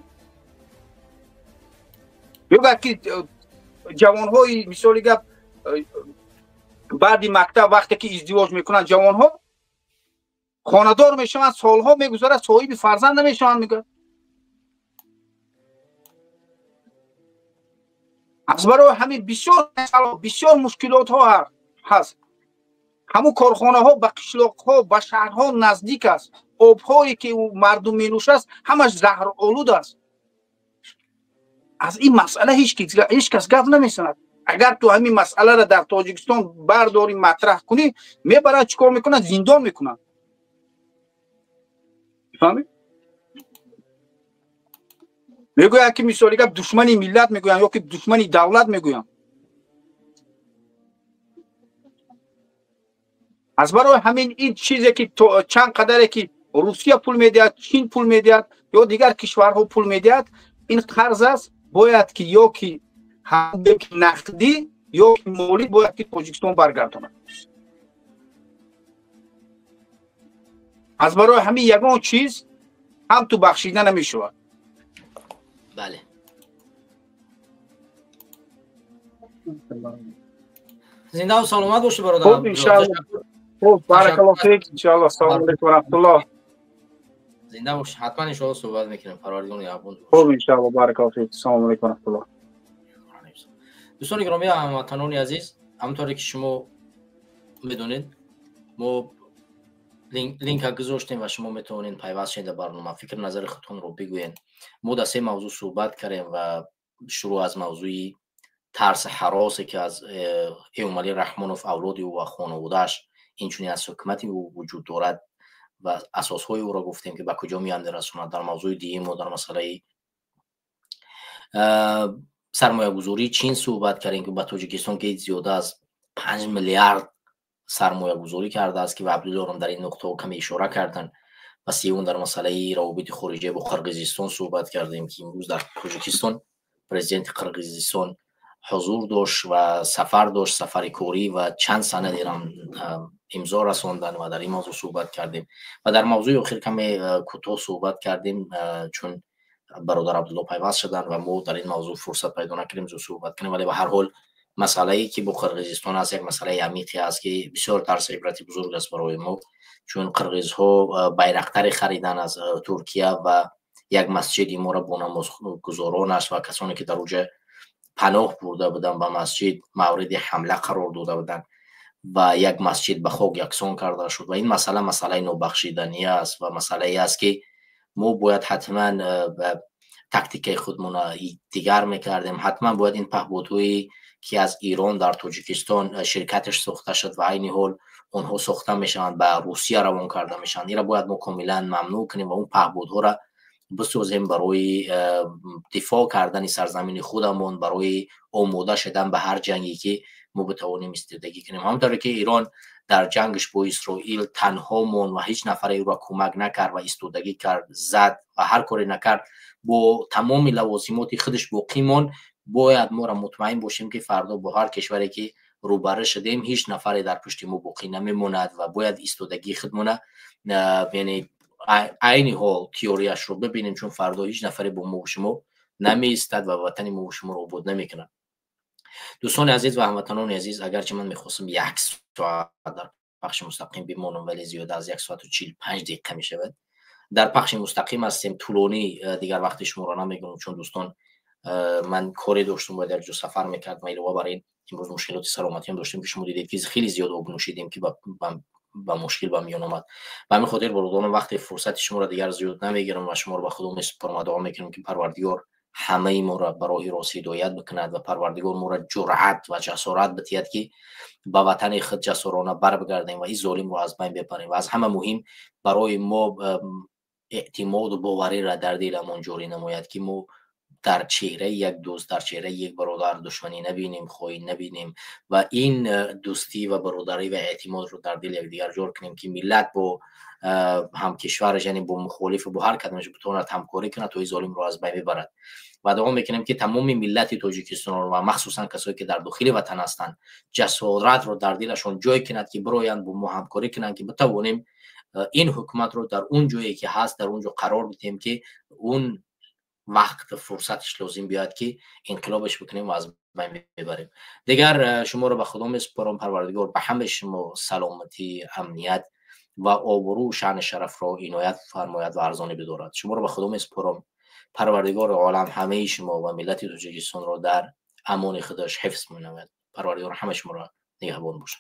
мегӯяд ки ҷавонҳои мисоли гап баъди мактаб вақте ки издивоҷ мекунанд, ҷавонҳо хонадор мешаванд, солҳо мегузарад, соҳиби фарзанд намешаванд, мегӯяд. Аз барои ҳамин бисёр мушкилотҳо ҳаст. Ҳамун корхонаҳо ба қишлоқҳо, ба шаҳрҳо наздик аст. Обҳое ки мардум менӯшад ҳамаш заҳролуд аст. Аз ин масъала ҳеҷ кас гап намезанад. Агар ту ҳамин масъаларо дар Тоҷикистон бардорӣ, матраҳ кунӣ, мебарад, чӣ кор мекунад? Зиндон мекунад. Фаҳмид? Мегӯянд ки мисоли гап душмани миллат мегӯянд ё ки душмани давлат мегӯянд. Аз барои ҳамин ин чизе ки чанд қадаре ки Русия пул медиҳад, Чин пул медиҳад ё дигар кишварҳо пул медиҳад, ин қарз аст, бояд ки ё ки нақдӣ ё ки молӣ бояд ки Тоҷикистон баргардонад. Аз барои ҳамин ягон чиз ҳам ту бахшида намешавад.
Бале. Зинда ва саломат бошед, бародар.
Хуб, иншааллоҳ. Хуб, баракаллоҳ фик, иншааллоҳ. Ассалому алайкум ва раҳматуллоҳ.
Зинда бошед, ҳатман иншааллоҳ суҳбат мекунем. Парвардигор нигаҳбон.
Хуб, иншааллоҳ, баракаллоҳ фик. Ассалому алайкум ва раҳматуллоҳ.
Дӯстони гиромӣ, ҳамватанони азиз, ҳамонтавре ки шумо медонед, мо линка гузоштем ва шумо метавонед пайваст шавед дар барнома, фикр назари худтонро бигӯед. Мо дар се мавзӯъ суҳбат кардем ва шурӯъ аз мавзӯи тарс ҳаросе ки аз Эмомалӣ Раҳмонов, авлоди ӯ ва хонаводааш, инчунин аз ҳукумати ӯ вуҷуд дорад ва асосҳои ӯро гуфтем ки ба куҷо меандарасонад. Дар мавзӯи дуюм мо дар масъалаи Сармоягузории Чин суҳбат кардем, ки ба Тоҷикистон, ки зиёда аз 5 миллиард сармоягузорӣ кардааст, ки ва Абдуллоҳам дар ин нуқтаҳо каме ишора карданд. Ва сеюм, дар масъалаи равобити хориҷия бо Қирғизистон суҳбат кардем, ки имрӯз дар Тоҷикистон президенти Қирғизистон ҳузур дошт ва сафар дошт, сафари корӣ, ва чанд санадерам имзо расонданд ва дар ин мавзӯъ суҳбат кардем. Ва дар мавзӯи охир каме кӯтоҳ суҳбат кардем, чун бародар Абдулло пайваст шуданд ва мо дар ин мавзӯъ фурсат пайдо накардем зуд суҳбат кунем. Вале ба ҳар ҳол, масъалае ки бо Қирғизистон аст, як масъалаи амиқе аст, ки бисёр дарси ибрати бузург аст барои мо, чун қирғизҳо байрақтаре харидан аз Туркия ва як масҷиди моро бо намозгузоронаш ва касоне ки дар уҷа паноҳ бурда буданд ба масҷид, мавриди ҳамла қарор дода буданд ва як масҷид ба хок яксон карда шуд. Ва ин масъала масъалаи нобахшиданӣ аст ва масъалае аст, ки мо бояд ҳатман тактикаи худмона дигар мекардем. Ҳатман бояд ин паҳбодҳое ки аз Ирон дар Тоҷикистон ширкаташ сохта шуд ва айни ҳол онҳо сохта мешаванд, ба Русия равон карда мешаванд, инро бояд мо комилан мамнӯъ кунем ва он паҳбодҳоро бисозем барои дифоъ кардани сарзамини худамон, барои омода шудан ба ҳар ҷанге ки мо битавонем истодагӣ кунем. Ҳамонтавре ки Ирон дар ҷангаш бо Исроил танҳо монд ва ҳеҷ нафаре ӯро кӯмак накард ва истодагӣ кард, зад ва ҳар коре накард, бо тамоми лавозимоти худаш боқӣ монд. Бояд моро мутмаин бошем, ки фардо бо ҳар кишваре ки рӯбарӯ шудем, ҳеҷ нафаре дар пушти мо боқӣ намемонад ва бояд истодагии худмона, яъне айни ҳол теорияшро бибинем, чун фардо ҳеҷ нафаре бо мо шумо намеистад ва ватани мо шуморо обод намекунад. Дӯстони азиз ва ҳамватанони азиз, агарчи ман мехостам як соат дар пахши мустақим бимонам, вале зиёда аз 1 соату 45 дақиқа мешавад дар пахши мустақим ҳастем. Тӯлонӣ дигар вақти шуморо намегирам, чун дӯстон, ман коре доштам, бояд як ҷо сафар мекардам. Илова бар ин, имрӯз мушкилоти саломатиам доштем, ки шумо дидед, ки хеле зиёд об нӯшидем, ки ба мушкил ба миён омад. Ба ҳамин хотир, бародарон, вақти фурсати шуморо дигар зиёд намегирам ва шуморо ба Худо месупорам ва дуо мекунам, ки Парвардигор ҳамаи моро ба роҳи рост ҳидоят бикунад ва Парвардигор моро ҷуръат ва ҷасорат бидиҳад, ки ба ватани худ ҷасурона барбигардем ва ин золимро аз байн бибарем. Ва аз ҳама муҳим, барои мо эътимоду бовариро дар диламон ҷорӣ намояд, ки мо дар чеҳраи як дӯст, дар чеҳраи як бародар душманӣ набинем, хоин набинем ва ин дӯстӣ ва бародарӣ ва эътимодро дар дили якдигар ҷор кунем, ки миллат бо ҳамкишвараш, яъне бо мухолифу бо ҳар кадомаш битавонад ҳамкорӣ кунад, то ин золимро аз байн бибарад. Ва дуо мекунем, ки тамоми миллати Тоҷикистонро ва махсусан касое ки дар дохили ватан ҳастанд, ҷасоратро дар дилашон ҷой кунад, ки бироянд, бо мо ҳамкорӣ кунанд, ки битавонем ин ҳукуматро дар он ҷое ки ҳаст, дар он ҷо қарор бидиҳем, ки он вақт фурсаташ лозим биёяд, ки инқилобаш бикунем ва аз байн мебарем. Дигар шуморо ба Худо месупорам. Парвардигор ба ҳамаи шумо саломатӣ, амният ва обрӯ, шаъни шарафро иноят фармояд ва арзонӣ бидорад. Шуморо ба Худо месупорам. Парвардигори олам ҳамаи шумо ва миллати Тоҷикистонро дар амони худаш ҳифз менамояд. Парвардигор ҳамаи шуморо нигаҳбон бошад.